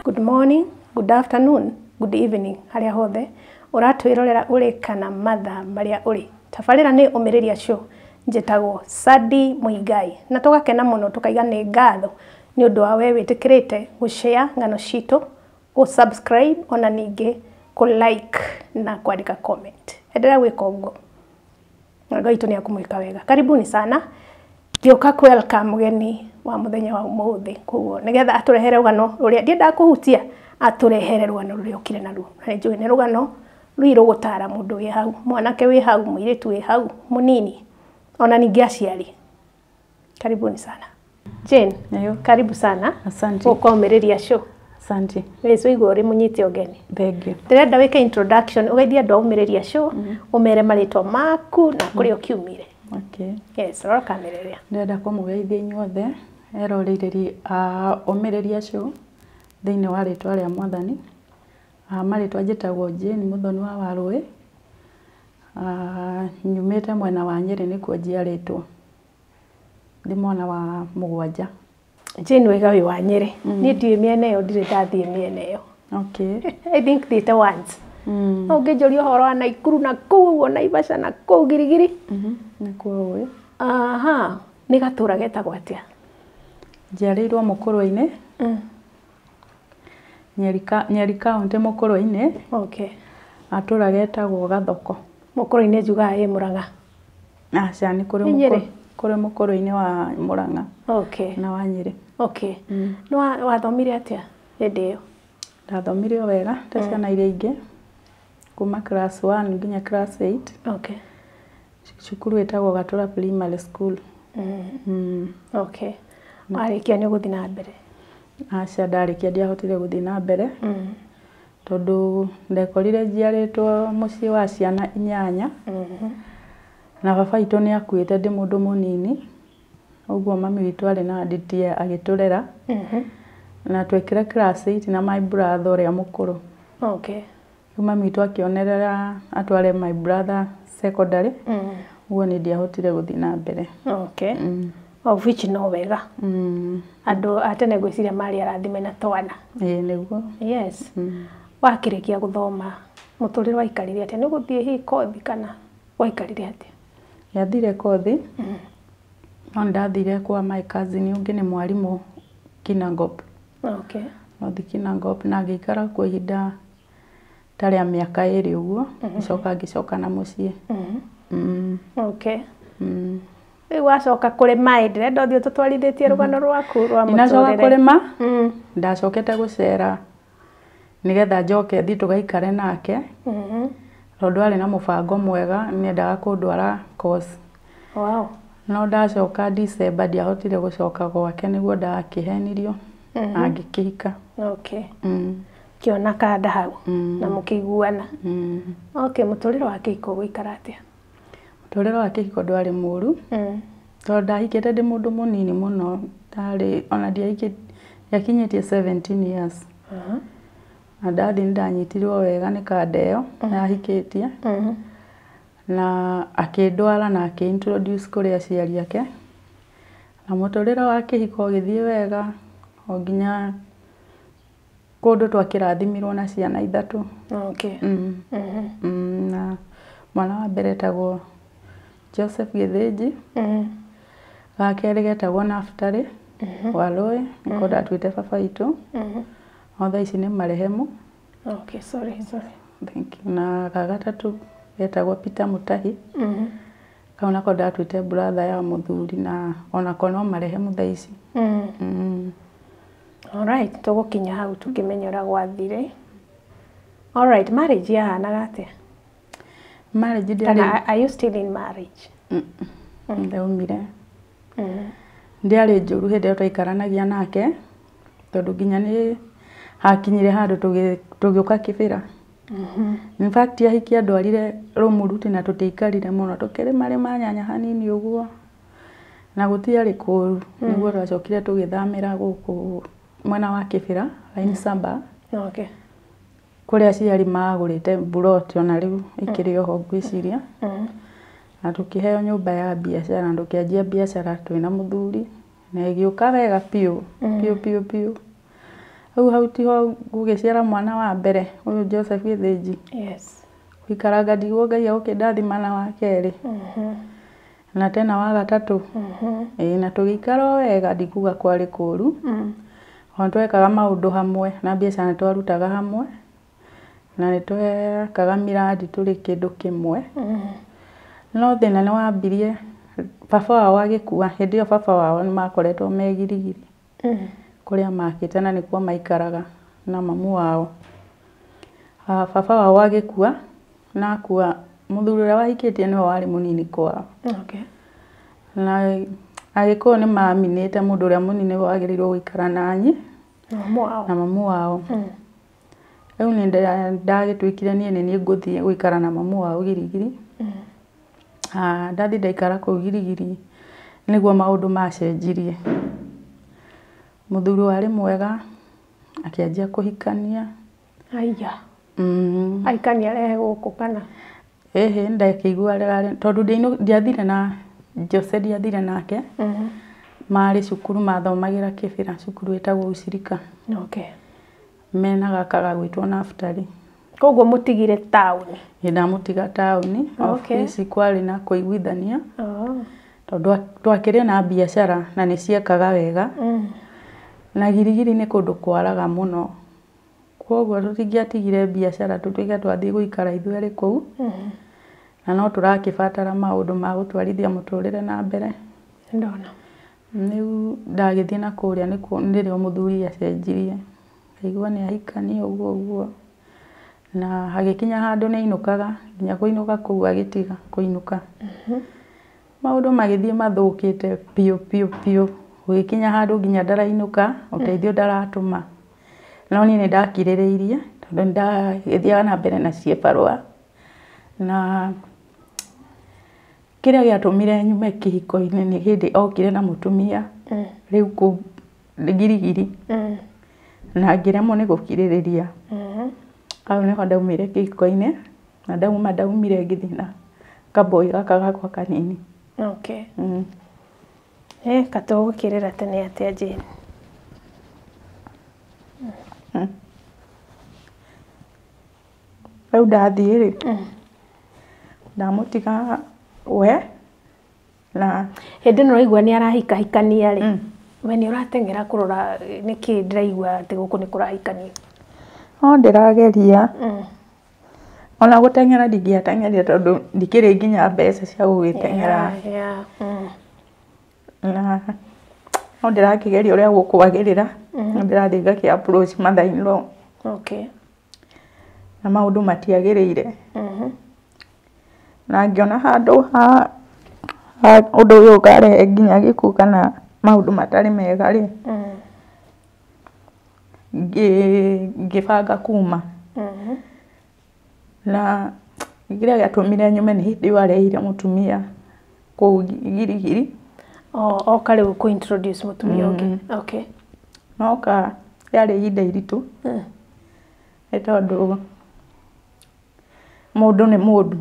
Good morning, good afternoon, good evening, harĩa hothe ũratwĩrorera ũrĩ kana mathaa marĩa ũrĩ. Tabarĩra nĩ Ũmĩrĩria Show, njĩtagwo Sadi Muigai na tũgakena mũno tũkaiga nĩ ngatho nĩ ũndũ wa we wĩtĩkĩrĩte gũshare ng'ano citũ, gũ subscribe ona ningĩ kũ like na kwandĩka comment. Endelea gwĩka ũguo na Ngai witũ nĩ akũmwĩka wega. Karibuni sana. Ngĩũka kũ welcome mũgeni wa mũthenya wa ũmũthĩ, koguo nĩgetha atũrehere rũgano rũrĩa ndiendaga kũhutia, atũrehere rũgano rũrĩa okire naruo. Na nĩnjũĩ nĩ rũgano rũi rũgũtara mũndũ wĩ hau, mwanake wĩ hau, mũirĩtu wĩ hau, mũnini, ona ningĩ aciari. Karibuni sana. Jane, Nĩyo. karibu sana. Asante. Gũka Ũmĩrĩria Show. Asante. Wĩci ũigua ũrĩ mũnyite ũgeni. Thank you. Ndĩrenda wĩke introduction, ũgeithie andũ a Ũmĩrĩria Show, ũmere marĩtwa maku na kũrĩa ũkiumire. Okay. Yes, rora kamera ĩrĩa. Ndĩrenda kũmũgeithia inyuothe eroreri a Ũmĩrĩria Show thĩinĩ wa rĩtwa rĩa Mwathani. Marĩtwa njĩtagwo Jane Mũthoni wa Warũĩ. Nyumĩte mwena wa Nyĩrĩ nĩkuo njiarĩtwo. Ndĩ mwana wa mũgwanja. Jane wega wĩ wa Nyĩrĩ. Niĩ ndiũĩ mĩena ĩyo, ndirĩ ndathiĩ mĩena ĩyo. Okay. I think thiĩte once. No ũngĩnjũria ũhoro wa Naikuru na kũu ũguo Naivasha na kũu Girigiri. Nĩkuo ũĩ. Aha, nĩ gatũra getagwo atĩa? Njiarĩirwo Mũkũrwe-inĩ, Nyeri County Mũkũrwe-inĩ, Okay. gatũra getagwo Gathoko. Mũkũrwe-inĩ njugaga ĩ Mũrang'a. Aca nĩ kũrĩ Nĩ Nyĩrĩ? Kũrĩ Mũkũrwe-inĩ wa Mũrang'a Okay. na wa Nyĩrĩ. Okay. Nĩ wathomire atĩa hĩndĩ ĩyo? Ndathomire o wega ta ciana iria ingĩ kuma class 1 nginya class 8. Okay. Cukuru ĩtagwo Gatũra Primary School. Okay. Warĩkia nĩ ũgũthiĩ na mbere? Aca ndarĩkia ndiahotire gũthiĩ na mbere tondũ ndekorire njiarĩtwo mũciĩ wa ciana inyanya na baba witũ nĩ akuĩte ndĩ mũndũ mũnini, ũguo mami witũ arĩ na nditie agĩtũrera na twekire class 8 na my brother ũrĩa mũkũrũ. Okay. Rĩu mami witũ akĩonerera atware my brother secondary, ũguo niĩ ndiahotire gũthiĩ na mbere. Okay. Of which no wega. Andũ a tene ngwĩciria marĩ arathime na twana. Ĩĩ nĩguo. Yes. Wakĩrĩkia gũthoma mũtũrĩre waikarire atĩa? Nĩ ũgũthiĩ hihi kothi kana waikarire atĩa? Ndiathire kothi no nĩndathire kwa my cousin ũngĩ nĩ mwarimũ Kinangop. Okay. North Kinangop na ngĩikara kuo ihinda ta rĩa mĩaka ĩrĩ ũguo, ngĩcoka ngĩcoka na mũciĩ. Okay. Rĩu wacoka kũrĩma ĩ, ndĩrenda ũthiĩ ũtũtwarithĩtie rũgano rwaku rwa Ndinacoka mũtũrĩre. kũrĩma, ndacokete gũcera nĩgetha njoke thiĩ tũgaikare nake tondũ arĩ na mũbango mwega nĩendaga kũndwara course. Wow. No ndacoka December ndiahotire gũcoka gwake nĩguo ndakĩhenirio na ngĩkĩhika. Okay. Kĩona kanda hau na mũkĩiguana. Okay, mũtũrĩre wa kĩhiko ũgũikara atĩa? Mũtũrĩre wa kĩhiko ndwarĩ mũru tondũ ndahikĩte ndĩ mũndũ mũnini mũno, ndarĩ ona ndiakinyĩtie 17 years. Na ndathiĩ nĩndanyitirwo wega nĩ kanda ĩyo yahikĩtie na akĩndwara na akĩ introduce kũrĩ aciari ake na mũtũrĩre wa kĩhiko ũgĩthiĩ wega o nginya kũndũ twakĩrathimirwo na ciana ithatũ. Okay. Na mwana wa mbere etagwo Joseph Gĩthĩnji, ga kerĩ getagwo Naftali Warũĩ nĩko ndatuĩte baba witũ, no thaa ici nĩ marehemu. Okay, sorry, sorry. Thank you. Na ga gatatũ getagwo Peter Mutahi, kau nako ndatuĩte brother ya mũthuri na onako no marehemu thaa ici. Alright, tũgũkinya hau tũkĩmenya ũrĩa gwathire. Alright, marriage yahanaga atĩa? Marriage Kana ndĩarĩ are you still in marriage? Ndaumire. Ndĩarĩ njũru hĩndĩ ĩyo twaikaranagia nake tondũ nginya nĩ hakinyire handũ tũgĩũka Kĩbĩra. In fact ahiki andwarire Rũmũruti na tũtiaikarire mũno, tũkĩrĩmarĩma nyanya hanini ũguo na gũtiarĩ kũru. Nĩguo twacokire tũgĩthamĩra gũkũ mwena wa Kĩbĩra line saba. Okay. Kũrĩa aciari magũrĩte mburoti ona rĩu ĩkĩrĩ oho ngwĩciria. Na tũkĩheo nyũmba ya biacara na tũkĩanjia biacara twĩna mũthuri Na ĩgĩũka wega biũ biũ biũ biũ. Hau hau tiho gũgĩciara mwana wa mbere ũyũ Joseph Gĩthĩnji. Yes. Gũikaranga ndigwo Ngai agũkĩndathima na wa kerĩ na tena wa gatatũ. Ĩĩ na tũgĩikara o wega ndikuga kwarĩ kũru. Ona twekaga maũndũ hamwe na biacara nĩ twarutaga hamwe na nĩ twekaga miradi tũrĩ kĩndũ kĩmwe. No thĩna nĩ wambirie baba wao agĩkua, hĩndĩ ĩyo baba wao nĩ makoretwo me Girigiri kũrĩa makĩte na nĩkuo maikaraga na mamu wao. Baba wao agĩkua na akua mũthuri ũrĩa wahikĩtie nĩwe warĩ mũnini kwao. Okay. Na Agĩkũyũ nĩ maminĩte mũndũ ũrĩa mũnini nĩwe wagĩrĩirwo gũikara na Mamu wao. Na mamu wao. Rĩu nĩ ndagĩtuĩkire niĩ nĩ niĩ ngũthiĩ gũikara na mamu wao Girigiri. Ndathiĩ ndaikara kũu Girigiri nĩguo maũndũ macenjirie. Mũthuri warĩ mwega akĩanjia kũhikania. Aya. Ahikania arehe gũkũ kana? Ĩhĩ, ndakĩigua tondũ ndiathire na Jose, ndiathire nake. Marĩ cukuru mathomagĩra Kĩbĩra, cukuru ĩtagwo Ushirika. Okay. Mena gaka gagwĩtwo Naftali. Koguo mũtigire taũni? Ndamũtiga taũni. Okay. Obici kwarĩ na kũiguithania. Oh. Tondũ twakĩrĩ na biacara na nĩ ciekaga wega. Na Girigiri nĩ kũndũ kwaraga mũno. Koguo tũtingĩatigire biacara tũtuĩke twathiĩ gũikara ithuerĩ kũu. Na no tũrakĩbatara maũndũ ma gũtwarithia mũtũrĩre na mbere. Ndona. Rĩu ndagĩthiĩ na kũrĩa nĩrĩo mũthuri acenjirie. Ngaigua nĩ ahikania ũguo ũguo. Na hagĩkinya handũ nĩ ainũkaga, nginya kũinũka kũu agĩtiga kũinũka. Maũndũ magĩthiĩ mathũkĩte biũ biũ biũ. Gũgĩkinya handũ nginya ndarainũka, ũteithio ndaratũma. No niĩ nĩ ndakirĩrĩirie tondũ nĩ ndagĩthiaga na mbere na ciĩbarũa. Na kĩrĩa gĩatũmire nyume kĩhiko-inĩ nĩ hĩndĩ okire na mũtumia rĩu kũu Girigiri. Na ngĩremwo nĩ gũkirĩrĩria. Hau nĩho ndaumire kĩhiko-inĩ na ndauma ndaumire ngĩthiĩ na kaboi gaka gakwa kanini. Okay. Katũgũkĩrĩra tene atĩa Jane? Rĩu ndathiĩ rĩ, ndamũtiga we na hĩndĩ ĩno ũraigua nĩ arahikahikania rĩ, we nĩ ũrateng'era kũrora nĩkĩ ndĩraigua atĩ gũkũ nĩ kũrahikania? No ndĩrageria. Ona gũteng'era ndingĩateng'erire tondũ ndikĩrĩ nginya mbeca cia gũgĩteng'era. Na no ndĩrakĩgeria ũrĩa gũkwagĩrĩra, no ndĩrathiĩ ngakĩ approach mother in law. Okay. Na maũndũ matiagĩrĩire. Na ngĩona handũ ha ũndũ ũyũ ũkarehe nginya gĩkuũ kana maũndũ matarĩ mega rĩ, ngĩbanga kuma. Na kĩrĩa gĩatũmire nyume nĩ hĩndĩ ĩyo arehire mũtumia kũu Girigiri. Oka rĩu kũ introduce mũtumia ũngĩ. Okay. Noka rĩarĩ ihinda iritũ. Nĩ tondũ mũndũ nĩ mũndũ.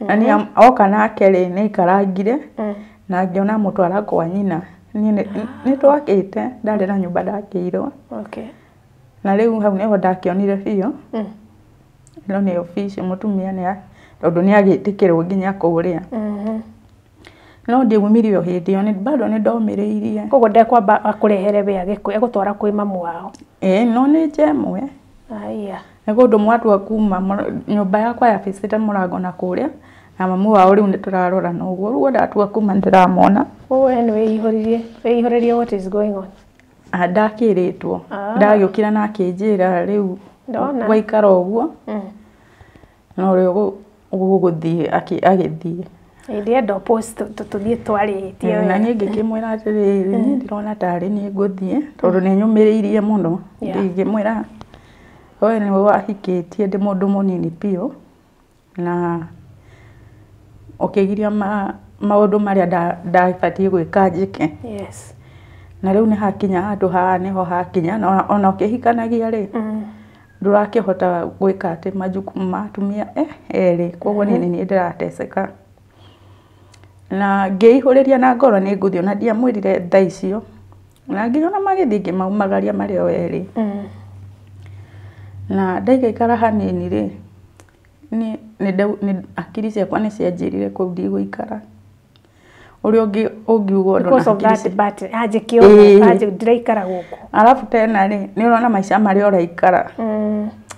Na niĩ oka nake rĩ, nĩ aikarangire na ngĩona mũtwara kwa nyina. Niĩ nĩ twakĩte, ndarĩ na nyũmba ndakĩirwo. Okay. Na rĩu hau nĩho ndakĩonire biũ. Ĩno nĩ official mũtumia nĩ tondũ nĩ agĩtĩkĩrwo nginya kũrĩa. No ndiaumire o hĩndĩ ĩyo, bado nĩ ndomĩrĩirie. Koguo ndekwamba akũrehere we agũtwara kwĩ mamu wao? Ĩĩ, no nĩ nja ĩmwe. Aya. Nĩ kũndũ mwatua kuma nyũmba yakwa yabicĩte mũrango na kũrĩa na mamu wao rĩu nĩ tũrarorana ũguo. Rĩu ndatua kuma nĩ ndĩramona. We nĩ wĩihũririe, wĩihũrĩrie what is going on? Ndakĩrĩtwo. Ndagĩũkira na akĩnjĩra rĩu gwaikara ũguo. No rĩu gũgũthiĩ agĩthiĩ. Ndĩrenda post tũthiĩ twarĩtie. Na niĩ ngĩkĩmwĩra atĩrĩrĩ, niĩ ndĩrona tarĩ niĩ ngũthiĩ tondũ nĩ nyũmĩrĩirie mũno. Ngĩmwĩra we nĩwe wahikĩtie ndĩ mũndũ mũnini biũ na ũkĩgiria maũndũ marĩa ndabatiĩ gwĩka njĩke. Yes. Na rĩu nĩ hakinya handũ haha nĩho hakinya na ona ũkĩhikanagia rĩ, ndũrakĩhota gwĩka atĩ majukumu ma atumia erĩ, koguo niĩ nĩ niĩ ndĩrateseka. Na ngĩihũrĩria na ngoro nĩ ngũthiĩ ona ndiamwĩrire thaa icio. Na nginya ona magĩthiĩ ngĩmaumagaria marĩ o erĩ. Na ndaikaikara hanini rĩ, nĩ hakiri ciakwa nĩ cianjĩrire kũu ndigũikara. Ũrĩa ũngiuga ũndũ na hakiri ndĩraikara gũkũ. Alafu tena rĩ, nĩ ũrona maica marĩa ũraikara.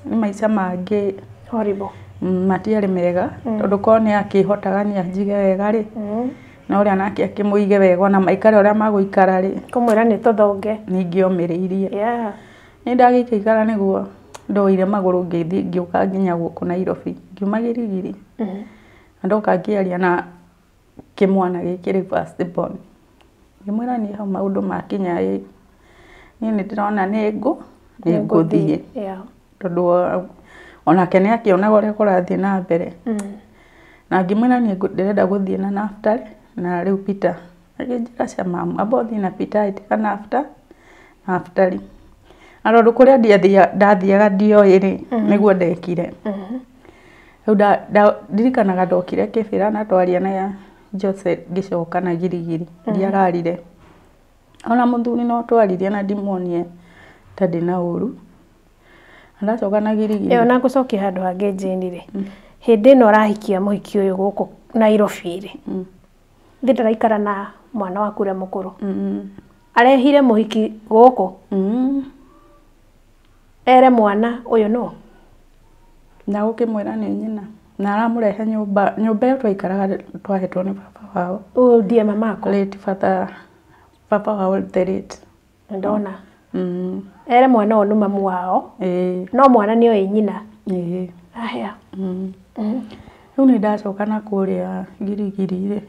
Nĩ maica mangĩ horrible. Matiarĩ mega tondũ korwo nĩ akĩhotaga nĩ anjige wega rĩ, na ũrĩa nake akĩmũige wega ona maikare ũrĩa magũikara rĩ, kũmwĩra nĩ tũthonge ningĩomĩrĩirie. Nĩ ndagĩikaikara nĩguo ndoire magũrũ ngĩthiĩ ngĩũka nginya gũkũ Nairobi, ngiuma Gĩrigiri. Na ndoka ngĩaria na kĩmwana gĩkĩ rĩu first born. Ngĩmwĩra niĩ hau maũndũ makinya ĩ, niĩ nĩ ndĩrona nĩ ngũthiĩ. Tondũ onake nĩ akĩonaga ũrĩa kũrathiĩ na mbere. Na ngĩmwĩra niĩ ndĩrenda gũthiĩ na Naftali na rĩu Peter. Akĩnjĩra cia mamu, amba ũthiĩ na Peter ĩtiga Naftali. Na tondũ kũrĩa ndathiaga ndioĩ rĩ, nĩguo ndekire. Rĩu ndirikanaga ndokire Kĩbĩra na twaria na Jose ngĩcoka na Girigiri, ndiararire. Ona mũthuri no twaririe na ndimuonie ta ndĩna ũru. Ndacoka na Girigiri. Ĩyo na ngũcokia handũ hangĩ Jane rĩ. Hĩndĩ ĩno ũrahikia mũhiki ũyũ gũkũ Nairobi rĩ, thĩ ndaraikara na mwana waku ũrĩa mũkũrũ. Arehire mũhiki gũkũ. Ere mwana ũyũ nũ? Na gũkĩmwĩra nĩ nyina. Na aramũrehe nyũmba, nyũmba ĩyo twaikaraga twahetwo nĩ baba wao. Ũyũ ndiye mamako? Late father, baba wao the late. Ndona. Ere mwana ũyũ nĩ mamu wao. No mwana nĩ oĩ nyina. Aya. Rĩu nĩ ndacoka na kũrĩa Girigiri rĩ,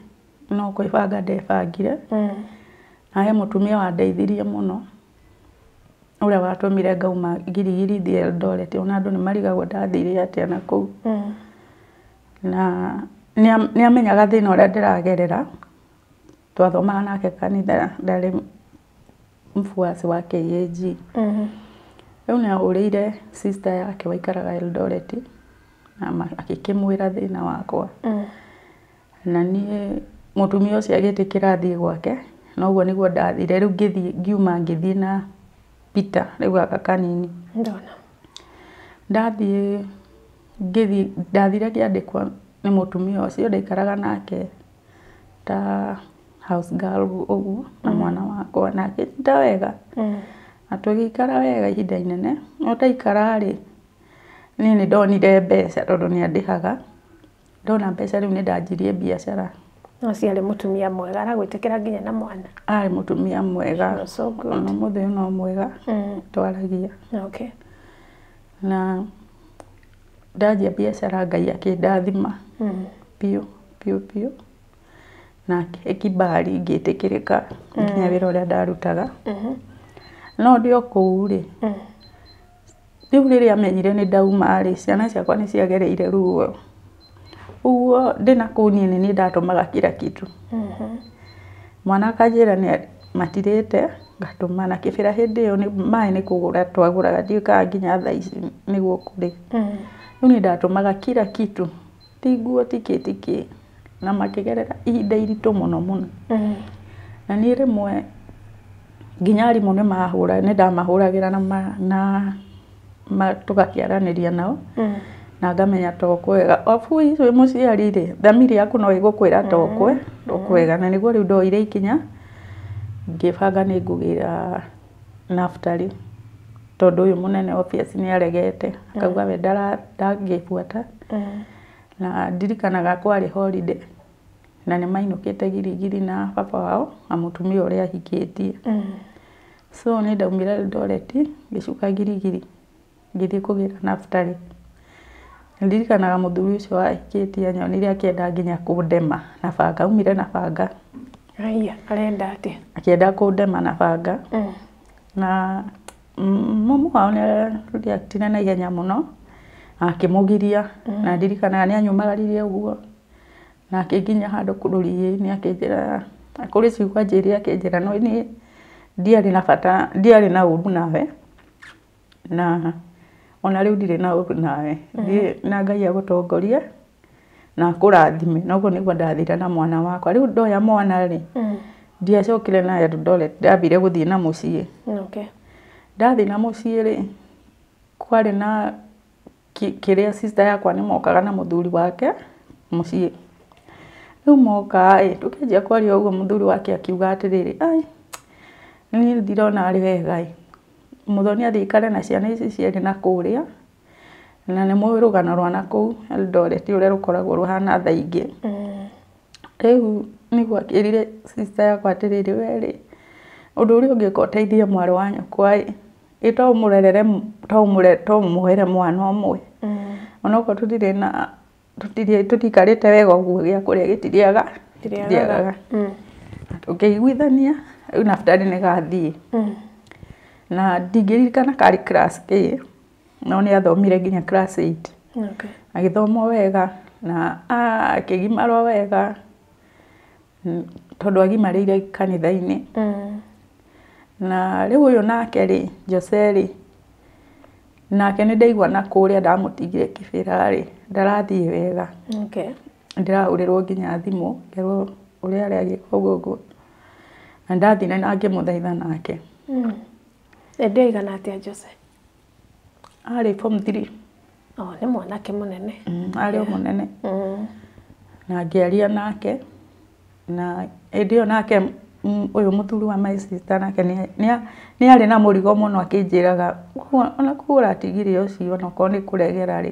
no kwĩbanga ndebangire. Na he mũtumia wandeithirie mũno, ũrĩa watũmire ngauma Girigiri thiĩ Eldoret. Ona andũ nĩ marigagwo ndathire atĩa na kũu. Na nĩ amenyaga thĩna ũrĩa ndĩragerera. Twathomaga nake kanitha, ndarĩ mfuasi wa KAG. Rĩu nĩ ahũrĩire sister yake waikaraga Eldoret na agĩkĩmwĩra thĩna wakwa. Na niĩ mũtumia ũcio agĩtĩkĩra thiĩ gwake, na ũguo nĩguo ndathire. Rĩu ngĩthiĩ ngiuma ngĩthiĩ na Peter rĩu gaka kanini. Ndona. Ndathiĩ ngĩthiĩ ndathire ngĩandĩkwo nĩ mũtumia ũcio ndaikaraga nake ta house girl ũguo na mwana wakwa na akĩnyita wega. Na tũgĩikara wega ihinda inene. No ndaikara rĩ, niĩ nĩ ndonire mbeca tondũ nĩ andĩhaga. Ndona mbeca rĩu nĩ ndanjirie biacara. No ciarĩ mũtumia mwega, aragwĩtĩkĩra nginya na mwana. Arĩ mũtumia mwega. So good. Ona ũmũthĩ ũyũ no mwega. Twaragia. Na ndanjia biacara Ngai akĩndathima. Biũ biũ biũ. Na akĩhe kibali ngĩtĩkĩrĩka nginya wĩra ũrĩa ndarutaga. No ndĩ o kũu rĩ, rĩu rĩrĩa amenyire nĩ ndauma rĩ, ciana ciakwa nĩ ciagereire ruo. Ũguo ndĩna kũu niĩ nĩ niĩ ndatũmaga kila kitu. Mwana akanjĩra nĩ matirĩte, ngatũma. Na Kĩbĩra hĩndĩ ĩyo maĩ nĩ kũgũra twagũraga, ndiũĩ kana nginya thaa ici nĩguo kũrĩ. Rĩu niĩ ndatũmaga kila kitu, ti nguo ti kĩ ti kĩ. Na makĩgerera ihinda iritũ mũno mũno. Na niĩ rĩmwe nginya arimũ nĩ mahũra, nĩ ndamahũragĩra na tũgakĩaranĩria nao. Na ngamenya to kwega. Of which wĩ mũciari rĩ, thamiri yaku no ĩgũkwĩra to kwega. Na nĩguo rĩu ndoire ikinya, ngĩbanga nĩ ngũgĩra Naftali. Tondũ ũyũ mũnene obvious nĩ aregete, akauga we ndangĩbuata. Na ndirikanaga kwarĩ holiday, na nĩ mainũkĩte Girigiri na baba wao na mũtumia ũrĩa ahikĩtie. So nĩ ndaumire Eldoret, ngĩcuka Girigiri, ngĩthiĩ kũgĩra Naftali. Ndirikanaga mũthuri ũcio wahikĩtie anyonire akĩenda nginya kũndema na banga, aumire na banga. Aya, arenda atĩa? Akĩenda kũndema na banga. Na mamu wao nĩ reactire na ihenya mũno, akĩmũgiria. Na ndirikanaga nĩ anyumagaririe ũguo, na akĩnginyia handũ rũriĩ-inĩ akĩnjĩra, kũrĩ ciugo anjĩrire akĩnjĩra no niĩ ndiarĩ na bata, ndiarĩ na ũru nawe, na ona rĩu ndirĩ na ũru nawe. Thiĩ na Ngai agũtongorie, na akũrathime. Na ũguo nĩguo ndathire na mwana wakwa. Rĩu ndoya mwana rĩ, ndiacokire na Eldoret, ndambire gũthiĩ na mũciĩ. Okay. Ndathiĩ na mũciĩ rĩ, kwarĩ na kĩrĩa sister yakwa nĩ mokaga na mũthuri wake mũciĩ. Rĩu moka ĩ, tũkĩanjia kwaria ũguo mũthuri wake akiuga atĩrĩrĩ, ai, niĩ ndirona arĩ wega ĩ, Muthoni athiĩ aikare na ciana ici cierĩ na kũrĩa, na nĩ mũĩ rũgano rwa na kũu Eldoret ũrĩa rũkoragwo rũhana thaa ingĩ. Rĩu nĩguo akĩrire sister yakwa atĩrĩrĩ, we rĩ, ũndũ ũrĩa ũngĩka ũteithie mwarĩ wa nyũkwa ĩ, ĩ to ũmũrerere to ũmuoere mwana ũmwe. Onokorwo tũtirĩ na tũtiikarĩte wega ũguo gĩa kũrĩa gĩtirĩaga, gĩtiriagaga. Tũkĩiguithania rĩu Naftali nĩ gathiĩ. Na ndingĩririkana karĩ class kĩ, no nĩ athomire nginya class 8. Okay. Agĩthoma wega na akĩgimarwo wega tondũ agimarĩire kanitha-inĩ. Na rĩu ũyũ nake rĩ, Jose rĩ, nake nĩ ndaigua na kũrĩa ndamũtigire Kĩbĩra rĩ, ndarathiĩ wega. Okay. Ndĩrahũrĩrwo nginya thimũ ngerwo ũrĩa aragĩka ũguo ũguo. Na ndathire na ngĩmũthaitha nake. Hĩndĩ ĩyo aigana atĩa Jose? Arĩ form 3. Oh, nĩ mwanake mũnene. Arĩ o mũnene. Na ngĩaria nake, na hĩndĩ ĩyo nake ũyũ mũthuri wa my sister nake nĩ arĩ na mũrigo mũno akĩnjĩraga, ona kũu ũratigire ũcio onokorwo nĩ kũregera rĩ,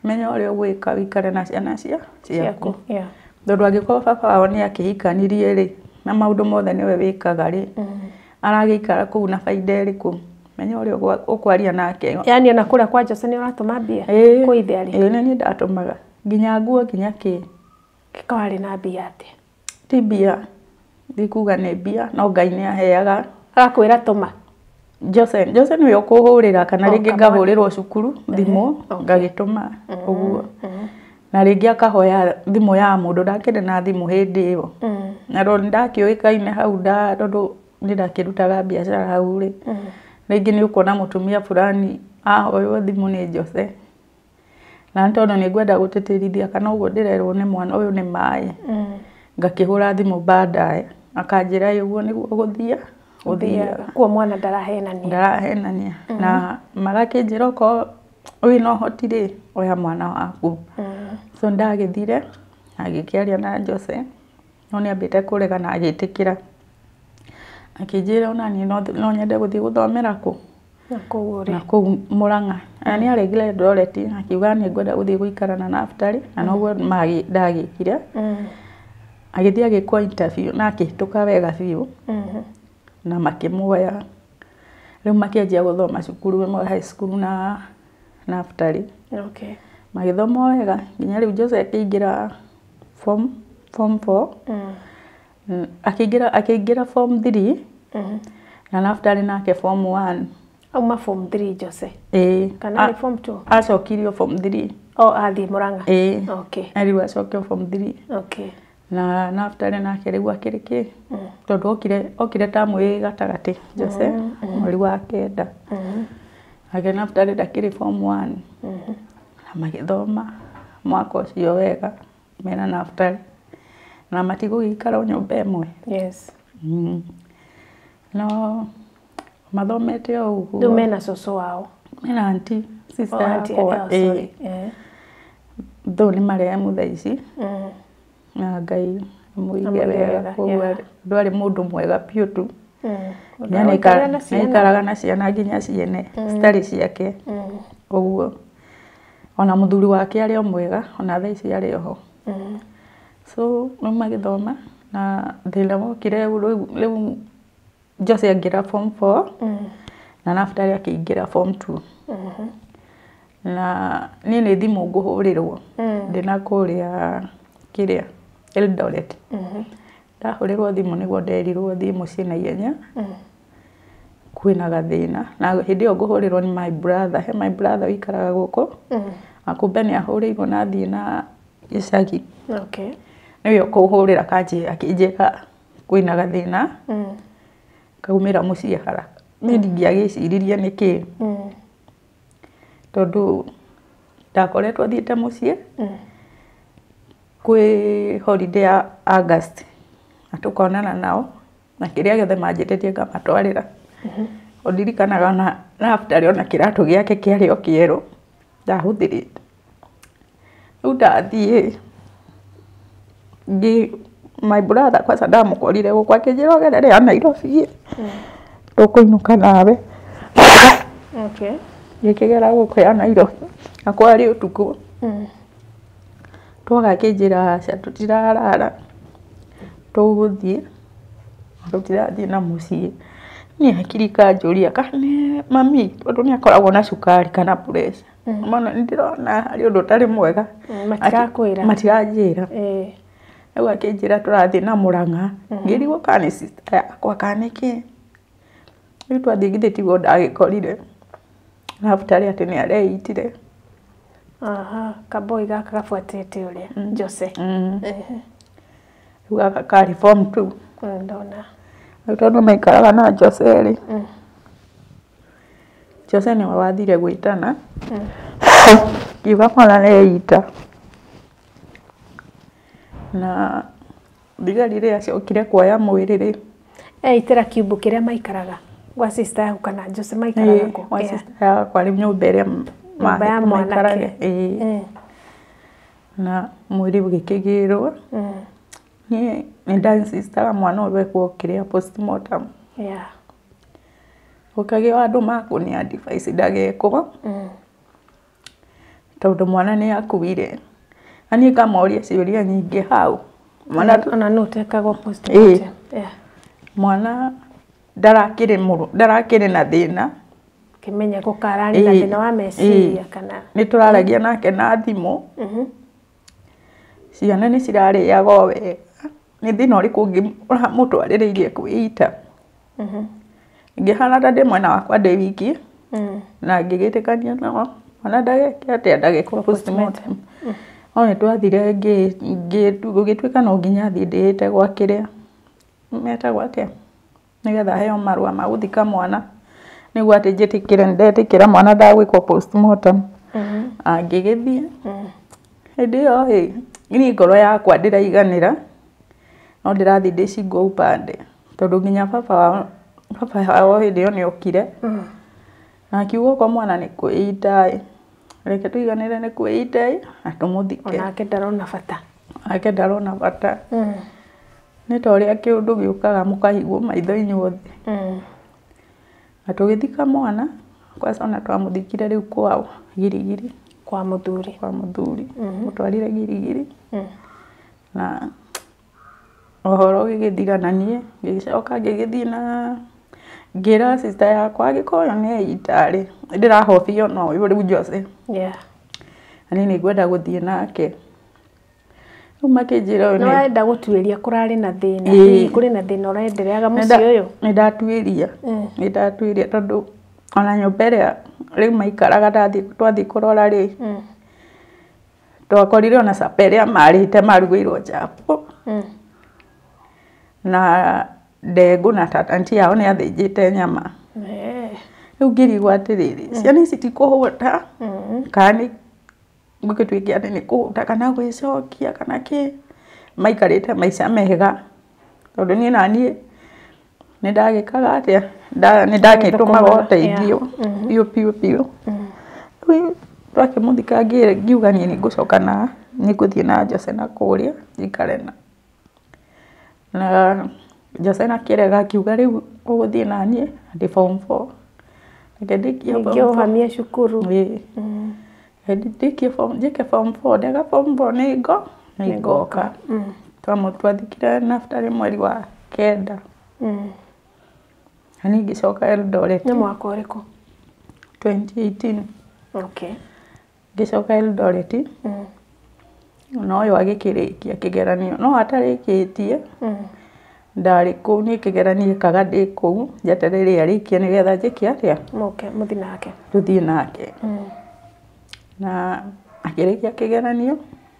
menya ũrĩa ũgwĩka ũikare na ciana ciaku. Yeah. Tondũ angĩkorwo baba wao nĩ akĩhikanirie rĩ, na maũndũ mothe nĩwe wĩkaga rĩ, aragĩikara kũu na baida ĩrĩkũ? Menya ũrĩa ũkwaria nake. Yaani ona kũrĩa kwa Jose nĩ ũratũma mbia? Kũu ithe arĩ? Ĩĩ, nĩ niĩ ndatũmaga. Nginya nguo, nginya kĩ. Gĩko arĩ na mbia atĩa? Ti mbia, ndikuga nĩ mbia, no Ngai nĩ aheaga. Agakwĩra tũma? Jose nĩwe ũkũhũrĩra kana rĩngĩ ngahũrĩrwo cukuru thimũ ngagĩtũma ũguo. Na rĩngĩ akahoya thimũ ya mũndũ, ndakĩrĩ na thimũ hĩndĩ ĩyo. Na tondũ nĩndakĩũĩkaine hau tondũ nĩndakĩrutaga biacara hau rĩ, rĩngĩ nĩ ũkuona mũtumia fulani ahoywo thimũ nĩ Jose. Na nĩ tondũ nĩngwenda gũtĩtĩrithia kana ũguo ndĩrerwo nĩ mwana ũyũ nĩ maĩ, ngakĩhũra thimũ baadaye akanjĩra ĩ ũguo nĩguo gũthiĩ gũthiaga. Kuo mwana ndarahenania. Ndarahenania. Na magakĩnjĩra okorwo wĩna ũhoti rĩ, oya mwana waku. So ndagĩthire agĩkĩaria na Jose, no nĩambĩte kũrega na agĩtĩkĩra. Akĩnjĩra ona niĩ no nyende gũthiĩ gũthomera kũ? Na kũu rĩ. Na kũu Mũrang'a. Na nĩ aregire Eldoret, akiuga nĩ ngwenda gũthiĩ gũikara na Naftali, na noguo ndagĩkire. Agĩthiĩ agĩkwo interview na akĩhĩtũka wega biũ. Na makĩmuoya. Rĩu makĩanjia gũthoma cukuru ĩmwe high school na Naftali. Okay. Magĩthoma wega nginya rĩu Jose akĩingĩra form 4. Akĩingĩra form 3. Na Naftali nake form 1. Auma form 3 Jose? Ĩĩ. Kana nĩ form 2? Acokirio form 3. Oh, athiĩ Mũrang'a? Ĩĩ. Okay. Erirwo acokio form 3. Okay. Na Naftali nake rĩu akĩrĩ kĩ? Tondũ okire tamu ĩ gatagatĩ Jose, mweri wa 9. Nake Naftali ndakĩrĩ form 1. Na magĩthoma mwaka ũcio wega mena Naftali. Na matigũgĩikara o nyũmba ĩmwe. Yes. No mathomete o ũguo. Rĩu mena cũcũ wao? Mena auntie, sister yakwa. Though nĩ marehemu thaa ici. Na Ngai amũige wega. Koguo ndwarĩ mũndũ mwega biũ tu. Nĩaikaraga na ciana nginya ciene citarĩ ciake. Ũguo ona mũthuri wake arĩ o mwega, ona thaa ici arĩ oho. So rĩu magĩthoma na thĩna wokire rĩu Jose aingĩra form 4 na Naftali akĩingĩra form 2. Na niĩ nĩ thimũ ngũhũrĩrwo ndĩna kũrĩa kĩrĩa Eldoret. Ndahũrĩrwo thimũ nĩguo nderirwo thiĩ mũciĩ na ihenya, kwĩna gathĩna. Na hĩndĩ ĩyo ngũhũrĩrwo nĩ my brother, he my brother ũikaraga gũkũ. Na kumbe nĩ ahũrĩirwo na athiĩ na gĩcagi. Okay. Nĩwe ũkũhũrĩra akĩnjĩra kwĩna gathĩna kaumĩra mũciĩ haraka. Niĩ ndingĩagĩciririe nĩkĩ, tondũ ndakoretwo thiĩte mũciĩ. Kwĩ holiday ya August na tũkonana nao na kĩrĩa gĩothe manjĩtĩtie ngamatwarĩra. Ndirikanaga ona Naftali ona kĩratũ gĩake kĩarĩ o kĩerũ ndahũthĩrĩte. Rĩu ndathiĩ my brother kwanza ndamũkorire gũkũ akĩnjĩra ũgerere ya Nairobi tũkũinũka nawe. Okay. Ngĩkĩgera gũkũ ya Nairobi na kwarĩ ũtukũ. Twoka akĩnjĩra aca tũtirarara tũgũthiĩ tũtirathiĩ na mũciĩ. Niĩ hakiri ikanjũria kana nĩ mami tondũ nĩ akoragwo na cukari kana pressure. Mwana nĩ ndĩrona harĩ ũndũ ũtarĩ mwega. Matirakwĩra. Matiranjĩra. Rĩu akĩnjĩra tũrathiĩ na Mũrang'a. Ngĩrigwo kana nĩ sister yakwa kana nĩkĩ. Rĩu twathiĩ githĩ tiguo ndagĩkorire Naftali atĩ nĩ areitire. Aha, kaboi gaka gabuatĩte ũrĩa Jose. Rĩu gaka karĩ form 2. Ndona. Rĩu tondũ maikaraga na Jose rĩ, Jose nĩwe wathire gwĩtana ngiuga mwana nĩ eita. Na thigari rĩrĩa ciokire kuoya mwĩrĩ rĩ, Eitĩra kiumbu kĩrĩa maikaraga gwa sister yaku kana Jose maikaraga kũ? Gwa sister yakwa rĩ nyũmba ĩrĩa Nyũmba ya mwanake. Ĩĩ. Na mwĩrĩ ũgĩkĩgĩrwo. Niĩ nĩ nda-insistaga mwana ũyũ ekwo kĩrĩa postmortem. Yeah. Gũkagĩa andũ makũni advice ndagekwo tondũ mwana nĩ akuire. Na niĩ ngamoria ciũria nyingĩ hau. Mwana Ona nũ ũtekagwo postmortem. Yeah. Mwana ndarakĩrĩ na thĩna. Kĩmenya gũkararĩ na thĩna wa meciria kana. Nĩ tũraragia nake na thimũ. Ciana nĩ cirarĩaga o wega. Nĩ thĩna ũrĩkũ ũngĩ ũramũtwarĩrĩirie kwĩita? Ngĩhana ta ndĩ mwena wakwa ndĩ wiki na ngĩgĩtĩkania nao mwana ndageke atĩa ndagekwo postmortem. No nĩ twathire gũgĩtuĩka no nginya thiĩ ndĩĩte gwa kĩrĩa metagwo atĩa nĩgetha heo marũa ma gũthika mwana nĩguo atĩ njĩtĩkĩre nĩ ndetĩkĩra mwana ndagwĩkwo postmortem. Ngĩgĩthiĩ hĩndĩ ĩyo ĩ niĩ ngoro yakwa ndĩraiganĩra no ndĩrathiĩ ndĩ shingo upande tondũ nginya baba wao hĩndĩ ĩyo nĩ okire na akiuga okorwo mwana nĩ kwĩita ĩ reke tũiganĩre nĩ kwĩita ĩ na tũmũthike. Onake ndarona bata. Nake ndarona bata. Nĩ ta ũrĩa kĩũndũ gĩũkaga mũkahigwo maitho inyuothe. Na tũgĩthika mwana kwanza ona twamũthikire rĩu kwao Girigiri. Kwa mũthuri. Kwa mũthuri. Mũtwarire Girigiri. Na ũhoro ũgĩgĩthira na niĩ ngĩgĩcoka ngĩgĩthiĩ na ngĩra sister yakwa angĩkorwo ũyũ nĩ eita rĩ ndĩrahobia ona ũyũ rĩu Jose. Yeah. Na niĩ nĩngwenda gũthiĩ nake. Rĩu makĩnjĩra ũyũ Nĩ nĩ warenda gũtuĩria kũrarĩ na thĩna. Hihi kũrĩ na thĩna ũrendereaga mũciĩ ũyũ? Nĩ ndatuĩria. Nĩ ndatuĩria tondũ ona nyũmba ĩrĩa rĩu maikaraga twathiĩ kũrora rĩ twakorire ona capa ĩrĩa marĩte marugĩirwo chapo. Na ndengũ na tata aunty yao nĩ athĩnjĩte nyama. Rĩu ngĩrigwo atĩrĩrĩ ciana ici ti kũhũta kana nĩ gũgĩtuĩke atĩ nĩ kũhũta kana gwĩcokia kana kĩ maikarĩte maica mega tondũ niĩ naniĩ nĩ ndagĩkaga atĩa nĩ ndagĩtũmaga ũteithio biũ biũ biũ. Rĩu twakĩmũthika ngiuga niĩ nĩngũcoka na nĩngũthiĩ na Jose na kũrĩa njikare na Jose akĩrega akiuga rĩu ũgũthiĩ naniĩ ndĩ form 4. Reke ndĩkie form Ningĩ 4. ũhamie cukuru. Ĩĩ. Ndĩkie form njĩke form 4 ndeka form 4 nĩ ngoka. Twathikire Naftali mweri wa 9. Na niĩ ngĩcoka Eldoret. Nĩ mwaka ũrĩkũ? 2018. Okay. Ngĩcoka Eldoret. Na ũyũ agĩkĩrĩkia kĩgeranio no atarĩkĩtie ndarĩ kũu niĩ kĩgeranio ĩkaga ndĩ kũu njetereire arĩkie nĩgetha njĩke atĩa Mũke mũthiĩ nake. Tũthiĩ nake. Na akĩrĩkia kĩgeranio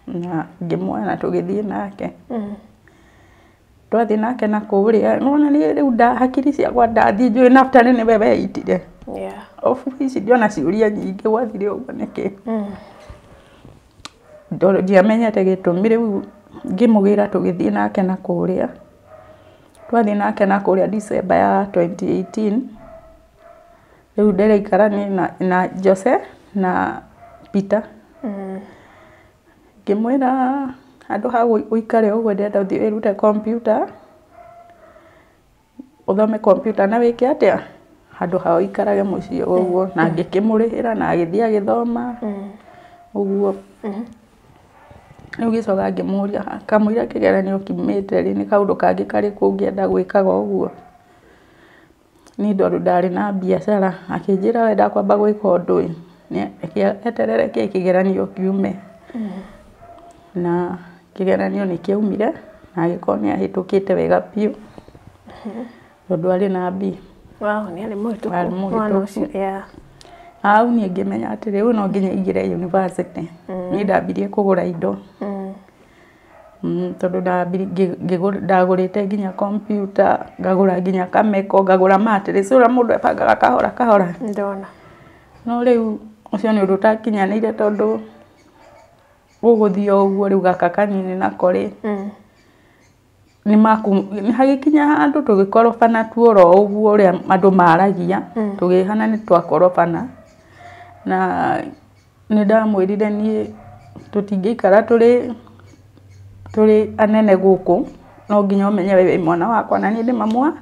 na ngĩmuoya na tũgĩthiĩ nake. Twathiĩ nake na kũrĩa nĩwona niĩ rĩu hakiri ciakwa ndathiĩ njũĩ Naftali nĩwe weitire. Yeah. Of which ndiona ciũria nyingĩ gwathire ũguo nĩkĩ. Ndiamenyete gĩtũmi rĩu ngĩmũgĩra tũgĩthiĩ nake na kũrĩa. Twathiĩ nake na kũrĩa December ya 2018, rĩu ndĩraikara niĩ na Jose na Peter. Ngĩmwĩra handũ ha ũikare ũguo ndĩrenda ũthiĩ wĩrute kompiuta, ũthome kompiuta na wĩke atĩa, handũ ha ũikarage mũciĩ ũguo. Na ngĩkĩmũrĩhĩra na agĩthiĩ agĩthoma ũguo. Rĩu ngĩcoka ngĩmũria kamũira kĩgeranio kiumĩte rĩ, nĩ kaũndũ kangĩ karĩkũ ũngĩenda gwĩkaga ũguo. Niĩ tondũ ndarĩ na biacara, akĩnjĩra we ndakwamba gwĩka ũndũ ĩ, reke eterere kĩgeranio kiume. Na kĩgeranio nĩ kĩaumire na agĩkorwo nĩ ahĩtũkĩte wega biũ tondũ arĩ na B. Wow, nĩ arĩ mũhĩtũku Arĩ mwana mũhĩtũku. ũcio. Yeah. Hau niĩ ngĩmenya atĩrĩ, ũyũ no nginya aingĩre university. Niĩ ndambirie kũgũra indo. Tondũ ndagũrĩte nginya kompiuta, ngagũra nginya kameko, ngagũra mattress, ũrĩa mũndũ ebangaga kahora kahora. Ndona. No rĩu ũcio nĩ ũndũ ũtakinyanĩire tondũ gũgũthiĩ o ũguo rĩu gaka kanini nako rĩ, nĩ hagĩkinya handũ tũgĩkorobana tu oro ũguo ũrĩa andũ maragia, tũgĩhana nĩ twakorobana. Na nĩ ndamwĩrire niĩ tũtingĩikara tũrĩ anene gũkũ, no nginya ũmenye we wĩ mwana wakwa na niĩ ndĩ mamu wa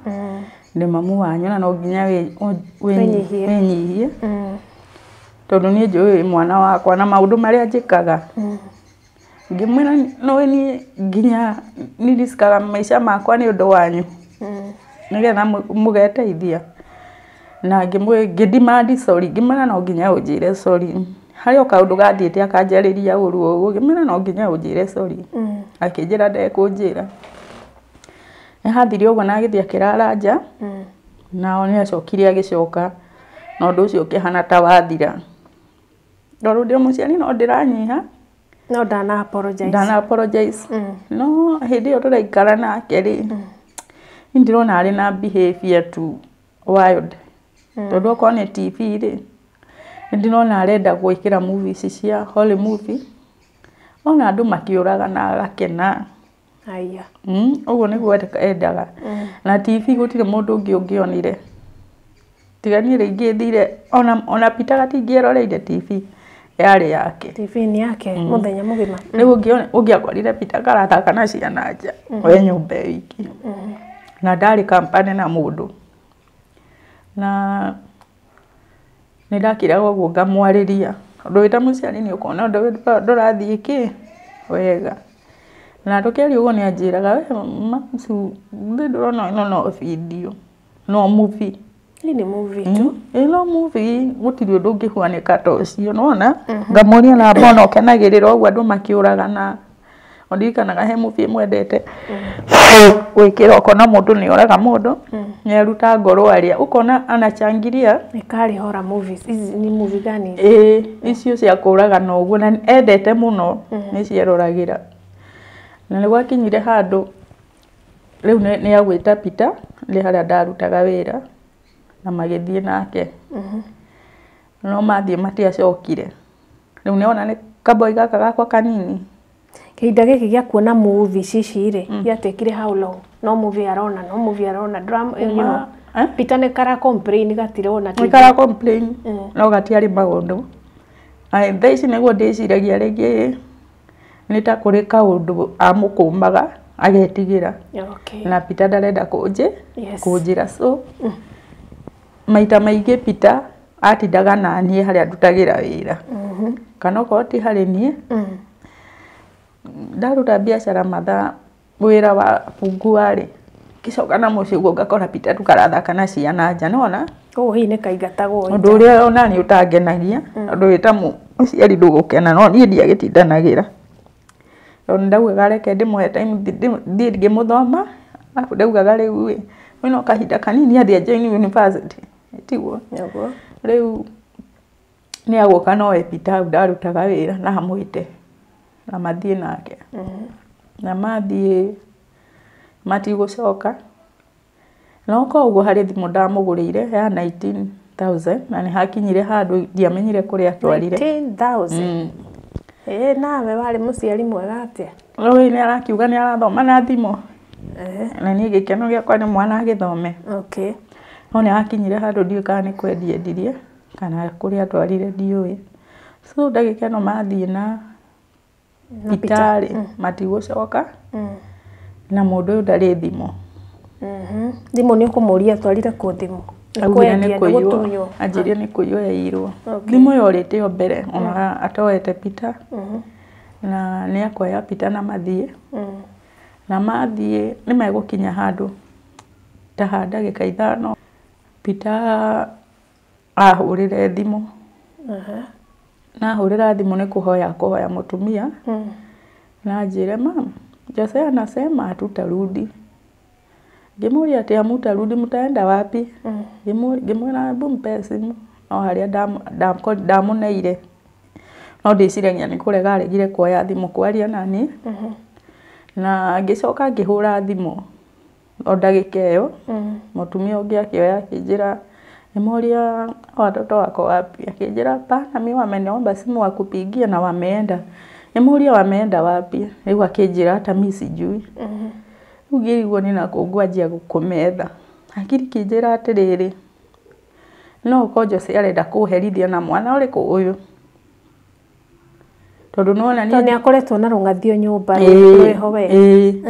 ndĩ mamu wanyu, na no nginya Wĩnyihie. wĩnyihie tondũ niĩ njũĩ wĩ mwana wakwa na maũndũ marĩa njĩkaga. Ngĩmwĩra no niĩ nginya nĩ maica makwa nĩ ũndũ wanyu nĩgetha mũgeteithia. Na ngĩ demand sorry, ngĩmwĩra no nginya ũnjĩre sorry. Harĩ o kaũndũ gathiĩte akanjarĩria ũru ũguo, ngĩmwĩra no nginya ũnjĩre sorry. Akĩnjĩra ndekũnjĩra. Nĩ hathire ũguo na agĩthiĩ akĩrara nja, nao nĩ acokire agĩcoka na ũndũ ũcio ũkĩhana ta wathira. Tondũ ndĩ o mũciari no ndĩranyiha, No ndana apologize. ndana apologize. No hĩndĩ ĩyo tũraikara nake rĩ, niĩ ndĩrona arĩ na behavior too wild. Tondũ okorwo nĩ TV rĩ, nĩ ndĩrona arenda gwĩkĩra movie ici cia Holly movie. Ona andũ makĩũragana agakena. Aya. Ũguo nĩguo endaga. Na TV gũtirĩ mũndũ ũngĩ ũngĩonire. Tiga niĩ rĩngĩ thire, ona Peter gatingĩeroreire TV yarĩ yake. TV nĩ yake mũthenya mũgima. Rĩu ũngĩakorire Peter karathaka na ciana nja, we nyũmba ĩ wiki. Na ndarĩ company na mũndũ. Na nĩ ndakiraga ũguo ngamwarĩria. Ũndũ wĩ ta mũciari nĩ ũkuona ũndũ ũyũ ndũrathiĩ kĩ wega. Na tũkĩaria ũguo nĩ anjĩraga we mamu, nĩ ndĩrona ĩno no video, no movie. Hii ni movie tu. Ĩno movie gũtirĩ ũndũ ũngĩhuanĩka ta ũcio, nĩwona? Ngamũria na mbona ũkenagĩrĩra ũguo andũ makĩũragana. Ndirikanaga he movie ĩmwe endete gwĩkĩra ũkona mũndũ nĩ oraga mũndũ, nĩ aruta ngoro arĩa, ũkona anachangiria. Nĩ karĩ horror movies. Hizi ni movie gani hizi? Ĩĩ, icio cia kũragana ũguo na endete mũno nĩ cieroragĩra. Na nĩ gwakinyire handũ rĩu nĩ agwĩta Peter ndĩ harĩa ndarutaga wĩra na magĩthiĩ nake. No mathiĩ matiacokire. Rĩu nĩwona nĩ kaboi gaka gakwa kanini. Kĩhinda gĩkĩ gĩa kuona movie ici rĩ, gĩatekire how long? No movie arona, no movie arona, drama, you know. Eh? Peter nĩ kara complain gatirona Nĩ kara complain no gatiarĩ maũndũ. Thaa ici nĩguo ndĩciragia rĩngĩ nĩ ta kũrĩ kaũndũ amũkũmaga agetigĩra. Okay. Na Peter ndarenda Yes. kũnjĩra so maita maingĩ Peter atindaga na niĩ harĩa ndutagĩra wĩra. Kana okorwo ti harĩ niĩ, ndaruta biacara mathaa wĩra wa bungua rĩ, ngĩcoka na mũciĩ ũguo ngakora Peter tu karathaka na ciana nja, nĩwona? Koguo hihi nĩ kaingatagwo Ũndũ ũrĩa ona niĩ ũtangenagia, tondũ wĩ ta mũciari ndũgũkena, no niĩ ndiagĩtindanagĩra. Tondũ ndaugaga reke ndĩmũhe time thiĩ ngĩmũthoma, arabu ndaugaga rĩu ĩ, ũyũ no kahinda kanini athiĩ a join university, tiguo? Nĩguo. Rĩu nĩ agũka nowe Peter hau ndarutaga wĩra na amwĩte na mathiĩ nake. Na mathiĩ matigũcoka. No koguo harĩ thimũ ndamũgũrĩire ya 19,000 na nĩ hakinyire handũ ndiamenyire kũrĩa atwarire. 19,000. Nawe warĩ mũciari mwega atĩa? Rĩu nĩ arakiuga nĩ arathoma na thimũ. Na niĩ gĩkeno gĩakwa nĩ mwana agĩthome. Okay. No nĩ akinyire handũ ndiũĩ kana nĩ kwendia endirie kana kũrĩa atwarire ndiũĩ. So ndagĩka ĩno mathiĩ na Peter rĩ, matigũcoka. Na mũndũ ũyũ ndarĩ thimũ. Thimũ nĩ ũkũmũria atwarire kũ thimũ? Augire nĩ kũiywo, anjĩrire nĩ kũiywo yaiyirwo. Thimũ yorĩte o mbere ona atoete Peter. Na nĩ akuoya Peter na mathiĩ. Na mathiĩ nĩ megũkinya handũ ta ha ndagĩka 5 Peter ahũrĩre thimũ. Na ahũrĩra thimũ nĩ kũhoya akũhoya mũtumia. Na anjĩre mam, Jose anasema hatutarudi. Ngĩmũria atĩ hamutarudi mtaenda wapi? Ngĩmwĩra hebu mpe simu. No harĩa ndamũneire. No ndĩciragia nĩ kũrega aregire kuoya thimũ kwaria nani. Na ngĩcoka ngĩhũra thimũ o ndagĩka ĩyo. Mũtumia ũngĩ akĩoya akĩnjĩra nĩmoria watoto wako wapi? Akĩnjĩra hapana, mi wameniomba simu wakupigia na wameenda. Nĩmoria wameenda wapi? Rĩu akĩnjĩra hata mi sijui. Rĩu ngĩrigwo nĩ nakũ ngwanjia kũmetha. Hakiri ikĩnjĩra atĩrĩrĩ, no ũkorwo Jose arenda kũherithia na mwana ũrĩkũ ũyũ. Tondũ nĩwona niĩ nĩ akoretwo na rũng'athio nyũmba rwĩho we.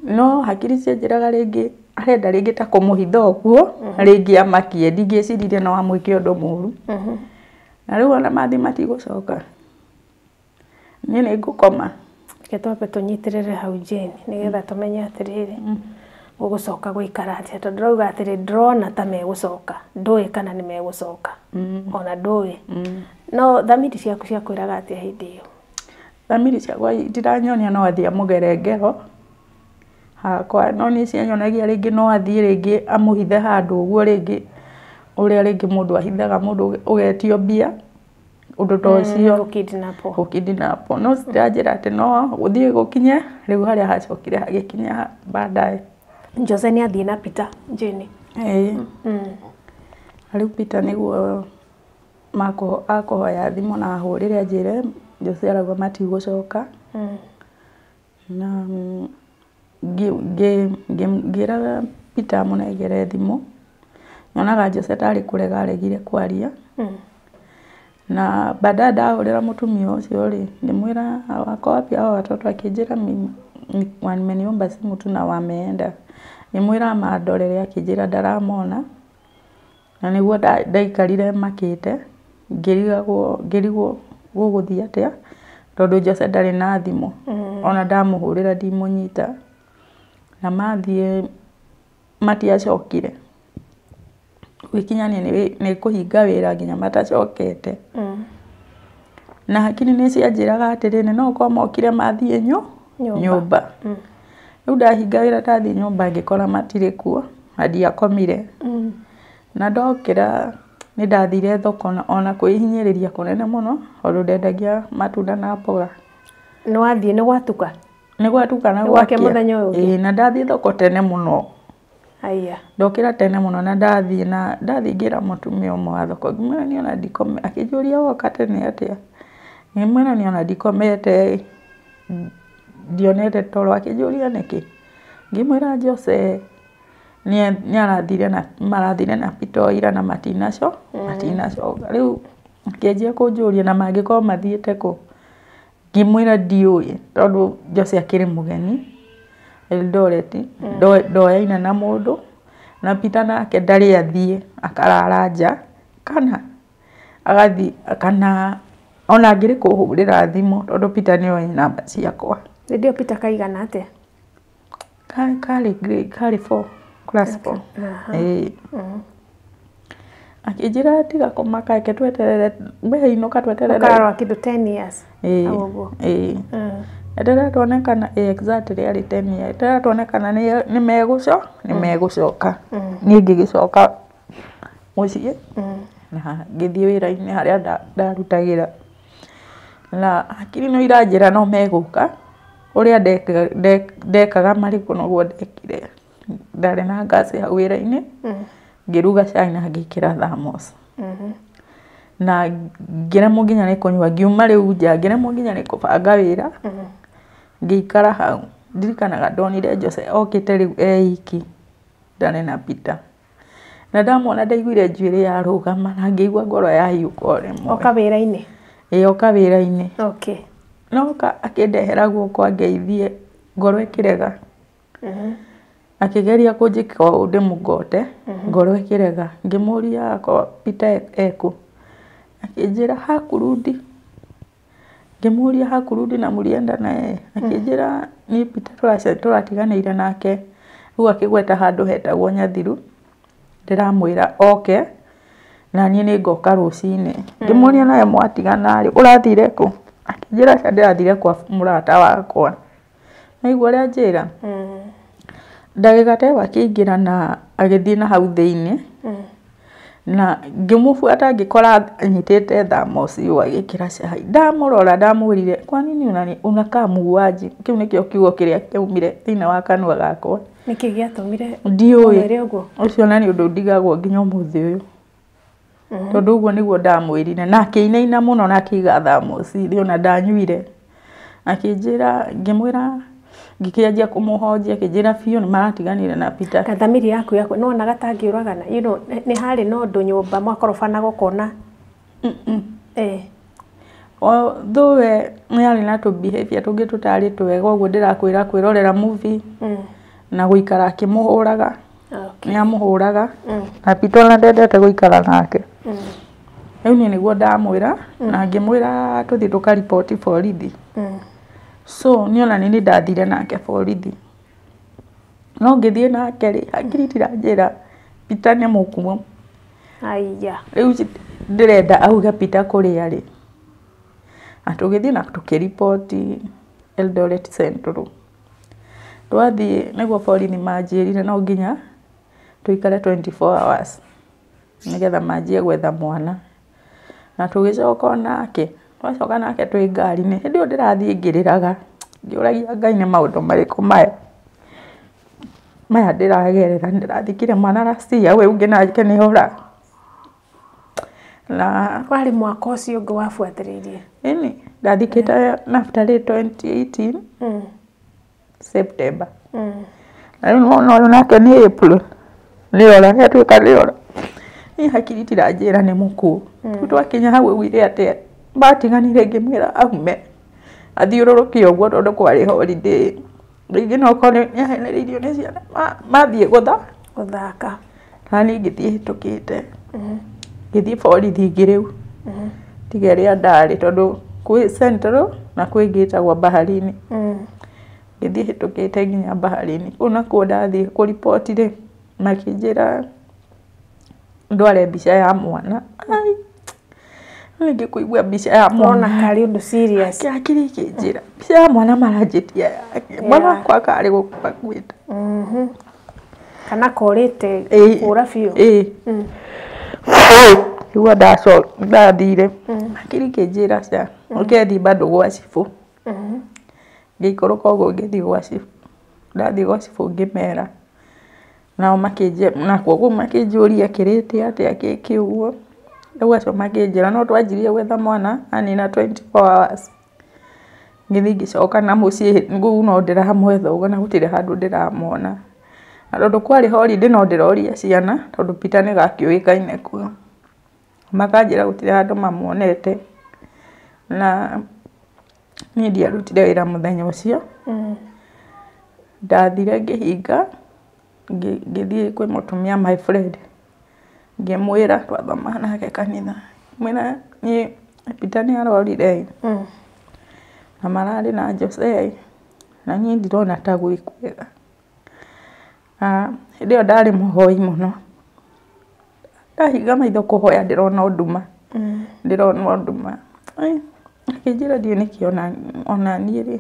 No hakiri cianjĩraga rĩngĩ arenda rĩngĩ ta kũmũhitha ũguo rĩngĩ amakie, ndingĩciririe no amwĩke ũndũ mũru. Na rĩu ona mathiĩ matigũcoka. Niĩ nĩ ngũkoma. Reke twambe tũnyitĩrĩre hau Jane nĩgetha tũmenye atĩrĩrĩ gũgũcoka gũikara atĩa, tondũ ndĩrauga atĩrĩ ndĩrona ta megũcoka, ndũĩ kana nĩ megũcoka, ona ndũĩ. No thamiri ciaku ciakwĩraga atĩa hĩndĩ ĩyo? Thamiri ciakwa itiranyonia no athiĩ amũgere ngero hakwa, no niĩ cianyonagia rĩngĩ no athiĩ rĩngĩ amũhithe handũ ũguo rĩngĩ ũrĩa rĩngĩ mũndũ ahithaga mũndũ ũgetio mbia ũndũ ta ũcio gũkidnapwo. No citiranjĩra atĩ no gũthiĩ gũkinye rĩu harĩa hacokire hagĩkinya baadaye. Jose nĩ athiĩ na Peter Jane. Rĩu Peter nĩguo akũhoya thimũ na ahũrĩre anjĩre Jose arauga matigũcoka. Na ngĩra Peter amũnengere thimũ. Nyonaga Jose tarĩ kũrega aregire kwaria. Na baadaye ndahũrĩra mũtumia ũcio rĩ, ngĩmwĩra wako wapi hao watoto, akĩnjĩra wameniomba simu tu na wameenda. Ngĩmwĩra amandorere, akĩnjĩra ndaramona. Na nĩguo ndaikarire makĩte ngĩrigwo gũgũthiĩ atĩa tondũ Jose ndarĩ na thimũ. Ona ndamũhũrĩra ndimũnyita. Na mathiĩ matiacokire. Gũgĩkinya niĩ nĩ kũhinga wĩra nginya matacokete. Na hakiri nĩ cianjĩraga atĩrĩrĩ no ũkorwo mokire mathiĩ nyũmba. Rĩu ndahinga wĩra ndathiĩ nyũmba ngĩkora matirĩ kuo na ndiakomire. Na ndokĩra nĩ ndathire thoko ona kwĩhinyĩrĩria kũnene mũno tondũ ndendagia matunda na mboga. Nĩ wathiĩ nĩ gwatuka? Nĩ gwatuka na gwakĩa mũthenya ũyũ ũngĩ? Ĩĩ, na ndathiĩ thoko tene mũno. Aya. Ndokĩra tene mũno na ndathiĩ na ndathiĩ ngĩra mũtumia ũmwe wa thoko ngĩmwĩra niĩ ona ndikomete, akĩnjũria woka tene atĩa? Ngĩmwĩra niĩ ona ndikomete ndionete toro, akĩnjũria nĩkĩ? Ngĩmwĩra Jose nĩ arathire na marathire na Peter ira na matinacoka. Rĩu akĩanjia kũnjũria na mangĩkorwo mathiĩte kũ? Ngĩmwĩra ndiũĩ tondũ Jose akĩrĩ mũgeni Eldoret, ndoyaine na mũndũ na Peter nake ndarĩ athiĩ akarara nja kana agathiĩ kana ona angĩrĩ kũhũrĩra thimũ tondũ Peter nĩoĩ namba ciakwa. Hĩndĩ ĩyo Peter kaigana atĩa? Karĩ 4, class 4. Ĩĩ. Akĩnjĩra tiga kũmaka reke tweterere, we inũka tweterere. Ũkarora kĩndũ 10 years. Ĩĩ. Eterera tuone kana exactly yarĩ 10 years. Eterera tuone kana nĩ megũcoka. Niĩ ngĩgĩcoka mũciĩ na ngĩthiĩ wĩra-inĩ harĩa ndarutagĩra. Na hakiri no iranjĩra no megũka ũrĩa ndekaga marĩ kuo noguo ndekire. Ndarĩ na ngaci hau wĩra-inĩ, ngĩruga cai na ngĩkĩra thermos. Na ngĩremwo nginya nĩ kũnyua, ngiuma rĩu nja, ngĩremwo nginya nĩ kũbanga wĩra, ngĩikara hau. Ndirikanaga ndonire Jose okĩte rĩu e iki, ndarĩ na Peter. Na ndamwona ndaiguire njuĩrĩ yarũgama na ngĩigua ngoro yahiũka o rĩmwe. Oka wĩra-inĩ? Ĩĩ oka wĩra-inĩ. Okay. Noka akĩndehera guoko angeithie, ngoro ĩkĩrega. Akĩgeria kũnjĩka ũũ ndĩmũgote, ngoro ĩkĩrega. Ngĩmũria akorwo Peter ekũ. Akĩnjĩra hakurudi. Ngĩmũria hakurudi na mũlienda na yeye. Akĩnjĩra niĩ Peter tũratiganĩire nake. Rĩu akĩgweta handũ hetagwo Nyathiru. Ndĩramwĩra oke na niĩ nĩngoka rũcinĩ. Ngĩmũria nawe mwatigana rĩ, ũrathire kũ? Akĩnjĩra aca ndĩrathire kwa mũrata wakwa. Waigua ũrĩa anjĩra? Ndagĩka ta ĩyo akĩingĩra na agĩthiĩ na hau thĩiniĩ. Na ngĩmũbuata ngĩkora anyitĩte thamosi ũũ agĩkĩra cai. Ndamũrora ndamwĩrire kwa nini unakaa muuaji? Kĩu nĩkĩo kiugo kĩrĩa kĩaumire thĩinĩ wa kanua gakwa. Nĩkĩ gĩatũmire Ndiũĩ. ũmwĩre ũguo? Ũcio na nĩ ũndũ ndigagwo nginya ũmũthĩ ũyũ. Tondũ ũguo nĩguo ndamwĩrire. Na akĩinaina mũno na akĩiga thamosi thĩ ona ndanyuire. Akĩnjĩra, ngĩmwĩra, ngĩkĩanjia kũmũhonjia, akĩnjĩra biũ nĩ maratiganire na Peter. Thamiri yaku yaku nĩwonaga ta angĩũragana? You know, nĩ harĩ na ũndũ nyũmba mwakorobanaga ũkona? Though we nĩ arĩ na tũ behavior tũngĩ tũtarĩ twega ũguo ndĩrakwĩra kwĩrorera movie na gũikara akĩmũhũraga. Nĩ amũhũraga. Na Peter ona ndendete gũikara nake. Rĩu niĩ nĩguo ndamwĩra na ngĩmwĩra tũthiĩ tũkariboti borithi. So niĩ ona nĩ ndathire nake borithi. No ngĩthiĩ nake rĩ, hakiri itiranjĩra Peter nĩ mũkuũ. Aya. Rĩu ndĩrenda auge Peter kũrĩa arĩ. Na tũgĩthiĩ na tũkĩriboti Eldoret Central. Twathiĩ nĩguo borithi manjĩrire no nginya tũikare 24 hours nĩgetha manjie gwetha mwana. Na tũgĩcoka onake, twacoka nake twĩ ngari-inĩ, hĩndĩ ĩyo ndĩrathiĩ ngĩrĩraga, ngĩũragia Ngai nĩ maũndũ marĩkũ maya maya ndĩragerera, ndĩrathikire mwana last year, ũyũ ũngĩ nake nĩ ora. Na Warĩ mwaka ũcio ũngĩ wabuatĩrĩirie? Ĩni, ndathikĩte nabutarĩ 2018 September. Na rĩu nĩwona ũyũ nake nĩ April. Nĩ ora, nĩ atuĩka nĩ ora. Niĩ hakiri itiranjĩra nĩ mũkuũ. Rĩu twakinya hau augire atĩ matiganire ngĩmwĩra aume athiũrũrũke ũguo tondũ kwarĩ holiday. Rĩngĩ no okorwo nĩ ahenereirio nĩ ciana mathiĩ gũthaka. Na niĩ ngĩthiĩ hĩtũkĩte. Ngĩthiĩ borithi ĩngĩ rĩu. Tiga ĩrĩa ndarĩ tondũ kwĩ Central na kwĩ ĩngĩ ĩtagwo Baharini. Ngĩthiĩ hĩtũkĩte nginya Baharini. Kũu nakuo ndathiĩ kũriboti rĩ, makĩnjĩra ndware mbica ya mwana. Ai, ningĩ kũigua mbica ya mwana. Ũrona karĩ ũndũ serious. Hakiri ikĩnjĩra mbica ya mwana maranjĩtia yake. Mwana wakwa karĩ gũkua akuĩte. Kana korĩte kũra biũ. Ĩĩ. Nĩguo ndathire. Hakiri ikĩnjĩra aca, ũke thiĩ bado gwa cibũ. Ngĩikũrũka ũguo ngĩthiĩ gwa cibũ. Ndathiĩ gwa cibũ ngĩmera. Nao makĩnjĩra, nakuo kũu makĩnjũria kĩrĩte atĩa kĩkĩ ũguo. Rĩu acio makĩnjĩra no twanjirie gwetha mwana anina 24 hours. Ngĩthiĩ ngĩcoka na mũciĩ kũu no ndĩramwetha ũguo na gũtirĩ handũ ndĩramwona. Na tondũ kwarĩ holiday no ndĩroria ciana tondũ Peter nĩ gakĩũĩkaine kuo. Makanjĩra gũtirĩ handũ mamuonete. Na niĩ ndiarutire wĩra mũthenya ũcio. Ndathire ngĩhinga, ngĩthiĩ kwĩ mũtumia my friend. Ngĩmwĩra twathomaga nake kanitha. Ngĩmwĩra niĩ Peter nĩ arorire na mararĩ na Jose na niĩ ndirona ta gwĩ kwega. Na hĩndĩ ĩyo ndarĩ mũhoi mũno. Ndahinga maitho kũhoya ndĩrona nduma. Ndĩrona nduma. Akĩnjĩra ndiũĩ nĩkĩ ona niĩ rĩ,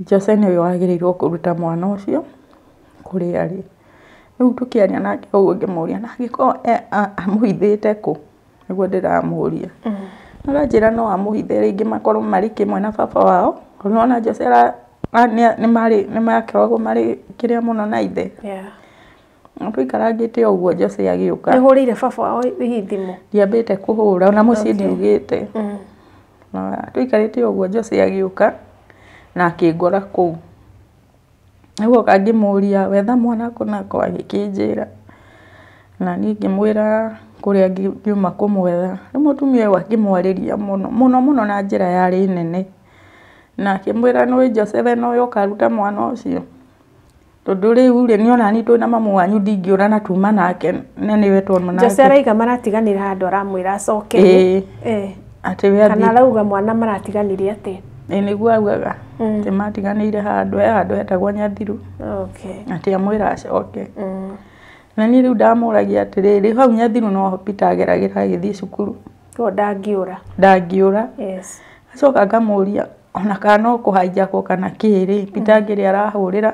Jose nĩwe wagĩrĩirwo kũruta mwana ũcio kũrĩa arĩ. Rĩu tũkĩaria nake ũguo ngĩmũria na angĩkorwo amũhithĩte kũ? Nĩguo ndĩramũria. Aranjĩra no amũhithe rĩngĩ makorwo marĩ kĩmwe na baba wao. Tondũ nĩwona Jose nĩmakoragwo marĩ kĩrĩa mũno na ithe. Tũikarangĩte ũguo Jose agĩũka. Nĩ hũrĩire baba wao hihi thimũ? Ndiambĩte kũhũra ona mũciĩ ndiugĩte. Na tũikarĩte ũguo Jose agĩũka na akĩngora kũu. Rĩu oka ngĩmũria wetha mwana kũ nako agĩkĩnjĩra. Na niĩ ngĩmwĩra kũrĩa ngiuma kũmwetha. Rĩu mũtumia ũyũ akĩmwarĩria mũno mũno mũno na njĩra yarĩ nene. Na akĩmwĩra nĩũĩ Jose we nowe ũkaruta mwana ũcio. Tondũ rĩu rĩ niĩ ona niĩ twĩna mamu wanyu ndingĩũra na tuma nake na nĩwe tuona nake. Jose araiga maratiganire handũ aramwĩra acoke. Ĩĩ. Atĩ we Kana arauga mwana maratiganire atĩa? Ĩĩ nĩguo augaga. Atĩ matiganĩire handũ, he handũ hetagwo Nyathiru. Atĩ amwĩra acoke. Na niĩ rĩu ndamũragia atĩrĩrĩ, hau Nyathiru noho Peter ageragĩra agĩthiĩ cukuru. Koguo ndangĩũra. Ndangĩũra. Yes. Acoka ngamũria ona kana no kũhaijakwo kana kĩ rĩ, Peter ngĩrĩa arahũrĩra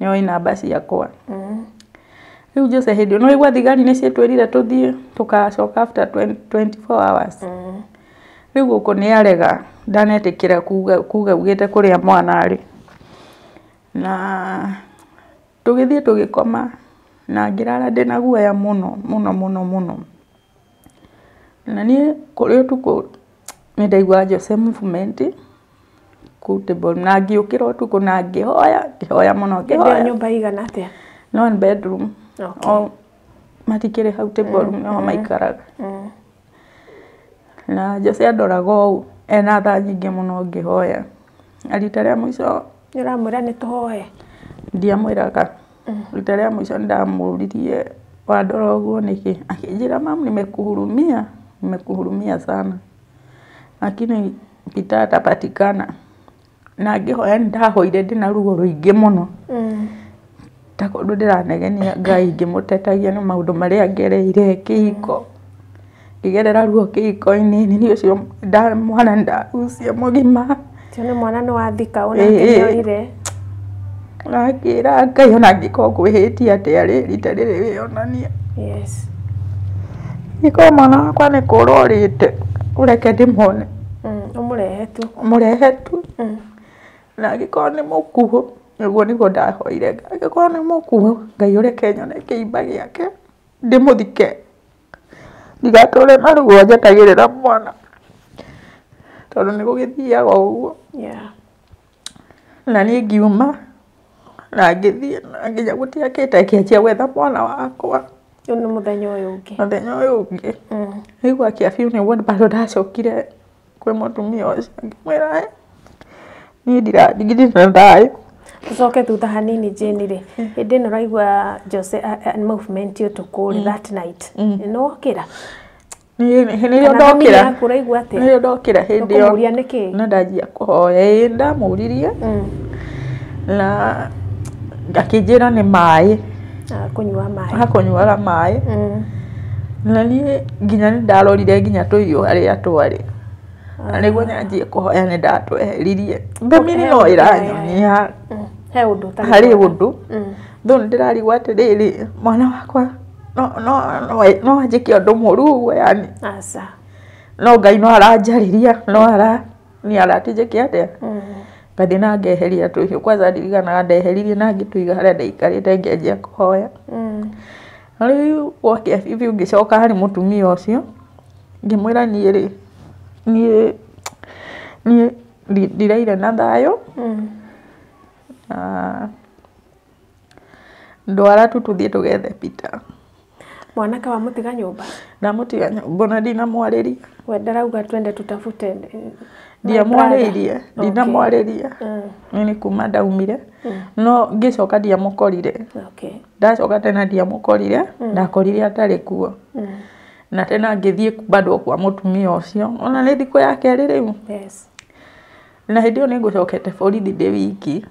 nĩoĩ namba ciakwa. Rĩu Jose hĩndĩ ĩyo nĩwaigua thigari nĩciĩtwĩrire tũthiĩ tũgacoka after 24 hours. Rĩu gũkũ nĩarega ndanetĩkĩra kuga augĩte kũrĩa mwana arĩ. Na tũgĩthiĩ tũgĩkoma na ngĩrara ndĩna guoya mũno mũno mũno mũno. Na niĩ kũrĩ ũtukũ nĩndaiguaga Jose movement kũu table na ngĩũkĩra ũtukũ na ngĩhoya ngĩhoya mũno Hĩndĩ ĩyo ngĩhoya. nyũmba igana atĩa? Nĩ one bedroom. O matikĩrĩ hau table room nĩho maikaraga. Na Jose andoraga ũũ ena tha nyingĩ mũno ngĩhoya. Na rita rĩa mũico Nĩ ũramwĩra nĩ tũhoe? Ndiamwĩraga. Rita rĩa mũico nĩndamũririe wandora ũguo nĩkĩ? Akĩnjĩra mamu nimekuhurumia, nimekuhurumia sana. Lakini Peter atapatikana. Na ngĩhoya nĩndahoire ndĩna ruo rũingĩ mũno. Ta kũndũ ndĩranegenia Ngai ngĩmũtetagia nĩ maũndũ marĩa ngereire kĩhiko. Ngĩgerera ruo kĩhiko-inĩ nĩ ũcio mwana nĩndarucia mũgima. Ũcio nĩ mwana nĩ wathika onake nĩorire. Na ngĩra Ngai ona angĩkorwo ngwĩhĩtie atĩa rĩ, rita rĩrĩ wĩonanie. Yes. Angĩkorwo mwana wakwa nĩ kũra orĩte, ũreke ndĩmuone. Ũmũrehe tu. Mũrehe tu. Na angĩkorwo nĩ mũkuũ, ũguo nĩguo ndahoire. Angĩkorwo nĩ mũkuũ, Ngai ũreke nyone kĩimba gĩake, ndĩmũthike. Ndigatũre na ruo njetagĩrĩra mwana. Tondũ nĩ gũgĩthiaga ũguo. Na niĩ ngiuma na ngĩthiĩ na nginya gũtiakĩte ngĩanjia gwetha mwana wakwa. Rĩu nĩ mũthenya ũyũ ũngĩ. Mũthenya ũyũ ũngĩ. Rĩu gwakĩa biũ nĩguo bado ndacokire kwĩ mũtumia ũcio ngĩmwĩra niĩ ndirĩ na thayũ. Tũcoke thutha hanini Jane rĩ, hĩndĩ ĩno ũraigua Jose movement ũtukũ rĩ that night. Nĩ wokĩra? Nĩrĩo Kana thamiri ndokĩra. yaku ũraigua atĩa? Nĩrĩo ndokĩra hĩndĩ ĩyo. Ũkũmũria nĩkĩ? Na ndanjia kũhoya. Ĩĩ ndamũririe. Na akĩnjĩra nĩ maĩ. Kũnyua maĩ. Akũnyuaga maĩ. Na niĩ nginya nĩndarorire nginya tũirio harĩa twarĩ. Na nĩguo nyanjie kũhoya nĩndatweheririe. Thamiri no ĩranyonia He ũndũ ũtarĩ harĩ mwega. ũndũ. Though nĩndĩrarigwo atĩrĩrĩ, mwana wakwa no anjĩke ũndũ mũũru ũguo yani. Aca. No Ngai no aranjarĩria, no ara nĩ aratinjĩke atĩa. Ngathiĩ na ngeheria tũhiũ. Kwanza ndirikanaga ndeheririe na ngĩtũiga harĩa ndaikarĩte ngĩanjia kũhoya. Na rĩu gwakĩa biũ ngĩcoka harĩ mũtumia ũcio, ngĩmwĩra niĩ rĩ, niĩ niĩ ndiraire na thayũ. Na ndwara tu tũthiĩ tũgethe Peter. Mwanake wamũtiga nyũmba? Ndamũtiga nyũmba ona ndinamwarĩria. We ndarauga twende tutafute Ndiamwarĩirie, ndinamwarĩria. Niĩ nĩ kuma ndaumire. No ngĩcoka ndiamũkorire. Ndacoka tena ndiamũkorire, ndakorire atarĩ kuo. Na tena ngĩthiĩ bado kwa mũtumia ũcio. Ona nĩ thikũ ya kerĩ rĩu. Yes. Na hĩndĩ ĩyo nĩngũcokete borithi ndĩ wiki.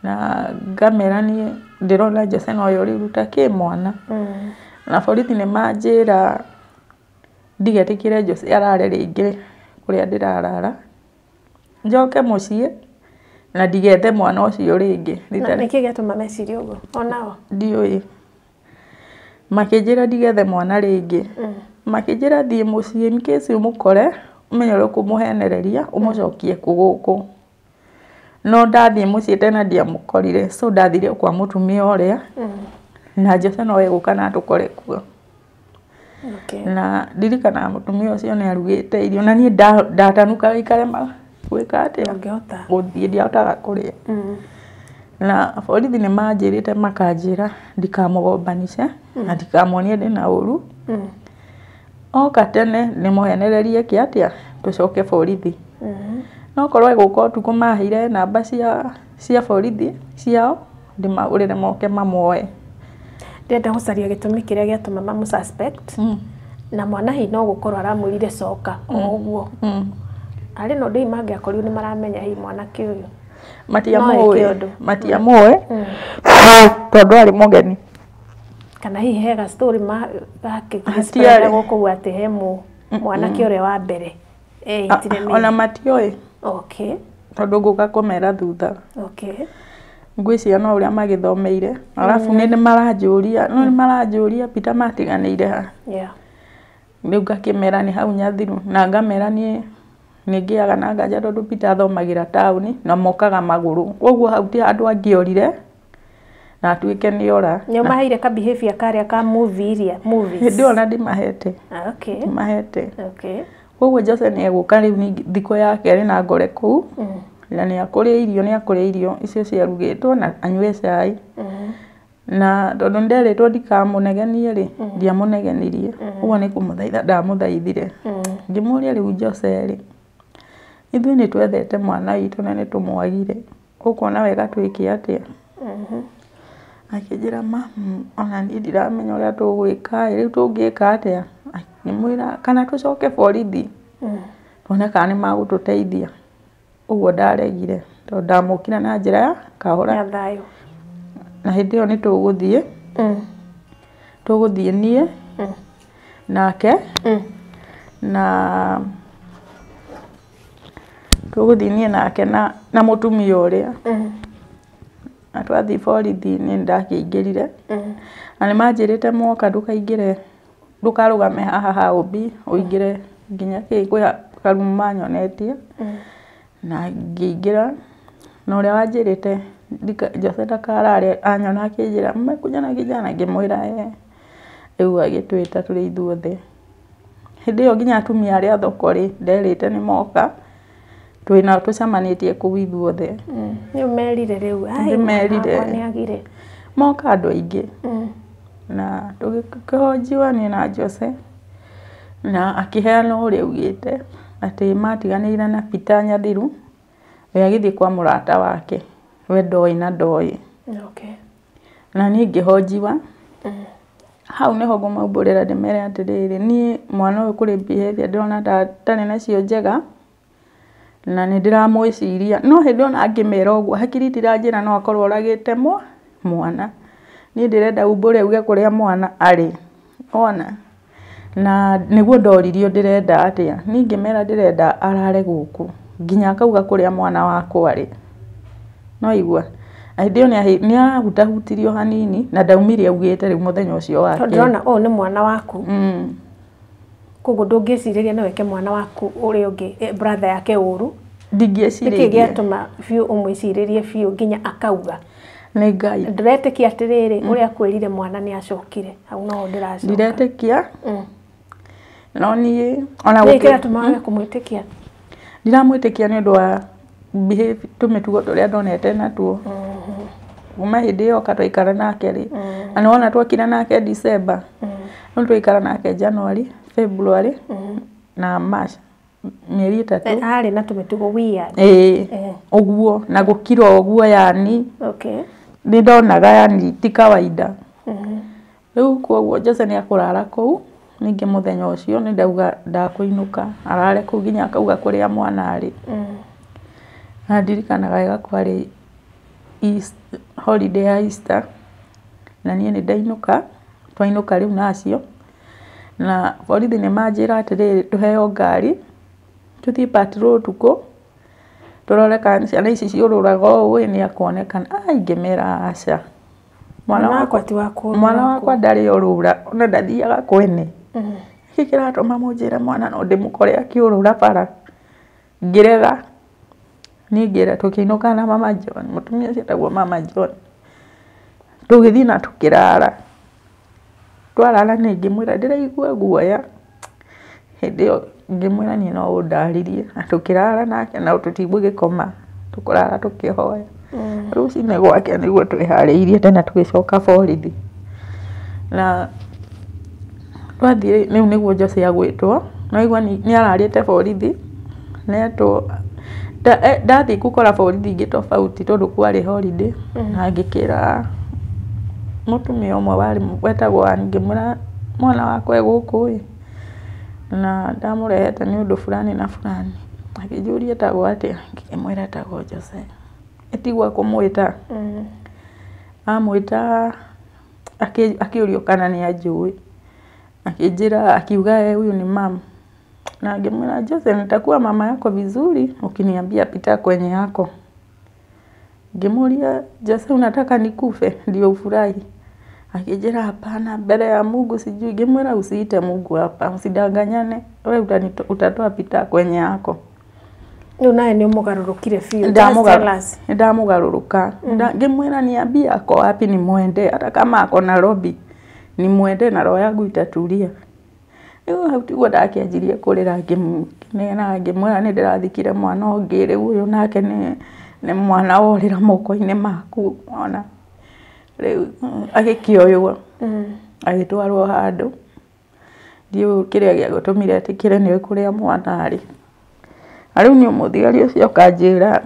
Na ngamera niĩ ndĩrona Jose nowe ũrĩruta kĩ mwana. Na borithi nĩmanjĩra ndigetĩkĩre Jose arare rĩngĩ kũrĩa ndĩrarara. Njoke mũciĩ na ndigethe mwana ũcio rĩngĩ. Na nĩkĩ gĩatũma mecirie ũguo onao? Ndiũĩ. Makĩnjĩra ndigethe mwana rĩngĩ. Makĩnjĩra thiĩ mũciĩ in case ũmũkore, ũmenye ũrĩa ũkũmũhenereria ũmũcokie gũkũ. No ndathiĩ mũciĩ tena ndiamũkorire so ndathire kwa mũtumia ũrĩa. Na Jose no egũka na atũkore kuo. Okay. Na ndirikanaga mũtumia ũcio nĩ arugĩte irio na niĩ ndatanukaga ikarema gwĩka atĩa, Ndũngĩhota. gũthiĩ, ndiahotaga kũrĩa. Na borithi nĩ manjĩrĩte makanjĩra ndikamũgombanice na ndikamuonie ndĩna ũru. Oka tene ndĩmũhenererie kĩ atĩa, tũcoke borithi. No korwo egũka ũtukũ maheire namba cia borithi ciao, ndĩmahũrĩre moke mamuoe. Ndĩrenda gũcaria gĩtũmi kĩrĩa gĩatũma mamũ suspect na mwana hihi no gũkorwo aramwĩrire coka o ũguo. Arĩ na ũndũ hihi mangĩakorirwo nĩ maramenya hihi mwanake ũyũ Matiamũĩ, No eke ũndũ. Matiamũĩ tondũ arĩ mũgeni. Kana hihi he ga story Hatiarĩ. gakĩspread gũkũ ũguo atĩ he mwanake ũrĩa wa mbere eitire Ona mĩri. matiũĩ Okay. tondũ ngũka kũmera thutha. Okay. Ngwĩciria no ũrĩa magĩthomeire, arabu nĩ maranjũria, no nĩ maranjũria Peter matiganĩire ha. Yeah. Rĩu ngakĩmera nĩ hau Nyathiru, na ngamera niĩ nĩ ngĩaga na nganja tondũ Peter athomagĩra taũni na mokaga magũrũ, koguo hau ti handũ angĩorire na atuĩke nĩ ora. Nĩ ũmaheire ka behavior karĩa ka movie iria movies. Hĩndĩ ĩyo na ndimahete. Ah, okay. Ndimahete. Okay. Koguo Jose nĩ egũka rĩu ningĩ thikũ ya kerĩ na ngore kũu, na nĩ akũrĩa irio, nĩ akũrĩa irio icio ciarugĩtwo na anyue cai. Na tondũ nĩ nderĩtwo ndikamũnegenie rĩ, ndiamũnegenirie, ũguo nĩ kũmũthaitha ndamũthaithire. Ngĩmũria rĩu Jose rĩ, ithuĩ nĩ twethete mwana witũ na nĩ tũmwagire, ũkuona wega twĩke atĩa? Akĩnjĩra mamu, ona niĩ ndiramenya ũrĩa tũgwĩka ĩ, rĩu tũngĩka atĩa? Ngĩmwĩra kana tũcoke borithi, tuone kana nĩ magũtũteithia. Ũguo ndaregire tondũ ndamũkire na njĩra ya kahora. Ya thayũ. Na hĩndĩ ĩyo nĩ tũgũthiĩ, tũgũthiĩ niĩ nake na tũgũthiĩ niĩ nake na mũtumia ũrĩa. Na twathiĩ borithi nĩ ndakĩingĩrire, na nĩ manjĩrĩte moka ndũkaingĩre, ndũkarũgame haha ha OB, ũingĩre nginya kĩ kwĩ karumu manyonetie. Na ngĩingĩra, na ũrĩa wanjĩrĩte Jose ndakarare anyona akĩnjĩra mmekuja na kijana, ngĩmwĩra ĩĩ. Rĩu agĩtwĩta tũrĩ ithuothe. Hĩndĩ ĩyo nginya atumia arĩa a thoko rĩ, nderĩte nĩ moka, twĩnao tũcemanĩtie kũu ithuothe. Nĩ ũmerire rĩu, ai, Ndĩmerire. mwana wakwa nĩ agire. Moka andũ aingĩ. Na tũgĩkĩhonjiwa niĩ na Jose, na akĩheana ũrĩa augĩte atĩ matiganĩire na Peter Nyathiru, we agĩthiĩ kwa mũrata wake, we ndoĩ na ndoĩ. Okay. Na niĩ ngĩhonjiwa. Hau nĩho ngũmaumbũrĩra ndĩmere atĩrĩrĩ, niĩ mwana ũyũ kũrĩ behavior ndĩrona ta atarĩ nacio njega, na nĩ ndĩramwĩciria. No hĩndĩ ĩyo ona ngĩmera ũguo, hakiri itiranjĩra no akorwo oragĩte mwana. Niĩ ndĩrenda umbũre uge kũrĩa mwana arĩ. Wona? Na nĩguo ndoririo ndĩrenda atĩa. Niĩ ngĩmera ndĩrenda arare gũkũ nginya akauga kũrĩa mwana wakwa arĩ. No igua? Na hĩndĩ ĩyo nĩ ahutahutirio hanini na ndaumire augĩte rĩu mũthenya ũcio wa Tondũ kerĩ. ndĩrona ũyũ nĩ mwana waku. Koguo ndũngĩcirĩria no wĩke mwana waku ũrĩa ũngĩ, brother yake ũru. Nĩkĩ Ndingĩecirĩirie. gĩatũma biũ ũmwĩcirĩrie biũ nginya akauga? Nĩ Ngai. Ndĩretĩkia atĩrĩrĩ, ũrĩa akwĩrire mwana nĩ acokire. Hau noho ndĩracoka. Ndiretĩkia. No niĩ ona Nĩkĩ kĩratũma wage kũmwĩtĩkia? Ndiramwĩtĩkia nĩ ũndũ wa behave tũmĩtugo tũrĩa ndonete natuo. Kuma hĩndĩ ĩyo oka twaikara nake rĩ, na nĩwona twokire nake December, rĩu twaikara nake January, February na March, mĩeri 3. Arĩ na tũmĩtugo weird. Ĩĩ, ũguo na gũkira ũguo yani. Okay. Nĩ ndonaga yani ti kawaida. Rĩu koguo Jose nĩ akũrara kũu, ningĩ mũthenya ũcio nĩ ndauga ndakũinũka, arare kũu nginya akauga kũrĩa mwana arĩ. Na ndirikanaga wega kwarĩ holiday ya Easter, na niĩ nĩ ndainũka, twainũka rĩu na acio, na borithi nĩ manjĩra atĩrĩrĩ, tũheo ngari, tũthiĩ patrol ũtukũ, tũrore kana ciana ici ciũrũraga ũũ ĩ nĩ akuonekana. Ai, ngĩmera aca. Mwana wakwa ti wa kũũrũra Mwana wakwa ndarĩ orũra, ona ndathiaga kwene. Nĩkĩ kĩratũma mũnjĩre mwana no ndĩmũkore akĩũrũra bara? Ngĩrega. Niĩ ngĩra tũkĩinũka na Mama John, mũtumia ũcio etagwo Mama John. Tũgĩthiĩ na tũkĩrara. Twarara niĩ ngĩmwĩra ndĩraigua guoya. Hĩndĩ ĩyo ngĩmwĩra niĩ no ũndaririe. Na tũkĩrara nake na tũtigũgĩkoma, tũkũrara tũkĩhoya. Rũcinĩ gwakĩa nĩguo twĩharĩirie tena tũgĩcoka borithi. Na twathiĩ rĩu nĩguo Jose agwĩtwo, nĩwaigua nĩ ararĩte borithi, netwo ndathiĩ gũkora borithi ingĩ tofauti tondũ kwarĩ holiday, na ngĩkĩra mũtumia ũmwe warĩ wetagwo Ann, ngĩmwĩra mwana wakwa e gũkũ ĩ, na ndamũrehete nĩ ũndũ fulani na fulani. Akĩnjũria etagwo atĩa, ngĩkĩmwĩra etagwo Jose. Ĩtiguo ekũmwĩta? Amwĩta akĩũrio kana nĩ anjũĩ. Akĩnjĩra, akiuga "Eh, huyu ni mama." Na ngĩmwĩra Jose, nitakuwa mama yako vizuri ukiniambia pita kwenye yako. Ngĩmũria Jose, unataka nikufe ndio ufurahi? Akĩnjĩra hapana, mbele ya Mungu sijui. Ngĩmwĩra usiite Mungu hapa, usidanganyane, we utatoa pita kwenye yako. Rĩu nawe nĩ ũmũgarũrũkire biũ. Just tell us. Ndamũgarũrũka. Ngĩmwĩra niambie ako wapi nimwende, hata kama ako Nairobi nimwende na roho yangu itatulia. Rĩu hau tiguo ndakĩanjirie kũrĩra, ngĩneana ngĩmwĩra nĩ ndĩrathikire mwana ũngĩ, rĩu ũyũ nake nĩ mwana worĩra moko-inĩ maku ona. Rĩu agĩkĩoywo agĩtwarwo handũ, ndiũĩ kĩrĩa gĩagĩtũmire etĩkĩre nĩ kũrĩa mwana arĩ. Na rĩu niĩ mũthigari ũcio akanjĩra,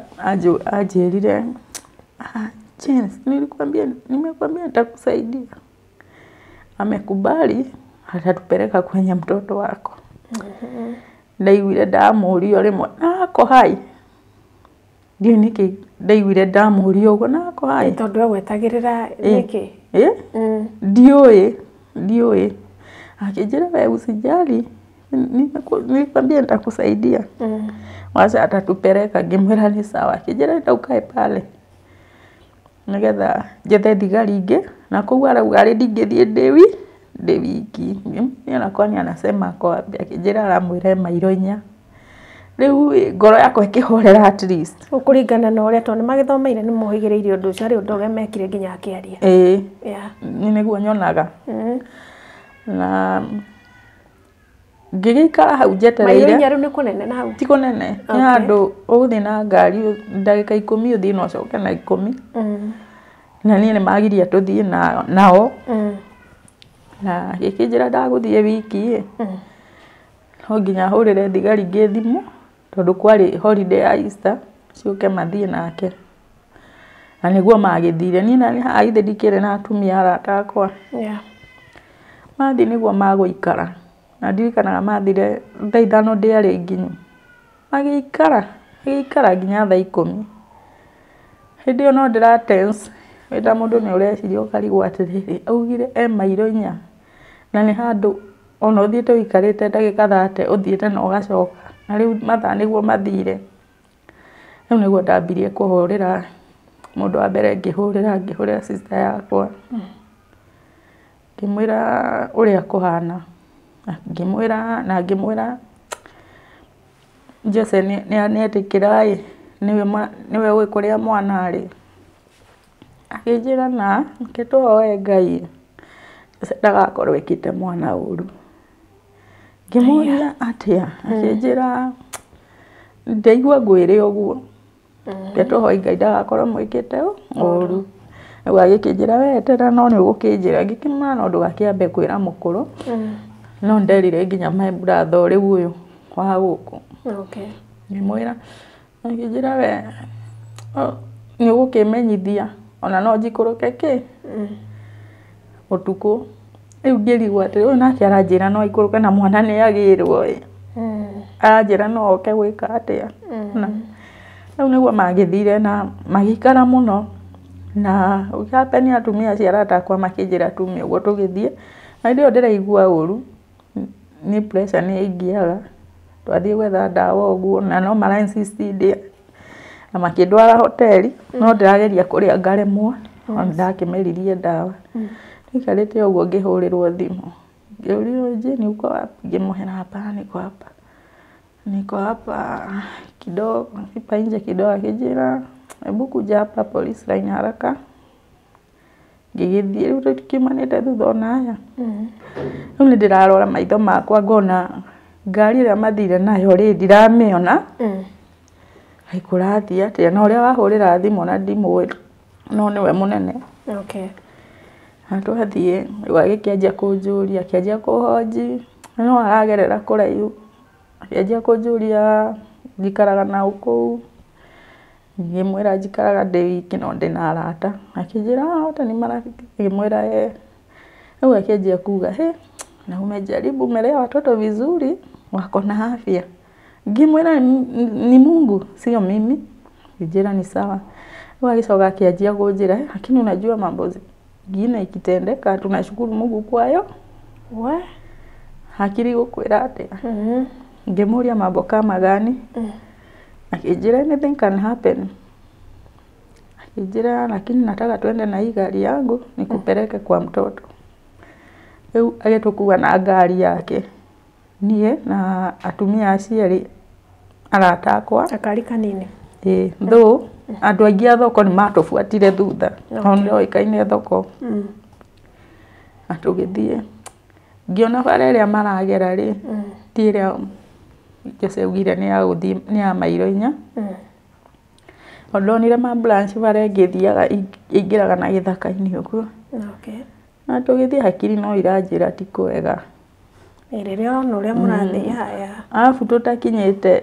anjĩrire, "Ah, James, nilikwambia, nimekwambia nitakusaidia. Amekubali, atatupeleka kwenye mtoto wako." Ndaiguire ndamũria rĩmwe, na ako hai? Ndiũĩ nĩkĩ ndaiguire ndamũria ũguo, na ako hai? Tondũ egwetagĩrĩra nĩkĩ? Ndiũĩ, ndiũĩ. Akĩnjĩra we usijali, nilikwambia nitakusaidia. Wacha atatupeleka. Ngĩmwĩra nĩ sawa. Akĩnjĩra enda ũkae pale nĩgetha njethe thigari ingĩ, na kũu arauga arĩ ndingĩthiĩ ndĩ wiki. Ngĩmwĩra kwani anasema ako wapi? Akĩnjĩra aramwĩra e mairo 4. Rĩu ngoro yakwa ĩkĩhorera at least. Kũringana na ũrĩa tondũ nĩ magĩthomeire nĩ mohĩgĩrĩire ũndũ ũcio, harĩ ũndũ ũrĩa mekire nginya akĩaria. Ĩĩ. Yeah. Nĩ nĩguo nyonaga. Na ngĩgĩikara hau Mairo njetereire. 4 rĩu nĩ kũnene na hau. Ti kũnene, nĩ handũ ũgũthiĩ na ngari ndagĩka 10 ũthiĩ na ũcoke na 10. Na niĩ nĩ magiria tũthiĩ nao. Na gĩkĩnjĩra ndagũthiĩ wiki ĩ, no nginya hũrĩre thigari ingĩ thimũ tondũ kwarĩ holiday ya Easter, ciũke mathiĩ nake. Na nĩguo magĩthire. Niĩ na haha githĩ ndikĩrĩ na atumia arata akwa. Yeah. Mathiĩ nĩguo magũikara. Na ndirikanaga mathire thaa 5 ndĩarĩ nginyu. Magĩikara, magĩikara nginya thaa 10. Hĩndĩ ĩyo no ndĩra tense, wĩ ta mũndũ nĩ ũreciria ũkarigwo atĩrĩrĩ, augire e mairo 4 na nĩ handũ ona ũthiĩte ũikarĩte ndagĩka 30 ũthiĩte na ũgacoka. Na rĩu mathaa nĩguo mathire. Rĩu nĩguo ndambirie kũhũrĩra mũndũ wa mbere, ngĩhũrĩra sister yakwa. Ngĩmwĩra ũrĩa kũhana. Ngĩmwĩra na ngĩmwĩra Jose nĩ etĩkĩra ĩ, nĩwe ũĩ kũrĩa mwana arĩ. Akĩnjĩra na reke tũhoe Ngai Jose ndagakorwo ekĩte mwana ũru. Ngĩmũria atĩa? Akĩnjĩra ndaigua ngwĩre ũguo. Reke tũhoe Ngai ndagakorwo mwĩkĩte ũru. Rĩu agĩkĩnjĩra we eterera no nĩ ũgũkĩnjĩra. Ngĩkĩmwĩra no ndũgakĩambe kwĩra mũkũrũ. No nderire nginya my brother rĩu ũyũ wa gũkũ. Okay. Ngĩmwĩra, akĩnjĩra we nĩ ũgũkĩmenyithia ona no njikũrũke kĩ ũtukũ. Rĩu ngĩrigwo atĩ ũyũ nake aranjĩra no aikũrũke na mwana nĩ agĩrwo ĩ. Aranjĩra no oke gwĩka atĩa. Na rĩu nĩguo magĩthire na magĩikara mũno. Na gũkĩhappen atumia acio arata akwa makĩnjĩra tume ũguo tũgĩthiĩ. Na hĩndĩ ĩyo ndĩraigua ũru, nĩ pressure nĩ yaingĩraga. Twathiĩ gwetha ndawa ũguo na no mara insist ndĩe. Na makĩndwara hoteli, no ndĩrageria kũrĩa ngaremwo, no nĩndakĩmeririe ndawa. Ndaikarĩte ũguo ngĩhũrĩrwo thimũ. Ngĩũrio Jane uko wapi? Ngĩmwĩra hapana niko hapa. Niko hapa kidogo, hapa nje kidogo. Akĩnjĩra hebu kuja hapa police line haraka. Ngĩgĩthiĩ rĩu tũkiumanĩte thutha ona aya. Rĩu nĩ ndĩrarora maitho makwa ngona ngari ĩrĩa mathire nayo rĩ ndiramĩona. Kaĩ kũrathiĩ atĩa? Na ũrĩa wahũrĩra thimũ na ndimũĩ no nĩwe mũnene. Okay. Na twathiĩ rĩu agĩkĩanjia kũnjũria, akĩanjia kũhonji, no aragerera kũraihu. Akĩanjia kũnjũria njikaraga naũ kũu, ngĩmwĩra njikaraga ndĩ wiki no ndĩna arata. Akĩnjĩra hawa wote ni marafiki? Ngĩmwĩra ĩĩ. Rĩu akĩanjia kuga he na umejaribu umelea watoto vizuri wako na afya. Ngĩmwĩra ni Mungu sio mimi. Akĩnjĩra ni sawa. Rĩu agĩcoka akĩanjia kũnjĩra lakini unajua mambo zingine ikitendeka tunashukuru Mungu kwayo. We? Hakiri gũkwĩra atĩa? Ngĩmũria mambo kama gani? Akĩnjĩra anything can happen. Akĩnjĩra lakini nataka twende na hii gari yangu nikupeleke kwa mtoto. Rĩu agĩtũkua na ngari yake niĩ na atumia acio erĩ arata akwa. Gakari kanini. Ĩĩ, though andũ aingĩ a thoko nĩ matũbuatire thutha tondũ nĩoĩkaine thoko. Na tũgĩthiĩ ngĩona bara ĩrĩa maragera rĩ ti ĩrĩa Jose augire nĩ ya gũthiĩ nĩ ya mairo 4. Tondũ ndonire ma-ambulance bara ĩngĩ ĩthiaga ĩingĩraga na gĩthaka-inĩ ũguo. Okay. Na tũgĩthiĩ hakiri no iranjĩra ti kwega. Rĩrĩa ũrona ũrĩa mũrathiĩ haya. Arabu tũtakinyĩte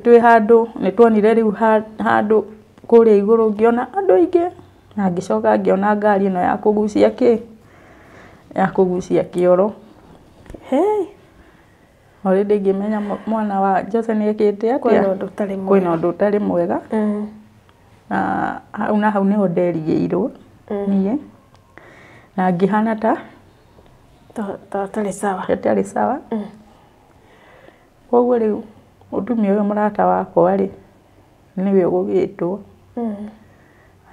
twĩ handũ nĩ tuonire rĩu handũ kũrĩa igũrũ ngĩona andũ aingĩ na ngĩcoka ngĩona ngari ĩno ya kũgucia kĩ ya kũgucia kĩoro. Hey. Already ngĩmenya mwana wa Jose nĩ ekĩte atĩa. Kwĩna ũndũ ũtarĩ mwega. Kwĩna ũndũ ũtarĩ mwega. Na hau na hau nĩho nderigĩirwo niĩ na ngĩhana ta Ta ũtarĩ sawa. ĩtarĩ sawa. Koguo rĩu mũtumia ũyũ mũrata wakwa rĩ nĩwe ũgũgĩtwo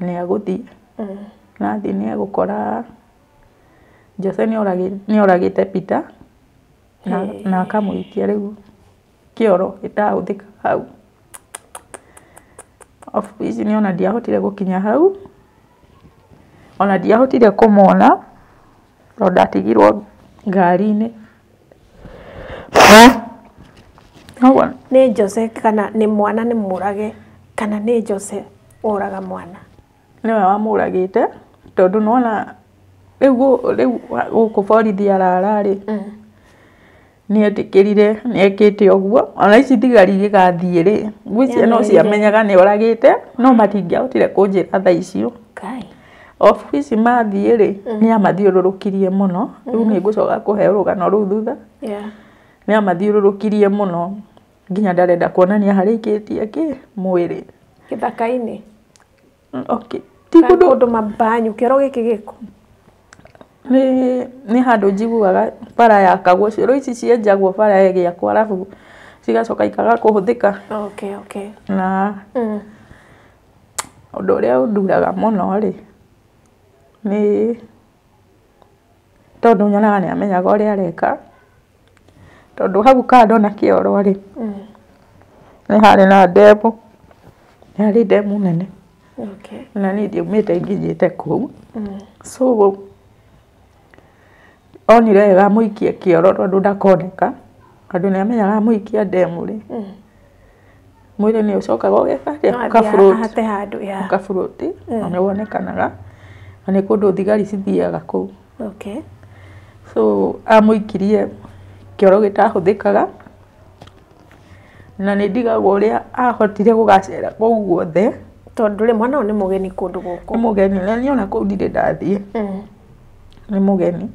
na nĩ agũthiĩ. Na athiĩ nĩ egũkora Jose nĩ oragĩte Peter na akamũikia rĩu kĩoro gĩtahũthĩka hau. Of which niĩ ona ndiahotire gũkinya hau, ona ndiahotire kũmona tondũ ndatigirwo ngari-inĩ. Nĩ Jose kana nĩ mwana nĩ mũrage kana nĩ Jose oraga mwana? Nĩwe wamũragĩte tondũ nĩwona rĩu rĩu gũkũ borithi arara rĩ nĩ etĩkĩrire nĩ ekĩte ũguo. Ona ici thigari igĩgathiĩ rĩ ngwĩciria no ciamenyaga nĩ oragĩte no matingĩahotire kũnjĩra thaa icio. Of which mathiĩ rĩ nĩ amathiũrũrũkirie mũno. Rĩu nĩ ngũcoka kũhe rũgano rũu thutha. Nĩ amathiũrũrũkirie mũno nginya ndarenda kuonania harĩa aikĩtie kĩ mwĩrĩ. Gĩthaka-inĩ? Okay. Ti kũndũ mabanyu kĩoro gĩkĩ gĩkũ? Nĩ handũ njiguaga bara yakagwo cioro ici cienjagwo bara ĩgĩakwo arabu cigacoka ikaga kũhũthĩka. Okay, okay. Na ũndũ ũrĩa ũnduraga mũno rĩ nĩ tondũ nyonaga nĩ amenyaga ũrĩa areka. Tondũ hau kando na kĩoro rĩ nĩ harĩ na ndemu, nĩ harĩ ndemu nene. Okay. Na niĩ ndiaumĩte nginyĩte kũu. So onire wega amũikie kĩoro tondũ ndakoneka tondũ nĩ amenyaga amũikia ndemu rĩ mwĩrĩ nĩ ũcokaga ũgeka atĩa? Ahate handũ ya. Ũka float na nĩ wonekanaga na nĩ kũndũ thigari cithiaga kũu. Okay. So amũikirie kĩoro gĩtahũthĩkaga na nĩ ndigagwo ũrĩa ahotire gũgacera kũu guothe. Tondũ rĩ mwana ũyũ nĩ mũgeni kũndũ gũkũ. Nĩ mũgeni na niĩ ona kũu ndirĩ ndathiĩ. Nĩ mũgeni.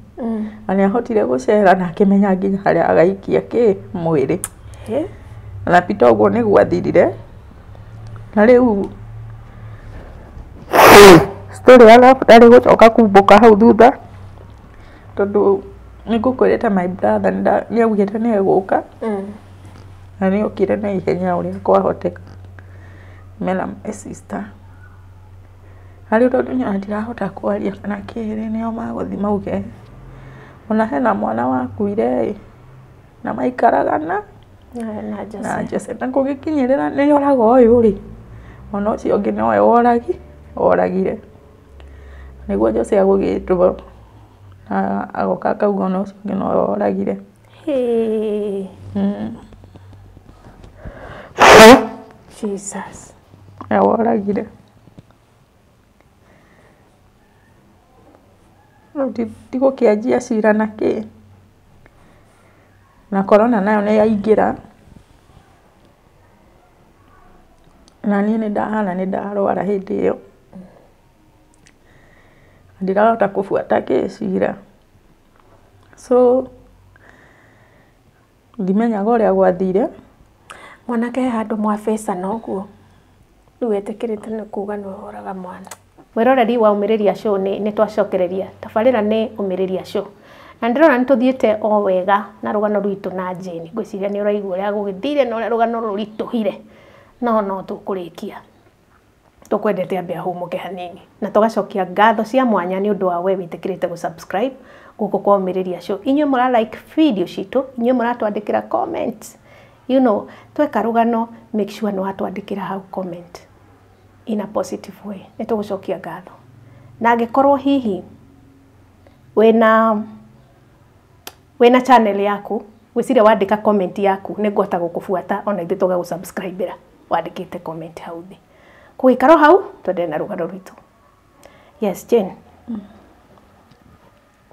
Na nĩ ahotire gũcera na akĩmenya nginya harĩa agaikia kĩ mwĩrĩ. Na Peter ũguo nĩguo athirire. Na rĩu story ya thabarĩ gũcoka kumbũka hau thutha tondũ nĩ ngũkwĩrĩte my brother nĩ augĩte nĩ egũka na nĩ okire na ihenya ũrĩa kwahoteka mena my sister. Na rĩu tondũ nyona ndirahota kwaria kana kĩrĩ nĩo magũthiĩ mauge ona hena mwana wakuire ĩ na maikaraga na na Jose na kũgĩkinyĩrĩra nĩ oraga ũyũ rĩ ona ũcio ũngĩ nowe woragire. Nĩguo Jose agũgĩtwo na agoka akauga ona ũcio ũngĩ nowe woragire. Hey. Jesus. Woragire. Rĩu ndigũkĩanjia cira na kĩ. Na corona nayo nĩ yaingĩra. Na niĩ nĩ ndahana nĩ ndarwara hĩndĩ ĩyo. Ndirahota kũbuata kĩ cira. So ndimenyaga ũrĩa gwathire. Mwanake he handũ mwabecana ũguo. Rĩu wetĩkĩrĩte nĩ kuga nĩwe woraga mwana. Mwĩroreri wa Ũmĩrĩria Show nĩ twacokereria. Tabarĩra nĩ Ũmĩrĩria Show. Na ndĩrona nĩ tũthiĩte o wega na rũgano rwitũ na Jane. Ngwĩciria nĩ ũraigua ũrĩa gũgĩthire na ũrĩa rũgano rũritũhire. No no tũkũrĩkia. Tũkwendete ambe ahũmũke hanini. Na tũgacokia ngatho cia mwanya nĩ ũndũ wa we wĩtĩkĩrĩte gũ-subscribe gũkũ kwa Ũmĩrĩria Show. Inyuĩ mũra like video citũ, inyuĩ mũratwandĩkĩra comment. You know, tweka rũgano, make sure nĩ watwandĩkĩra hau comment in a positive way. Nĩ tũgũcokia ngatho. Na angĩkorwo hihi wĩna channel yaku, gwĩciria wandĩka comment yaku, nĩ ngũhota gũkũbuata ona ithuĩ tũgagũ-subscribe-ĩra wandĩkĩte comment hau thĩ. Kũgĩikara hau, twendelee na rũgano rwitũ. Yes, Jane.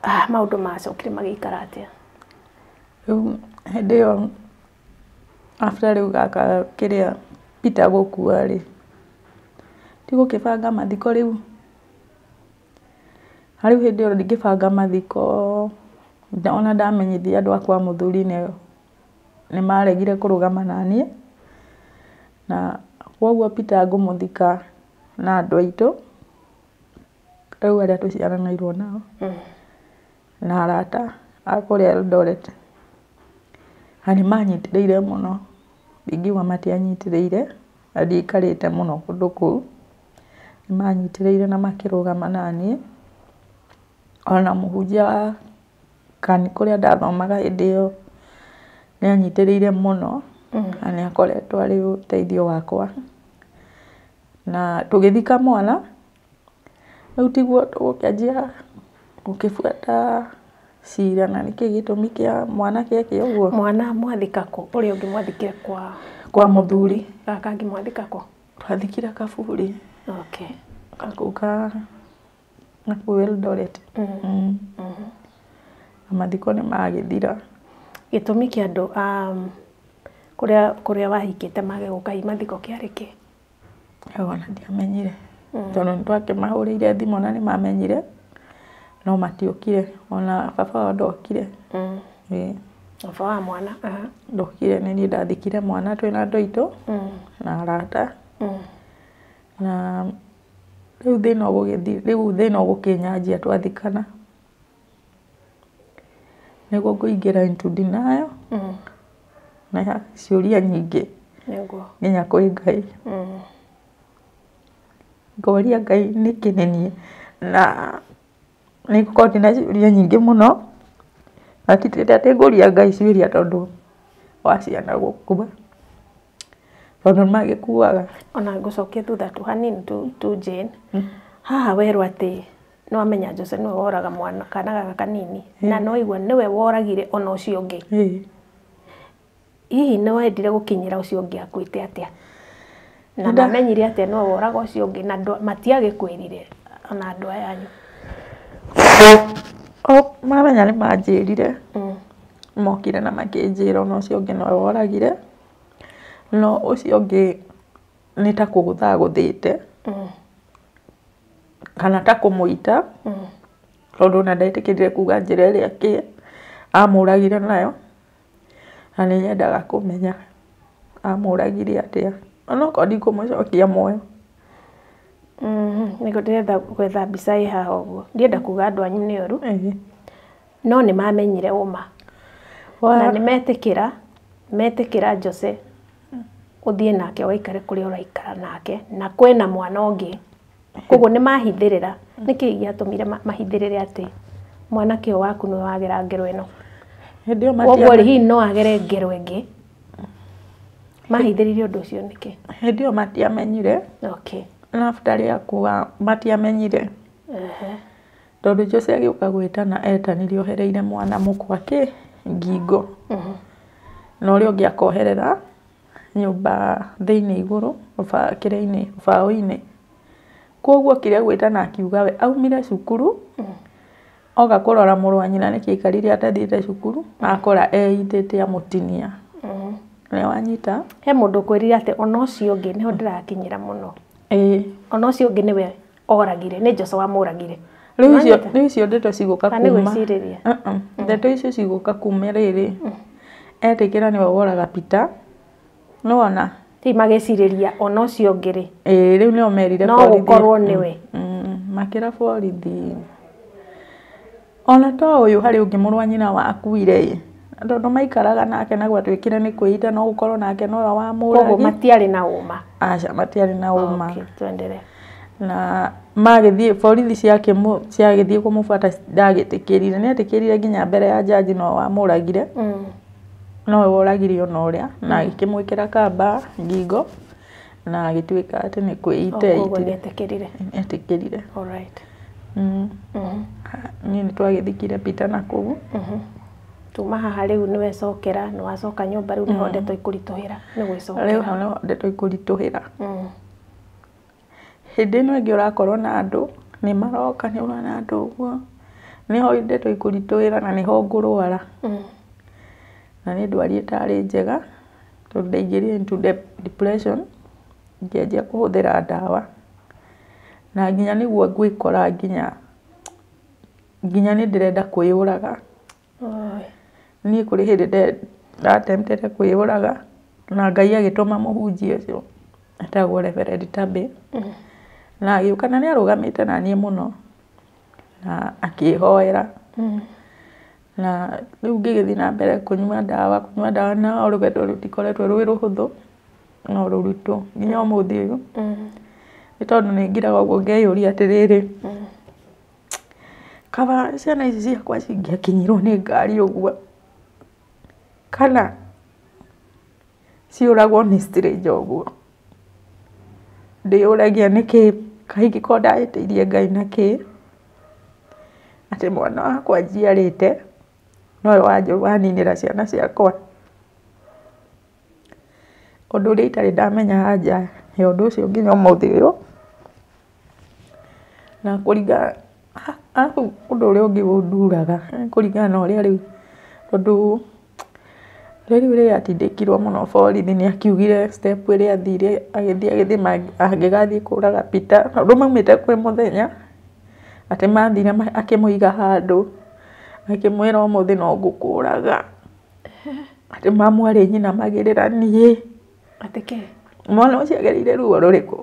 Maũndũ macokire magĩikara atĩa? Rĩu hĩndĩ ĩyo after rĩu gaka kĩrĩa Peter gũkua rĩ, tigũkĩbanga mathiko rĩu. Na rĩu hĩndĩ ĩyo ndingĩbanga mathiko, ona ndamenyithia andũ a kwa mũthuri nĩ maregire kũrũgama naniĩ. Na koguo Peter ngũmũthika na andũ aitũ, rĩu arĩa tũciaranĩirwo nao, na arata a kũrĩa Eldoret. Na nĩ manyitĩrĩire mũno, ndingiuga matianyitĩrĩire, na ndiaikarĩte mũno kũndũ kũu. Nĩ manyitĩrĩire na makĩrũgama naniĩ. Ona mũhunjia wa kũrĩa ndathomaga hĩndĩ ĩyo nĩ anyitĩrĩire mũno, na nĩ akoretwo arĩ ũteithio wakwa. Na tũgĩthika mwana, rĩu tiguo tũgũkĩanjia gũkĩbuata cira na nĩkĩ gĩtũmi kĩa mwanake eke ũguo. Mwana mwathika kũ? Ũrĩa ũngĩ mwathikire kwa Kwa mũthuri. Gaka kangĩ mwathika kũ? Twathikire kaburi. Okay. Gakũu ka nakũu Eldoret. Na mathiko nĩ magĩthira. Gĩtũmi kĩa andũ kũrĩa wahikĩte mage gũka hihi mathiko kĩarĩ kĩ? Ona ndiamenyire. Tondũ nĩ twakĩmahũrĩire thimũ na nĩ mamenyire, no matiokire. Ona baba wao ndokire. Baba wa mwana. Ndokire, nĩ niĩ ndathikire mwana twĩna andũ aitũ na arata. Na rĩu thĩna ũgũgĩthiĩ, rĩu thĩna ũgũkĩnyanjia twathikana. Nĩguo ngũingĩra into denial. Na ciũria nyingĩ. Nĩguo. Nginya kwĩ Ngai. Ngoria Ngai nĩkĩ nĩ niĩ. Na nĩ ngũkorwo ndĩna ciũria nyingĩ mũno. Na ti atĩ ngũria Ngai ciũria tondũ wa ciana gũkua. Tondũ nĩ magĩkuaga. Ona ngũcokia thutha tu hanini tu Jane. Haha werwo atĩ nĩ wamenya Jose nĩwe woraga mwana kana gaka kanini. Na no waigua nĩwe woragire ona ũcio ũngĩ. Hihi nĩ wendire gũkinyĩra ũcio ũngĩ akuĩte atĩa? Na mamenyire atĩa nĩwe woraga ũcio ũngĩ na matiagĩkwĩrire ona andũ aya anyu? Mamenya nĩ manjĩrire. Mokire na makĩnjĩra ona ũcio ũngĩ nĩwe woragire. No ũcio ũngĩ nĩ ta kũgũtha agũthĩte. Kana ta kũmũita. Tondũ ona ndetĩkĩrire kuga njĩra ĩrĩa kĩ amũragire nayo. Na nĩ nyendaga kũmenya amũragire atĩa. Onokorwo ndikũmũcokia muoyo. Nĩguo ndĩrenda gwetha mbica ĩ haha ũguo. Ndienda kuga andũ anyu nĩ oru. No nĩ mamenyire ũma. Na nĩ metĩkĩra Jose ũthiĩ nake ũgaikare kũrĩa ũraikara nake na kwĩna mwana ũngĩ. Koguo nĩ mahithĩrĩra. Nĩkĩ gĩatũmire mahithĩrĩre atĩ mwanake ũyũ waku nĩwe wagera ngero ĩno? Hĩndĩ ĩyo Koguo rĩ, hihi no agere ngero ĩngĩ? Mahithĩrĩire ũndũ ũcio nĩkĩ? Hĩndĩ ĩyo matiamenyire. Okay. Na after rĩa kuga matiamenyire. Tondũ Jose agĩũka gwĩtana etanire ohereire mwana mũkwa kĩ ngingo. Na ũrĩa ũngĩ akoherera nyũmba thĩinĩ igũrũ kĩrĩa-inĩ rũbaũ-inĩ. Koguo okire gwĩtana akiuga we aumire cukuru oka kũrora mũrũ wa nyina nĩkĩ aikarire atathiĩte cukuru akora eitĩte amũtinia. Nĩ wanyita? He mũndũ ũkwĩrire atĩ ona ũcio ũngĩ nĩho ndĩrakinyĩra mũno. Ĩĩ. Ona ũcio ũngĩ nĩwe oragire, nĩ Jose wamũragire. Rĩu icio ndeto cigũka Kana nĩ kuma. gwĩcirĩria? Ndeto icio cigũka kuma rĩrĩ. Etĩkĩra nĩwe woraga Peter. Nĩwona? Rĩu magĩcirĩria ona ũcio ũngĩ rĩ. Ĩĩ rĩu nĩo merire No borithi. gũkorwo nĩwe. Makĩra borithi. Ona to ũyũ harĩ ũngĩ mũrũ wa nyina wakuire ĩ. Tondũ maikaraga nake na gwatuĩkire nĩ kwĩita no gũkorwo nake nowe Koguo wamũragi. matiarĩ na ũma. Aca matiarĩ na ũma. Okay, tuendelee. Na magĩthiĩ borithi ciagĩthiĩ kũmũbuata ndagĩtĩkĩrire. Nĩetĩkĩrire nginya mbere ya jaji no wamũragire. Nowe woragire ona ũrĩa na agĩkĩmwĩkĩra kamba ngingo na agĩtuĩka atĩ nĩ kwĩita Koguo eitire. nĩetĩkĩrire. Nĩetĩkĩrire. All right. Niĩ nĩtwagĩthikire Peter na kũu. Tuma haha rĩu nĩwecokera, nĩwacoka nyũmba rĩu nĩho ndeto ikũritũhĩra, nĩ gwĩcokera. Rĩu hau nĩho ndeto ikũritũhĩra. Hĩndĩ ĩno ĩngĩ ũrakorwo na andũ nĩ maroka nĩ ũrona andũ ũguo nĩho ndeto ikũritũhĩra na nĩho ngũrwara. Na nĩ ndwari ĩtarĩ njega tondũ ndaingĩrire into depression ngĩanjia kũhũthĩra ndawa na nginya nĩguo ngwĩkora nginya nĩ ndĩrenda kwĩyũraga. Niĩ kũrĩ hĩndĩ ndatemptete kwĩyũraga na Ngai agĩtũma mũhunjia ũcio etagwo Reverend Tabby na agĩũka na nĩ arũgamĩte na niĩ mũno na akĩhoera. Na rĩu ngĩgĩthiĩ na mbere kũnyua ndawa na rũgendo rũtikoretwo rwĩ rũhũthũ no rũritũ nginya ũmũthĩ ũyũ. Nĩ tondũ nĩ ngiraga ũguo ngeyũria atĩrĩrĩ, kaba ciana ici ciakwa cingĩakinyirwo nĩ ngari ũguo kana ciũragwo nĩ stranger ũguo. Ndĩyũragia nĩkĩ kaĩ ingĩkorwo ndahĩtĩirie Ngai nakĩ atĩ mwana wakwa njiarĩte nowe waninĩra ciana ciakwa. Ũndũ ũrĩa itarĩ ndamenya anja ya ũndũ ũcio nginya ũmũthĩ ũyũ. Na kũringana arabu ũndũ ũrĩa ũngĩ ũnduraga kũringana na ũrĩa rĩu tondũ rĩu rĩrĩa atindĩkirwo mũno borithi nĩ akiugire step ĩrĩa athire agĩthiĩ agĩthiĩ angĩgathiĩ kũraga Peter tondũ maumĩte kwĩ mũthenya atĩ mathire akĩmũiga handũ akĩmwĩra ũmũthĩ no ngũkũraga atĩ mamu arĩ nyina magĩrĩra niĩ. Atĩ kĩ? Mwana ũcio agereire ruo rũrĩkũ?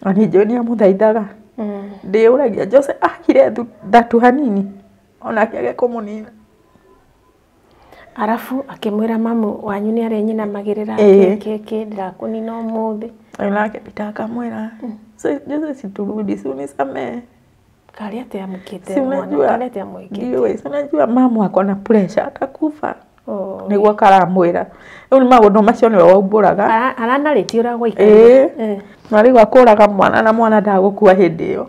Na nĩ njũĩ nĩ amũthaithaga. Ndĩyũragia Jose akire thatu hanini onake age kũmũnina. Arabu akĩmwĩra mamu wanyu nĩ arĩ nyina magĩrĩra kĩ ndĩrakũnina ũmũthĩ. Nake Peter akamwĩra Jose si turudi si unisamehe. Karĩ atĩa amũkĩte mwana, karĩ atĩa amwĩkĩte? Ndiũĩ, si unajua mamu ako na pressure atakufa. Nĩguo karamwĩra. Rĩu nĩ maũndũ macio nĩwe waumbũraga. Aranarĩtie ũrĩa gwaikarire. Ĩĩ. Na rĩu akũraga mwana na mwana ndagũkua hĩndĩ ĩyo.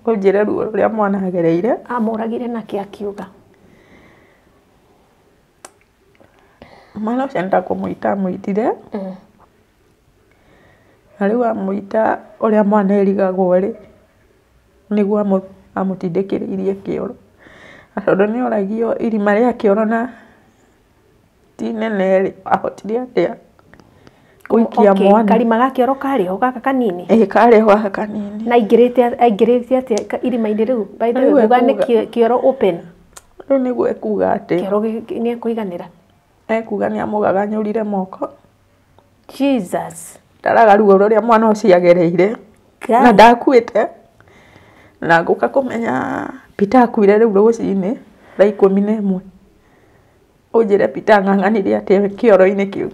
Ũnjĩre ruo rũrĩa mwana agereire. Amũragire nakĩ akiuga? Mwana ũcio nĩ ta kũmũita amũitire. Na rĩu amũita ũrĩa mwana erigagwo rĩ, nĩguo amũtindĩkĩrĩirie kĩoro. Na tondũ nĩ oragio irima rĩa kĩoro na ti inene rĩ, ahotire atĩa gũikia mwana? Karima ga kĩoro karĩ ho gaka kanini? Ĩĩ karĩ ho gaka kanini. Na aingĩrĩte atĩa irima-inĩ rĩu? By the way, uga nĩ kĩoro open. Rĩu nĩguo ekuga atĩ kĩoro nĩ ekũiganĩra. Ekuga nĩ amũgaganyũrire moko. Jesus. Ndaraga ruo rũrĩa mwana ũcio agereire. Na ndakuĩte. Na ngũka kũmenya Peter akuire rĩu rũcinĩ thaa 11. Ũnjĩre Peter ang'ang'anire atĩa kĩoro-inĩ kĩu.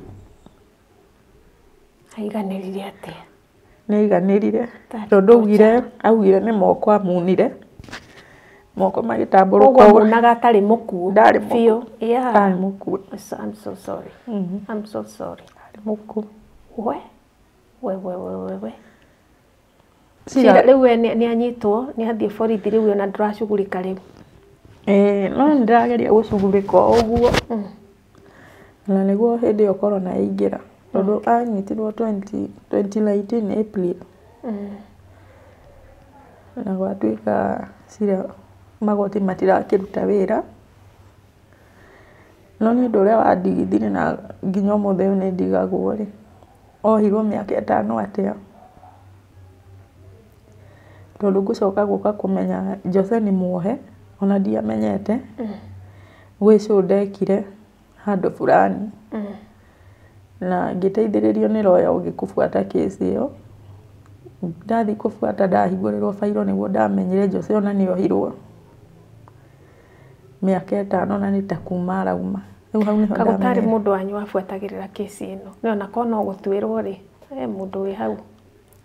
Aiganĩrire atĩa? Nĩ aiganĩrire. Tondũ augire nĩ moko amunire. Moko magĩtambũrũka. Koguo amunaga atarĩ mũkuũ. Ndarĩ mũkuũ. Biũ. Ndarĩ mũkuũ. I'm so sorry. I'm so sorry. Ndarĩ mũkuũ. We. We we we we we. Cira rĩu we nĩ anyitwo nĩ athiĩ borithi rĩu ona ndũracugurika rĩu. Ĩĩ, no nĩ ndĩrageria gũcugurĩka o ũguo. Na nĩguo hĩndĩ ĩyo corona yaingĩra, tondũ anyitirwo 2019 April. Na gwatuĩka cira magoti matirakĩruta wĩra. No nĩ ũndũ ũrĩa wandigithirie na nginya ũmũthĩ ũyũ nĩ ndigagwo rĩ, ohirwo mĩaka 5 atĩa? Tondũ ngũcoka gũka kũmenya Jose nĩ muohe, ona ndiamenyete. Gwĩ show ndekire handũ fulani. Na ngĩteithĩrĩrio nĩ lawyer ũngĩ kũbuata kĩci ĩyo. Ndathiĩ kũbuata ndahingũrĩrwo bairo nĩguo ndamenyire Jose ona nĩ ohirwo mĩaka 5 na nĩ ta kuma arauma. Rĩu hau nĩho Ka gũtarĩ ndamenyire. mũndũ wanyu wabuatagĩrĩra kĩci ĩno. Nĩ ona korwo no gũtuĩrwo rĩ, he mũndũ wĩ hau.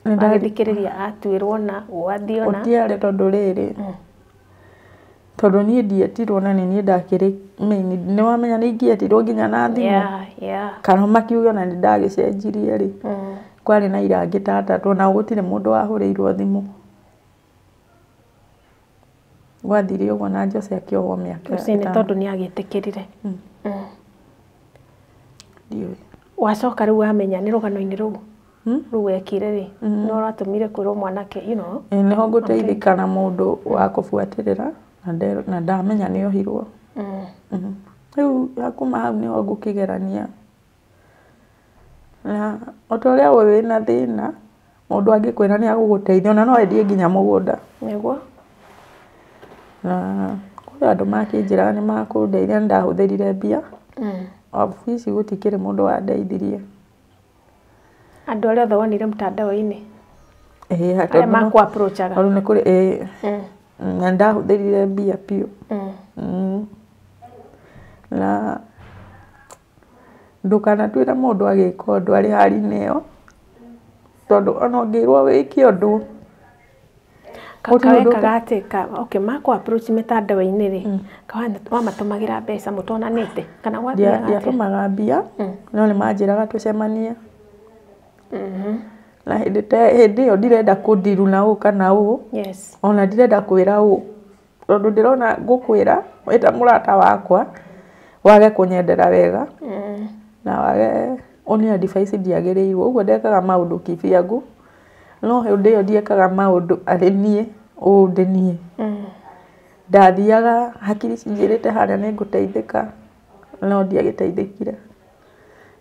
Agĩthikĩrĩria atuĩrwo na gwathiĩ ona. Gũtiarĩ tondũ rĩrĩ, tondũ niĩ ndietirwo na nĩ niĩ ndakĩrĩ main, nĩ wamenya nĩ ingĩetirwo nginya na thimũ. Kana makiuge ona nĩ ndagĩcenjirie rĩ. Kwarĩ na aira angĩ ta atatũ ona gũtirĩ mũndũ wahũrĩirwo thimũ. Gwathire ũguo na Jose akĩohwo mĩaka Ũcio nĩ 5. tondũ nĩ agĩtĩkĩrire. Ndiũĩ. Wacoka rĩu wamenya nĩ rũgano-inĩ rũu rũu wekire rĩ, nĩ ũratũmire kwĩrwo mwanake, you know. Ĩĩ, nĩho ngũteithĩka na mũndũ wa kũbuatĩrĩra na ndamenya nĩ ohirwo. Rĩu kuma hau nĩho ngũkĩgerania. Na o ta ũrĩa ũĩ wĩna thĩna, mũndũ angĩkwĩra nĩ agũgũteithia ona no endie nginya mũgũnda. Nĩguo. Na kũrĩ andũ makĩnjĩraga nĩ makũndeithia, nĩ ndahũthĩrire mbia. Of which gũtikĩrĩ mũndũ wandeithirie. Andũ arĩa othe wonire mtandao-inĩ. Ĩĩ, Arĩa tondũ no- makũ approach-aga. Tondũ nĩ kũrĩ, ĩĩ. Na ndahũthĩrire mbia biũ. Na ndũkanatuĩre mũndũ agĩka ũndũ arĩ hali-inĩ ĩyo, tondũ ona ũngĩrwo wĩke ũndũ, gũtirĩ ũndũ Kawekaga atĩ ka okay makũ approach mĩtandao-inĩ rĩ, wamatũmagĩra mbeca mũtonanĩte kana gwathiaga atĩa? Ndiatũmaga mbia, no nĩ manjĩraga tũcemanie. Na hĩndĩ ĩyo ndirenda kũndiru na ũũ kana ũũ. Ona ndirenda kwĩra ũũ, tondũ ndĩrona ngũkwĩra wĩ ta mũrata wakwa, wage kũnyendera wega, na wage ũni advice ndiagĩrĩirwo. Ũguo ndekaga maũndũ kibyangu, no hĩndĩ ĩyo ndiekaga maũndũ arĩ niĩ, ũũ ndĩ niĩ. Ndathiaga hakiri cinjĩrĩte harĩa nĩ ngũteithĩka, no ndiagĩteithĩkire.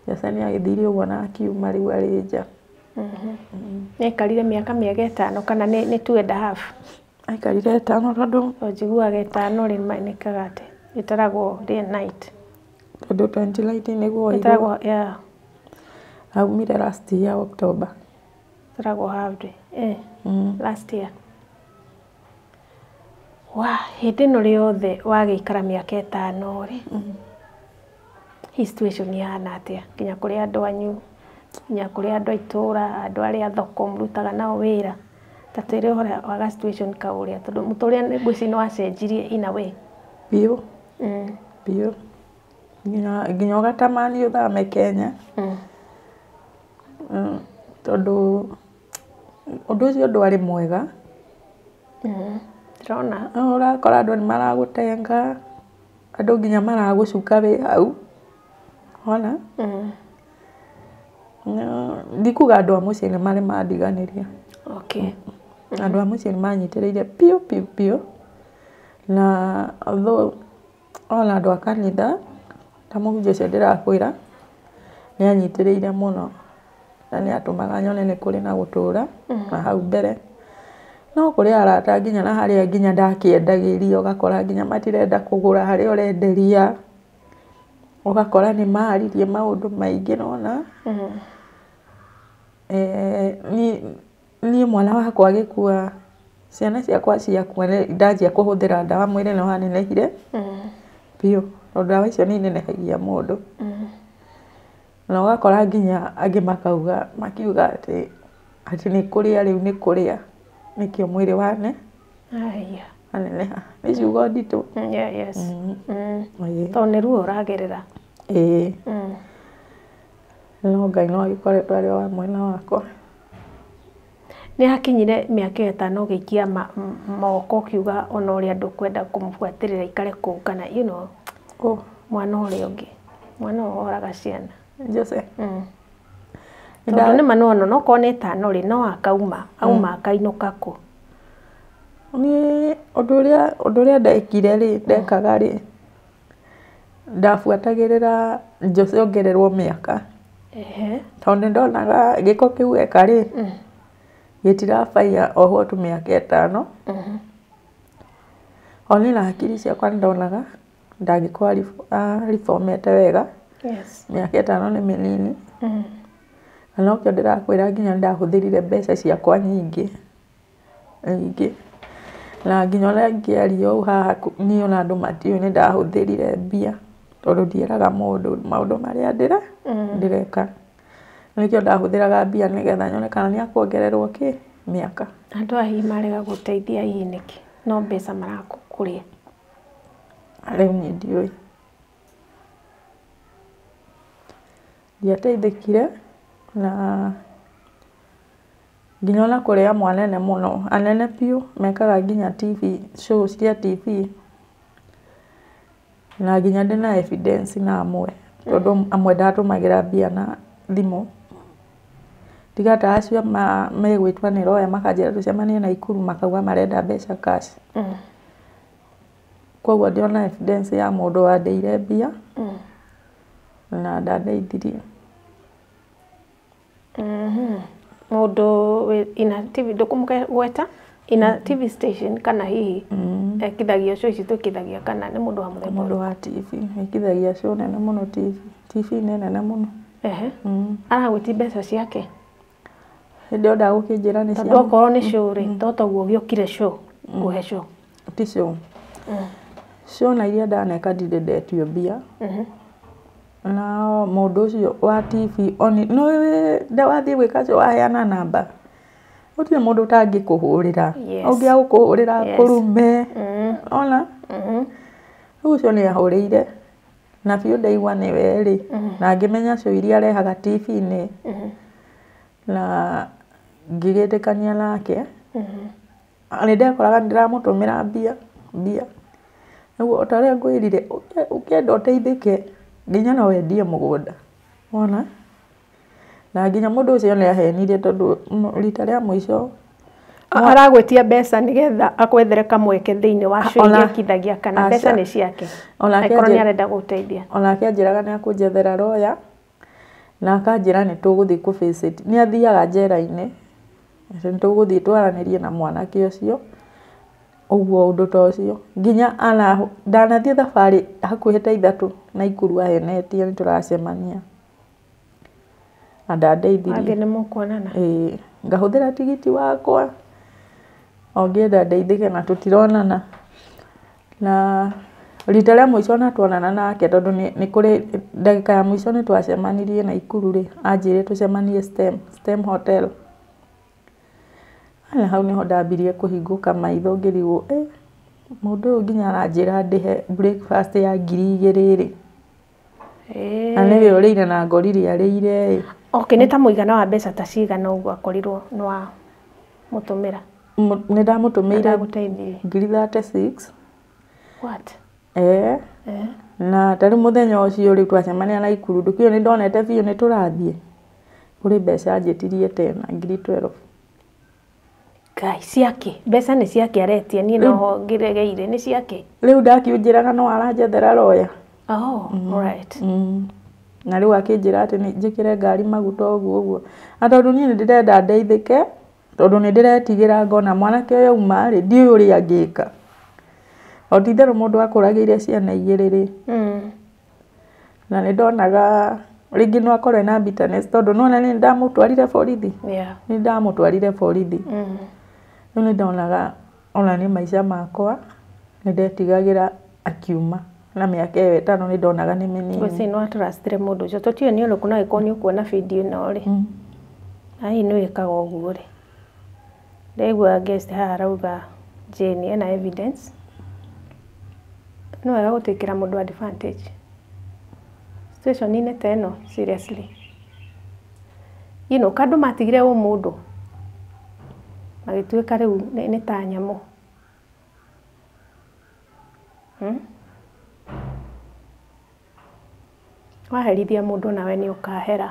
Jose nĩ agĩthire ũguo na akiuma rĩu arĩ nja. Nĩaikarire mĩaka mĩega 5 kana nĩ 2.5? Aikarire 5 tondũ O njiguaga 5 rĩ nĩkaga atĩ ĩtaragwo day and night. Tondũ 2019 nĩguo ohirwo. Ĩtaragwo, yeah. Aumire last year October. Ĩtaragwo half day. Last year. Wa hĩndĩ ĩno rĩothe wagĩikara mĩaka 5 rĩ, hi situation ihana atĩa? Nginya kũrĩ andũ anyu, nginya kũrĩ andũ a itũũra, andũ arĩa thoko mũrutaga nao wĩra. Ta twĩre ũhoro wa ga situation kau ũrĩa, tondũ mũtũrĩre ngwĩciria nĩ wacenjirie in a way. Biũ. Biũ. Nginya ũgatamani ũthame Kenya. Tondũ ũndũ ũcio ndwarĩ mwega. Ndĩrona. No ũrakora andũ nĩ maragũtenga, andũ nginya maragũcuka wĩ hau. Wona? Ndikuga andũ a mũciĩ nĩ marĩ mandiganĩria. Andũ a mũciĩ nĩ manyitĩrĩire biũ biũ biũ. Na although ona andũ a kanitha, ta mũhunjia ũcio ndĩrakwĩra, nĩ anyitĩrĩire mũno. Na nĩ atũmaga nyone nĩ kũrĩ na gũtũra na hau mbere. No kũrĩ arata nginya na harĩa nginya ndakĩendagĩria, ũgakora nginya matirenda kũgũra harĩa ũrenderia. Ũgakora nĩ maririe maũndũ maingĩ nĩwona. Niĩ mwana wakwa agĩkua, ciana ciakwa ciakua ndanjia kũhũthĩra ndawa mwĩrĩ nĩ wanenehire biũ, tondũ ndawa icio nĩ inenehagia mũndũ. Na ũgakora nginya angĩ makauga, makiuga atĩ nĩ kũrĩa rĩu nĩ kũrĩa, nĩkĩo mwĩrĩ waneneha. Nĩ ciugo nditũ. Yeah, yes. Tondũ nĩ ruo ũragerera. Ĩĩ. No Ngai no agĩkoretwo arĩ o wa mwena wakwa. Nĩ hakinyire mĩaka ĩtano ũgĩikia moko ũkiuga ona ũrĩa ndũkwenda kũmũbuatĩrĩra ikare kũu kana you know mwana ũrĩa ũngĩ mwana ũyũ woraga ciana. Jose. Tondũ nĩ ma nĩwona onokorwo nĩ ĩtano rĩ no akauma auma akainũka kũ. Niĩ ũndũ ũrĩa ndekire rĩ ndekaga rĩ ndabuatagĩrĩra Jose ongererwo mĩaka. Tondũ nĩ ndonaga gĩko kĩu eka rĩ gĩtirabaia ohwo tu mĩaka ĩtano. O niĩ na hakiri ciakwa nĩ ndonaga ndangĩkorwo aribomete wega. Mĩaka ĩtano nĩ mĩnini. Na nokĩo ndĩrakwĩra nginya nĩ ndahũthĩrire mbeca ciakwa nyingĩ nyingĩ. Na nginya ona ngĩaria ũũ haha niĩ ona andũ matiũĩ nĩ ndahũthĩrire mbia tondũ ndiĩraga mũndũ maũndũ marĩa ndĩreka. Nĩkĩo ndahũthĩraga mbia nĩgetha nyone kana nĩ akuongererwo kĩ mĩaka. Andũ aya hihi marega gũteithia hihi nĩkĩ? No mbeca marakũrĩa. Rĩu niĩ ndiũĩ. Ndiateithĩkire na nginya ona kũrĩ amwe anene mũno, anene biũ mekaga nginya TV, show cia TV na nginya ndĩna evidence na amwe tondũ amwe ndatũmagĩra mbia na thimũ. Tiga ta acio megwĩtwo nĩ lawyer makanjĩra tũcemanie Naikuru makauga marenda mbeca cash. Koguo ndĩona evidence ya mũndũ wandĩire mbia na ndandeithirie. Mũndũ ina TV ndũkũmũgweta ina TV station kana hihi ekithagia show ici twĩkithagia kana nĩ mũndũ wa mũthemba? Mũndũ wa TV ekithagia show nene mũno TV. TV nĩ nene mũno. Aragwĩtia mbeca ciake? Hĩndĩ ĩyo ndagũkĩnjĩra nĩ cia. Tondũ okorwo nĩ show rĩ, to toguo gĩũkire show kũhe show. Ti show. Show na iria ndaneka ndirĩ ndetio mbia. Na mũndũ ũcio wa TV oni no wathiĩ gwĩka show waheana namba. Gũtirĩ mũndũ ũtangĩkũhũrĩra. Ũngĩ agũkũhũrĩra kũrume. Ona? Rĩu ũcio nĩ ahũrĩire. Na biũ ndaigua nĩwe rĩ. Na ngĩmenya show iria arehaga TV-inĩ. Na ngĩgĩtĩkania nake. Nĩ ndekoraga nĩndĩramũtũmĩra mbia mbia. Rĩu o ta ũrĩa ngwĩrire ũkĩenda ũteithĩke nginya no wendie mũgũnda. Wona? Na nginya mũndũ ũcio nĩ ahenirie tondũ rita rĩa mũico aragwĩtia mbeca nĩgetha akwethere kamweke thĩinĩ wa show iria ekithagia kana mbeca nĩ ciake. Angĩkorwo nĩ arenda gũgũteithia. Onake anjĩraga nĩ akũnjethera lawyer na akanjĩra nĩ tũgũthiĩ kũ face it. Nĩ athiaga njera-inĩ nĩ tũgũthiĩ twaranĩrie na mwanake ũcio ũguo ũndũ ta ũcio. Nginya ndanathiĩ thabarĩ hakuhĩ ta ithatũ Naikuru ahenetie nĩ tũracemania. Na ndandeithirie. Wathiĩ nĩ mũkuonana? Ĩĩ, ngahũthĩra tigiti wakwa o ngĩenda ndeithĩke na tũtironana. Na rita rĩa mũico ona tuonana nake tondũ nĩ kũrĩ ndagĩka ya mũico nĩ twacemanirie Naikuru rĩ, anjĩrire tũcemanie Stem Hotel. Na hau nĩho ndambirie kũhingũka maitho ngĩrigwo mũndũ ũyũ nginya aranjĩra ndĩhe breakfast ya 2,000 rĩ. Na nĩwe ũrĩire na ngorire arĩire ĩ. Okay, nĩ ta mũigana wa mbeca ta cigana ũguo akorirwo nĩ wa mũtũmĩra? Nĩ ndamũtũmĩire 36,000. What? Na ta rĩu mũthenya ũcio rĩu twacemania Naikuru ndũkĩũĩ nĩ ndonete biũ nĩ tũrathiĩ. Kũrĩ mbeca anjĩtirie tena 12,000. Ngai ciake mbeca nĩ ciake aretia niĩ noho ngĩregeire nĩ ciake. Rĩu ndakiunjĩraga no aranjethera lawyer. Oh, all right. Na rĩu akĩnjĩra atĩ njĩkĩre ngari maguta ũguo ũguo. Na tondũ niĩ nĩ ndĩrenda ndeithĩke tondũ nĩ ndĩretigĩra ngona mwanake ũyũ auma rĩ ndiũĩ ũrĩa angĩka. O ti itherũ mũndũ akũragĩire ciana igĩrĩ rĩ. Na nĩ ndonaga rĩngĩ no akorwo ena bitterness tondũ nĩwona nĩ ndamũtwarire borithi. Nĩ ndamũtwarire borithi. Rĩu nĩ ndonaga ona nĩ maica makwa nĩ ndetigagĩra akiuma. Na mĩaka ĩyo ĩtano nĩ ndonaga nĩ mĩnini. Ngwĩciria nĩ watrustire mũndũ ũcio. Tũtiũĩ nĩ ũrĩkũ no angĩkorwo nĩ ũkuona video ĩno rĩ. Na hihi nĩ wĩkaga ũguo rĩ. Ndaigua guest haha arauga Jane ena evidence. Nĩ wega gũtĩkĩra mũndũ advantage. Situation-inĩ ta ĩno seriously. You know, kandũ matigire ũmũndũ. Magĩtuĩka rĩu nĩ ta nyamũ. Waherithia mũndũ nawe nĩ ũkahera.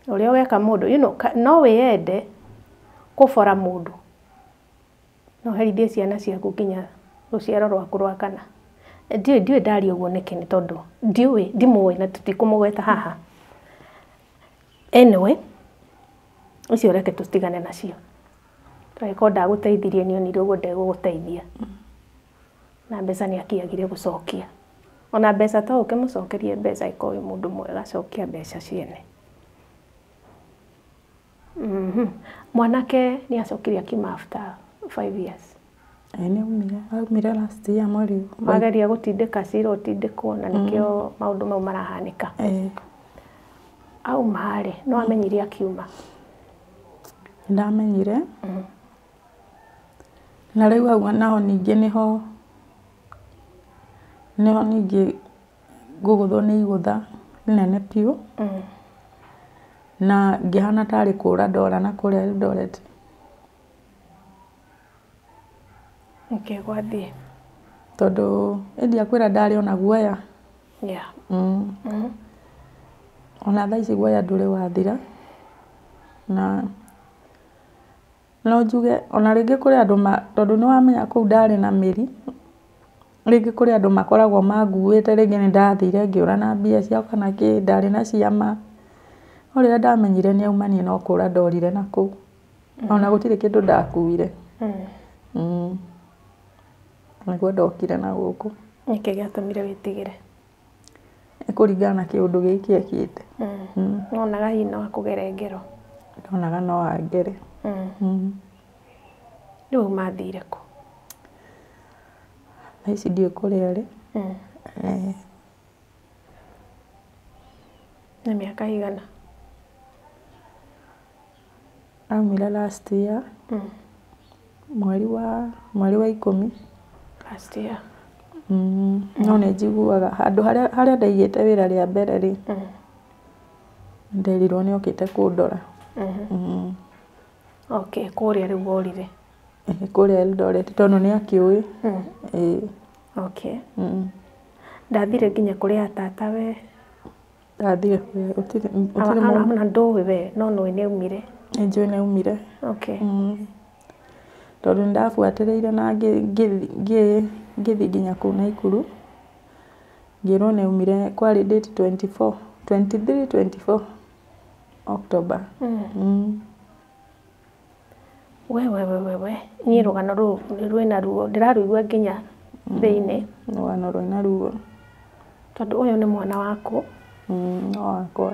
Ũrĩa ũgeka mũndũ, you know, no wĩyende kũbora mũndũ. No ũherithie ciana ciaku nginya rũciaro rwaku rwa kana. Ndiũĩ ndaria ũguo nĩkĩ nĩ tondũ ndiũĩ, ndimũĩ na tũtikũmũgweta haha. Anyway, icio reke tũtigane nacio. Angĩkorwo ndagũteithirie nĩ onire ũguo ndegũgũteithia. Na mbeca nĩ akĩagire gũcokia. Ona mbeca to ũkĩmũcokerie mbeca ĩkorwo wĩ mũndũ mwega cokia mbeca ciene. Mwanake nĩ acokire akiuma after 5 years. Nĩ aumire, aumire last year mweri. Mageria gũtindĩka cira ũtindĩkwo na nĩkĩo maũndũ mau marahanĩka. Auma rĩ, no amenyire akiuma. Ndamenyire. Na rĩu hau naho ningĩ nĩho ningĩ ngũgũthwo nĩ igũtha inene biũ. Na ngĩhana tarĩ kũra ndora na kũrĩa Eldoret. Nĩkĩ gwathiĩ? Tondũ ĩndiakwĩra ndarĩ ona guoya. Yeah. Ona thaa ici guoya ndũrĩ wathira. Na no njuge ona rĩngĩ kũrĩ andũ tondũ nĩ wamenya kũu ndarĩ na mĩri, rĩngĩ kũrĩ andũ makoragwo manguĩte, rĩngĩ nĩ ndathire ngĩũra na mbia ciao kana kĩ, ndarĩ na ciama. No rĩrĩa ndamenyire nĩ auma niĩ no kũra ndorire na kũu. Ona gũtirĩ kĩndũ ndakuire. Nĩguo ndokire na gũkũ. Nĩkĩ gĩatũmire wĩtigĩre? Nĩ kũringana na kĩũndũ gĩkĩ ekĩte. Wonaga hihi no akũgere ngero? Ndonaga no angere. Rĩu mathire kũ? Thaa ici ndiũĩ kũrĩa arĩ. Nĩ mĩaka igana? Aumire last year. Mweri wa 10. Last year. No nĩ njiguaga handũ harĩa ndaigĩte wĩra rĩa mbere rĩ, nderirwo nĩ okĩte kũndora. Okay, kũrĩa rĩu worire? Kũrĩa Eldoret tondũ nĩ akĩũĩ. Okay. Ndathire nginya kũrĩa tata we? Ndathire kũrĩa gũtirĩ mũndũ. Ona ndũĩ we, no nĩũĩ nĩ aumire? Nĩ njũĩ nĩ aumire. Okay. Tondũ nĩ ndabuatĩrĩire na ngĩthiĩ nginya kũu Naikuru, ngĩrwo nĩ aumire kwarĩ date 24, 23, 24 October. We we we we we, niĩ rũgano rũu rwĩna ruo, ndĩrarũigua nginya thĩinĩ. Rũgano rwĩna ruo. Tondũ ũyũ nĩ mwana waku. No wakwa.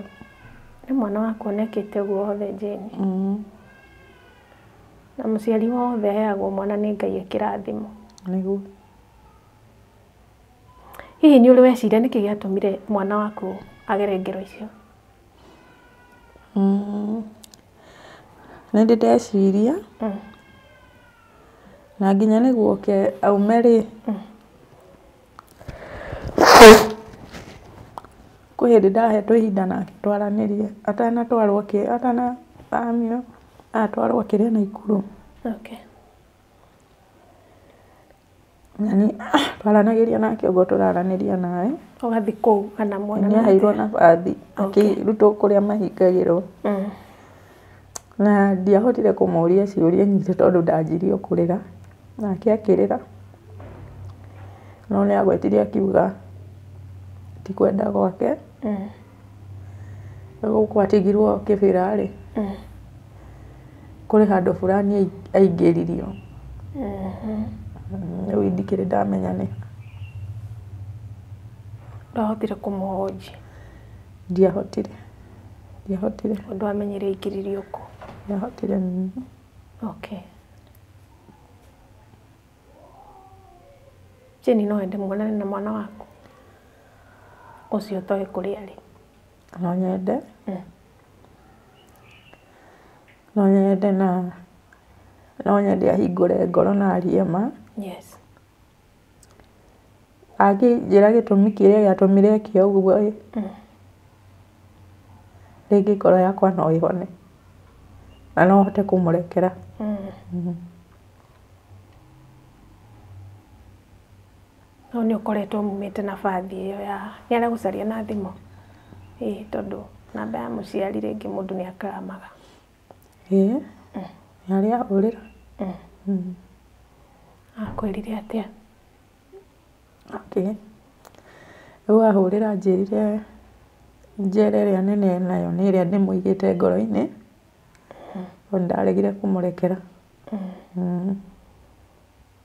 Nĩ mwana waku onekĩte ũguo hothe Jane. Na mũciari wothe aheagwo mwana nĩ Ngai kĩrathimo. Nĩguo. Hihi nĩ ũrĩ weciria nĩkĩ gĩatũmire mwana waku agere ngero icio? Nĩ ndĩ ndeciria. Na nginya nĩguo oke aume rĩ, kwĩ hĩndĩ ndahetwo ihinda nake twaranĩrie atanatwarwo atanathamio atwarwo kĩrĩa Naikuru. Okay. Na nĩ twaranagĩria nake ũguo tũraranĩria nawe. Ũgathiĩ kũu kana mwana nĩ aheirwo nabathi akĩrutwo kũrĩa mahingagĩrwo. Na ndiahotire kũmũria ciũria nyingĩ tondũ ndanjirie kũrĩra. Nake akĩrĩra. No nĩ agwetire akiuga ti kwenda gwake. Gũkũ atigirwo kĩbĩra rĩ, kũrĩ handũ fulani aingĩririo. Rĩu ndikĩrĩ ndamenya nĩ. Ndwahotire kũmũhonji? Ndiahotire. Ndiahotire. Ũndũ wamenyire aingĩririo kũ? Ndiahotire. Okay. Jane no wende muonane na mwana waku? Ũcio ũtoĩ kũrĩa arĩ? No nyende. No nyende na no nyende ahingũre ngoro na arie ma. Yes. Angĩnjĩra gĩtũmi kĩrĩa gĩatũmire eke ũguo ĩ, rĩngĩ ngoro yakwa no ĩhone. Na no hote kũmũrekera. No nĩ ũkoretwo mumĩte na bathi ĩyo ya nĩ aragũcaria na thimũ. Ĩĩ tondũ namba ya mũciari rĩngĩ mũndũ nĩ akaramaga. Ĩĩ nĩ arĩa ahũrĩra. Akwĩrire atĩa? Okay. Rĩu ahũrĩra anjĩrire njera ĩrĩa nene nayo nĩ ĩrĩa ndĩmũigĩte ngoro-inĩ, tondũ ndaregire kũmũrekera.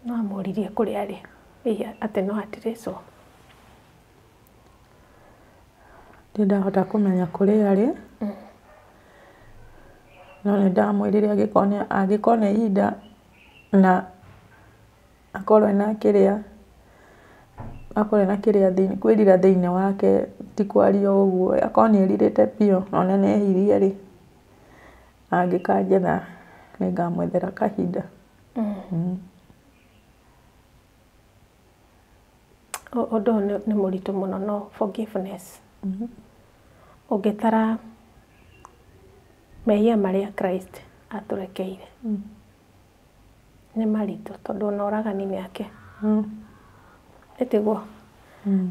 No amũririe kũrĩa arĩ atĩ no atirĩcwo. Ndirĩ ndahota kũmenya kũrĩa arĩ, no nĩ ndamwĩrire angĩkona ihinda na akorwo ena kĩrĩa, akorwo ena kĩrĩa kwĩrira thĩinĩ wake, ti kwaria o ũguo, akorwo nĩ erirĩte biũ na one nĩ ehirie rĩ, angĩkanjetha nĩngamwethera kahinda. Ũndũ ũyũ nĩ mũritũ mũno no forgiveness. Ũngĩtara mehia marĩa Christ atũrekeire nĩ maritũ tondũ ona ũragani nĩ ake. Ĩtiguo?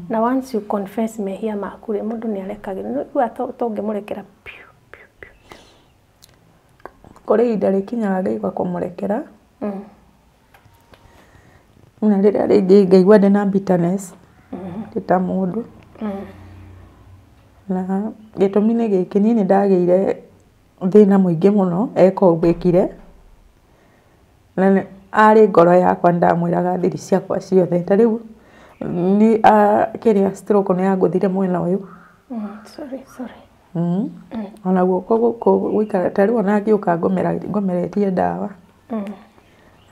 Na once you confess mehia maku rĩ, mũndũ nĩ arekagĩrwo. Nĩ ũiguaga tũngĩmũrekera piũ piũ piũ. Kũrĩ ihinda rĩkinyaga ngaigua kũmũrekera, na rĩrĩa rĩngĩ ngaigua ndĩna bitterness ndĩ ta mũndũ. Na gĩtũmi nĩ gĩkĩ, niĩ nĩ ndagĩire thĩna mũingĩ mũno eka ũguo ekire, na arĩ ngoro yakwa nĩ ndamwĩraga thiri ciakwa ciothe. Ta rĩu nĩ kĩrĩa stroke nĩ yangũthire mwena ũyũ. Sorry, sorry. Ona guoko gũkũ gũikara ta rĩu ona ngĩũka ngomeretie ndawa.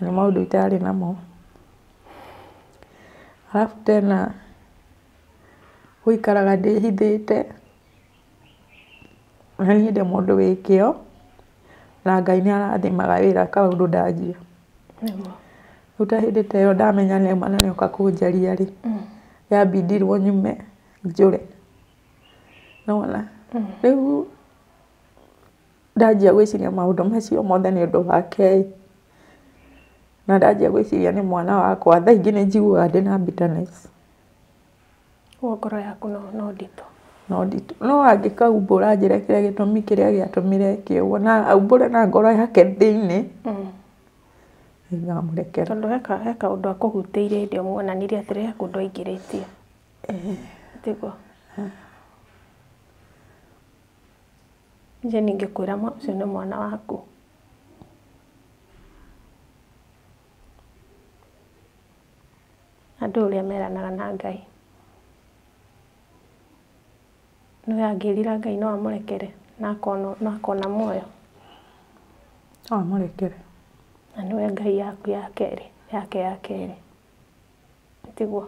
Nĩ maũndũ itarĩ namo. Arabu tena gũikaraga ndĩhithĩte, na niĩ ndĩ mũndũ wĩ kĩo, na Ngai nĩ arathimaga wĩra kaũndũ ndanjia. Rĩu ta hĩndĩ ta ĩyo ndamenya nĩma na nĩoka kũnjaria rĩ, yambindirwo nyume njũre. Nĩwona? Rĩu ndanjia gwĩciria maũndũ macio mothe nĩ ũndũ wake ĩ, na ndanjia gwĩciria nĩ mwana wakwa, thaa ingĩ nĩ njiguaga ndĩna bitterness. Ũguo ngoro yaku no nditũ. No nditũ. No angĩkaumbũra anjĩre kĩrĩa gĩtũmi kĩrĩa gĩatũmire eke ũguo, na aumbũre na ngoro yake thĩinĩ, nĩngamũrekera. Tondũ he kaũndũ akũhutĩirie hĩndĩ ĩyo muonanirie atĩrĩ he kũndũ aingĩrĩtie. Tiguo? Niĩ ningĩkwĩra ũcio nĩ mwana waku. Andũ ũrĩa meranaga na Ngai. Nĩ angĩrira Ngai no amũrekere na akona muoyo. No amũrekere. Na nĩwe Ngai yaku ya kerĩ, yake ya kerĩ. Tiguo?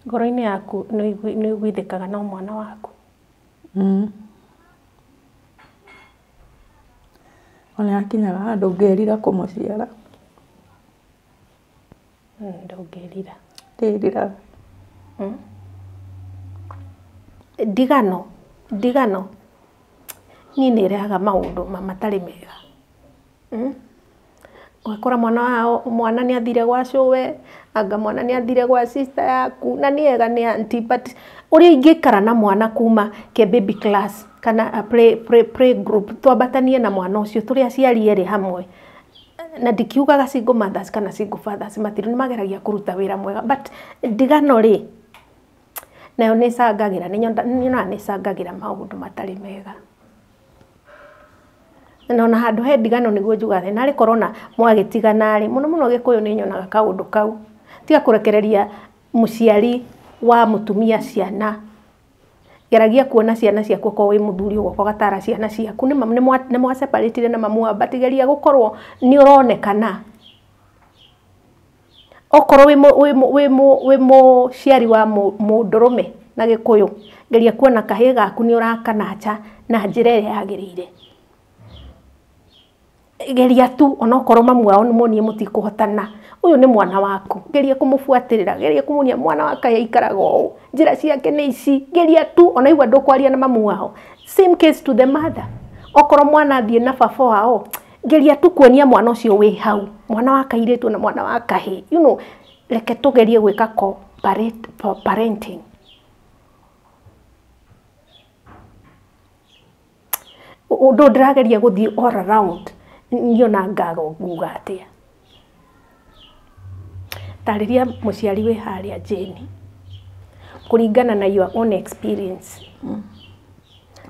Ngoro-inĩ yaku nĩ ũiguithĩkaga no mwana waku. Ona yakinyaga handũ ngerira kũmũciara. Ndũngĩrira. Ndĩriraga. Ndigano, ndigano niĩ nĩ ĩrehaga maũndũ matarĩ mega. Ũgakora mwana wao, mwana nĩ athire gwa cũwe, anga mwana nĩ athire gwa sister yaku, na nĩ ega nĩ auntie, but ũrĩa ingĩikara na mwana kuma ke baby class kana play group, twambatanie na mwana ũcio tũrĩ aciari erĩ hamwe. Na ndikiugaga single mothers kana single fathers matirĩ, nĩ mageragia kũruta wĩra mwega, but ndigano rĩ nayo nĩ ĩcangagĩra, nĩ nyonaga nĩ ĩcangagĩra maũndũ matarĩ mega. Na ona handũ he ndigano nĩguo njugaga narĩ korwo na mwagĩtigana rĩ, mũno mũno Gĩkũyũ nĩ nyonaga kaũndũ kau. Tiga kũrekereria mũciari wa mũtumia ciana. Geragia kuona ciana ciaku okorwo wĩ mũthuri ũgoka ũgatara ciana ciaku. Nĩ mwa separate na mamu wao, but geria gũkorwo nĩ ũronekana. Okorwo wĩ mũciari wa mũndũrũme na Gĩkũyũ, geria kuona kahĩĩ gaku nĩ ũrakanacha na njĩra ĩrĩa yagĩrĩire. Geria tu onokorwo mamu wao nĩ muonie mũtikũhotana, Ũyũ nĩ mwana waku, geria kũmũbuatĩrĩra, geria kũmuonia mwana wa kaĩ aikaraga ũũ, njĩra ciake nĩ ici, geria tu ona igua ndũkwaria na mamu wao. Same case to the mother. Okorwo mwana athiĩ na baba wao, geria tu kuonia mwana ũcio wĩ hau, mwana wa kairĩtu na mwana wa kahĩĩ. You know, reke tũgerie gwĩka co-parenting. Ũndũ ndĩrageria gũthiĩ all around, niona ngaga nguga atĩa. Tarĩria mũciari wĩ harĩa Jane, kũringana na your own experience.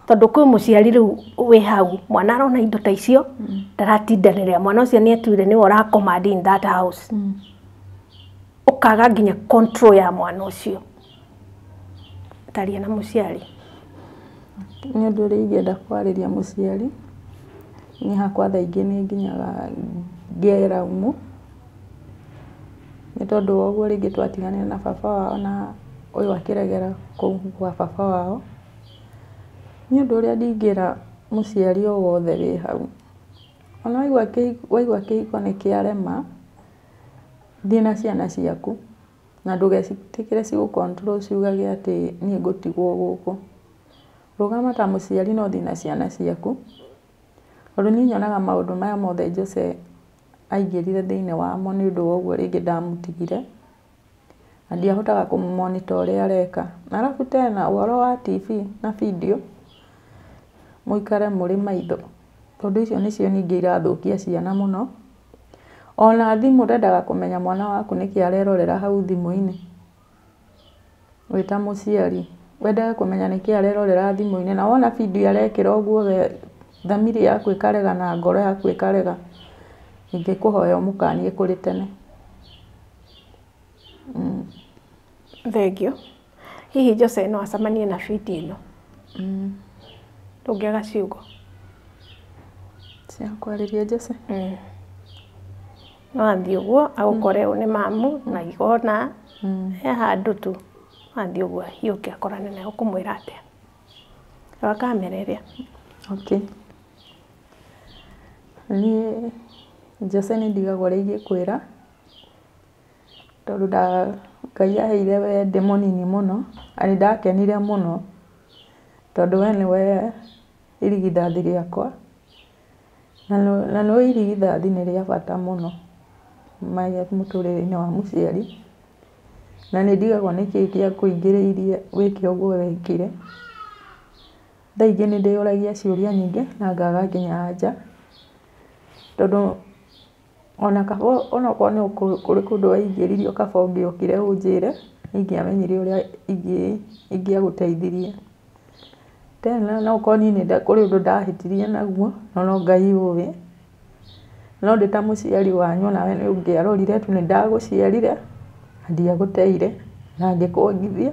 Tondũ kwĩ mũciari rĩu wĩ hau, mwana arona indo ta icio, ndaratindanĩrĩra, mwana ũcio nĩ atuire nĩwe ũra command in that house. Ũkaga nginya control ya mwana ũcio. Taria na mũciari. Nĩ ũndũ ũrĩa ingĩenda kwarĩria mũciari, niĩ hakwa thaa ingĩ nĩ nginyaga ngeraumu, nĩ tondũ wa ũguo rĩngĩ twatiganire na baba wao na ũyũ akĩregera kũu gwa baba wao. Nĩ ũndũ ũrĩa ndingĩra mũciari o wothe wĩ hau, ona waigua kĩhiko nĩ kĩarema, thiĩ na ciana ciaku na ndũgetĩkĩre cigũ control ciugage atĩ niĩ ngũtigwo gũkũ. Rũgama ta mũciari na ũthiĩ na ciana ciaku, tondũ niĩ nyonaga maũndũ maya mothe Jose aingĩrire thĩinĩ wamo nĩ ũndũ wa ũguo rĩngĩ ndamũtigire, na ndiahotaga kũmũ monitor ũrĩa areka. Na arabu tena ũhoro wa TV na video, mũikare mũrĩ maitho, tondũ icio nĩcio ningĩ irathũkia ciana mũno. Ona thimũ ndendaga kũmenya mwana waku nĩkĩ arerorera hau thimũ-inĩ. Wĩ ta mũciari, wendage kũmenya nĩkĩ arerorera thimũ-inĩ, na wona video arekĩra ũguo we thamiri yaku ĩkarega na ngoro yaku ĩkarega, ingĩkũhoya ũmũkanie kũrĩ tene. Thank you. Hihi Jose no acemanie na video ĩno? Ndũngĩaga ciugo cia kwarĩria Jose? No athiĩ ũguo agũkore ũyũ nĩ mamu na igona he handũ tu, no athiĩ ũguo ahiũke akorane nawe, ũkũmwĩra atĩa? Rora kamera ĩrĩa. Okay. Niĩ Jose nĩ ndigagwo ũrĩa ingĩkwĩra, tondũ Ngai aheire we ndĩ mũnini mũno, na nĩ ndakenire mũno, tondũ we nĩwe irigithathi rĩakwa, na nĩ irigithathi nĩ rĩa bata mũno mũtũrĩre-inĩ wa mũciari, na nĩ ndigagwo nĩkĩĩ gĩakũingĩrĩirie wĩke ũguo wekire. Thaa ingĩ nĩ ndĩyũragia ciũria nyingĩ na ngaga nginya anja, tondũ ona kaba onokorwo nĩ kũrĩ kũndũ waingĩririo kaba ũngĩokire ũnjĩre, nĩ ingĩamenyire ũrĩa ingĩagũteithirie. Tena no ũkorwo niĩ kũrĩ ũndũ ndahĩtirie naguo, no no Ngai ũĩ. No ndĩ ta mũciari wanyu onawe nĩ ũngĩarorire tu nĩ ndagũciarire na ndiagũteire na ngĩkuongithia.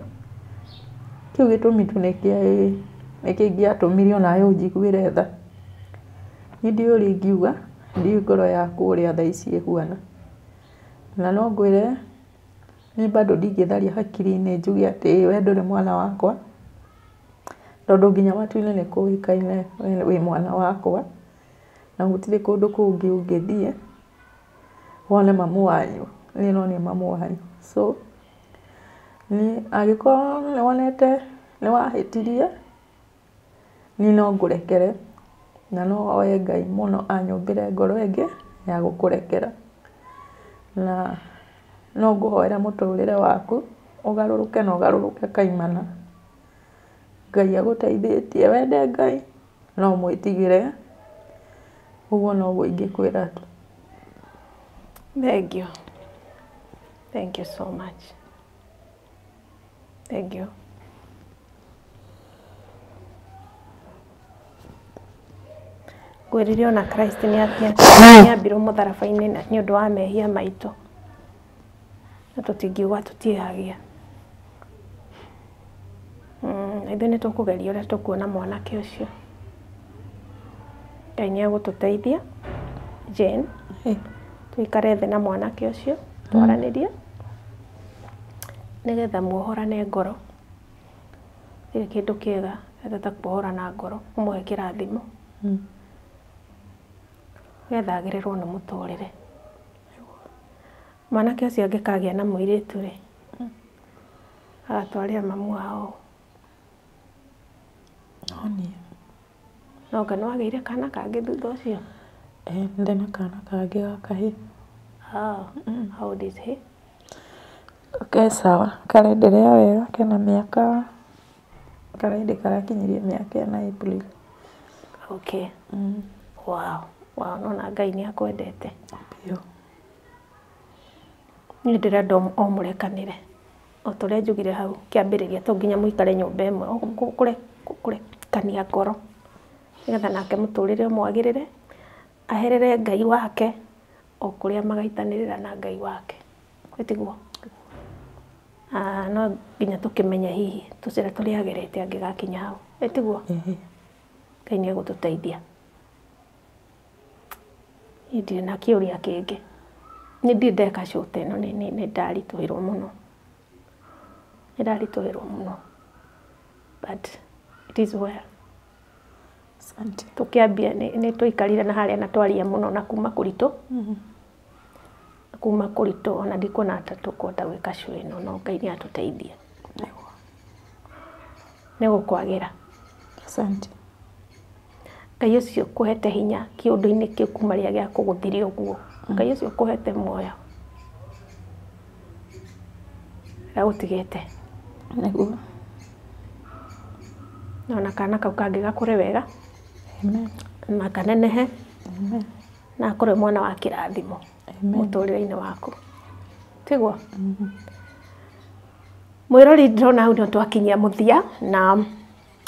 Kĩu gĩtũmi tu nĩkĩo gĩatũmire onawe ũnjiguĩre tha. Niĩ ndiũĩ ũrĩa ingiuga, ndiũĩ ngoro yaku ũrĩa thaa ici ĩhuana. Na no ngwĩre niĩ bado ndingĩtharia hakiri-inĩ njuge atĩ we ndũrĩ mwana wakwa, tondũ nginya matu-inĩ nĩ kũĩkaine we wĩ mwana wakwa, na gũtirĩ kũndũ kũngĩ ũngĩthiĩ wone mamu wanyu, niĩ no niĩ mamu wanyu. So niĩ angĩkorwo nĩ wonete nĩ wahĩtirie, niĩ no ngũrekere, na no hoe Ngai mũno anyũmbĩre ngoro ĩngĩ ya gũkũrekera. Na no ngũhoere mũtũrĩre waku ũgarũrũke na ũgarũrũke kaimana. Ngai agũteithĩtie wende Ngai na ũmwĩtigĩre, ũguo noguo ingĩkwĩra tu. Thank you. Thank you so much. Thank you. Ngwĩrire ona Christ nĩ ambirwo mũtharaba-inĩ nĩ ũndũ wa mehia maitũ, na tũtingiuga tũtiĩhagia. Ithuĩ nĩ tũkũgeria ũrĩa tũkuona mwanake ũcio. Ngai nĩ egũtũteithia. Jane, tũikare thĩ na mwanake ũcio twaranĩrie nĩgetha muohorane ngoro. Gũtirĩ kĩndũ kĩega ta kuohorana ngoro, ũmũhe kĩrathimo nĩgetha agĩrĩrwo nĩ mũtũrĩre. Mwanake ũcio angĩkagĩa na mũirĩtu rĩ, agatwarĩra mamu wao. No niĩ. No anga nĩwagĩire kana kangĩ thutha ũcio? Ndĩ na kana kangĩ ga kahĩĩ. Ah, how old is he? Ke sawa, karenderea wega, kena mĩaka, karaindi karakinyirie mĩaka ĩna April. Okay. Wow. Wow, nona Ngai nĩ akwendete. Biũ. Niĩ ndĩrenda o mũrekanĩre. O ta ũrĩa njugire hau kĩambĩrĩria, to nginya mũikare nyũmba ĩmwe, kũrekania ngoro nĩgetha nake mũtũrĩre ũmwagĩrĩre, aherere Ngai wake o kũrĩa magaitanĩrĩra na Ngai wake. Ĩtiguo? No nginya tũkĩmenye hihi tũcĩra tũrĩa agerete angĩgakinya hau. Ĩtiguo? Ngai nĩ egũtũteithia. Niĩ ndirĩ na kĩũria kĩngĩ. Nĩ ndirĩ ndeka show ta ĩno, nĩ ndaritũhĩrwo mũno. Nĩ ndaritũhĩrwo mũno. But it is well. Asante. Tũkĩambia nĩ twaikarire na harĩa na twaria mũno na kuma kũritũ. Kuma kũritũ ona ndikuona ta tũkũhota gwĩka show ĩno, no Ngai nĩ atũteithia. Nĩ gũkwagĩra. Asante. Ngai ũcio ũkũhete hinya kĩũndũ-inĩ kĩu kuma rĩrĩa gĩakũgũthire ũguo. Ngai ũcio ũkũhete muoyo. Ndagũtigĩte. Nĩguo. Ona kana kau kangĩ gakũre wega. Amen. Na kanenehe. Amen. Na akorwo mwana wa kĩrathimo. Amen. Mũtũrĩre-inĩ waku. Tiguo? Mwĩrori ndĩrona hau nĩho twakinyia mũthia na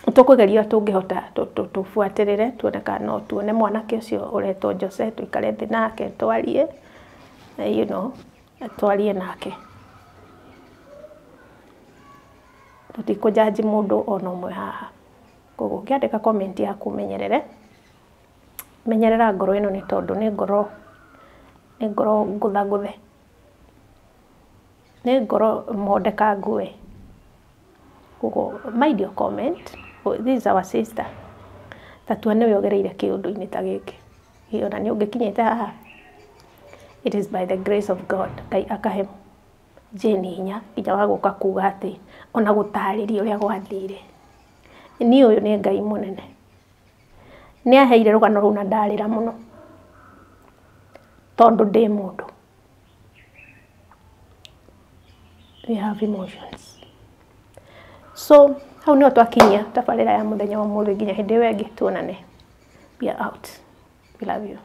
tũkũgeria tũngĩhota tũbuatĩrĩre tuone kana no tuone mwanake ũcio ũretwo Jose, tũikare thĩ nake twarie, you know, twarie nake. Tũtikũjanji mũndũ ona ũmwe haha. Koguo ũngĩandĩka comment yaku ũmenyerere, menyerera ngoro ĩno nĩ tondũ nĩ ngoro ngũthangũthe, nĩ ngoro mondekangu we. Koguo mind your comment. This is our sister. Ta tua nĩwe ũgereire kĩũndũ-inĩ ta gĩkĩ. Ona nĩ ũngĩkinyĩte haha. It is by the grace of God. Ngai akahe Jane hinya nginya wa gũka kuga atĩ ona gũtarĩria ũrĩa gwathire. Niĩ ũyũ nĩ Ngai mũnene. Nĩ aheire rũgano rũu na ndarĩra mũno. Tondũ ndĩ mũndũ. We have emotions. So, hau nĩho twakinyia tabarĩra ya mũthenya wa ũmũthĩ nginya hĩndĩ ĩyo ĩngĩ tuonane. We are out. We love you.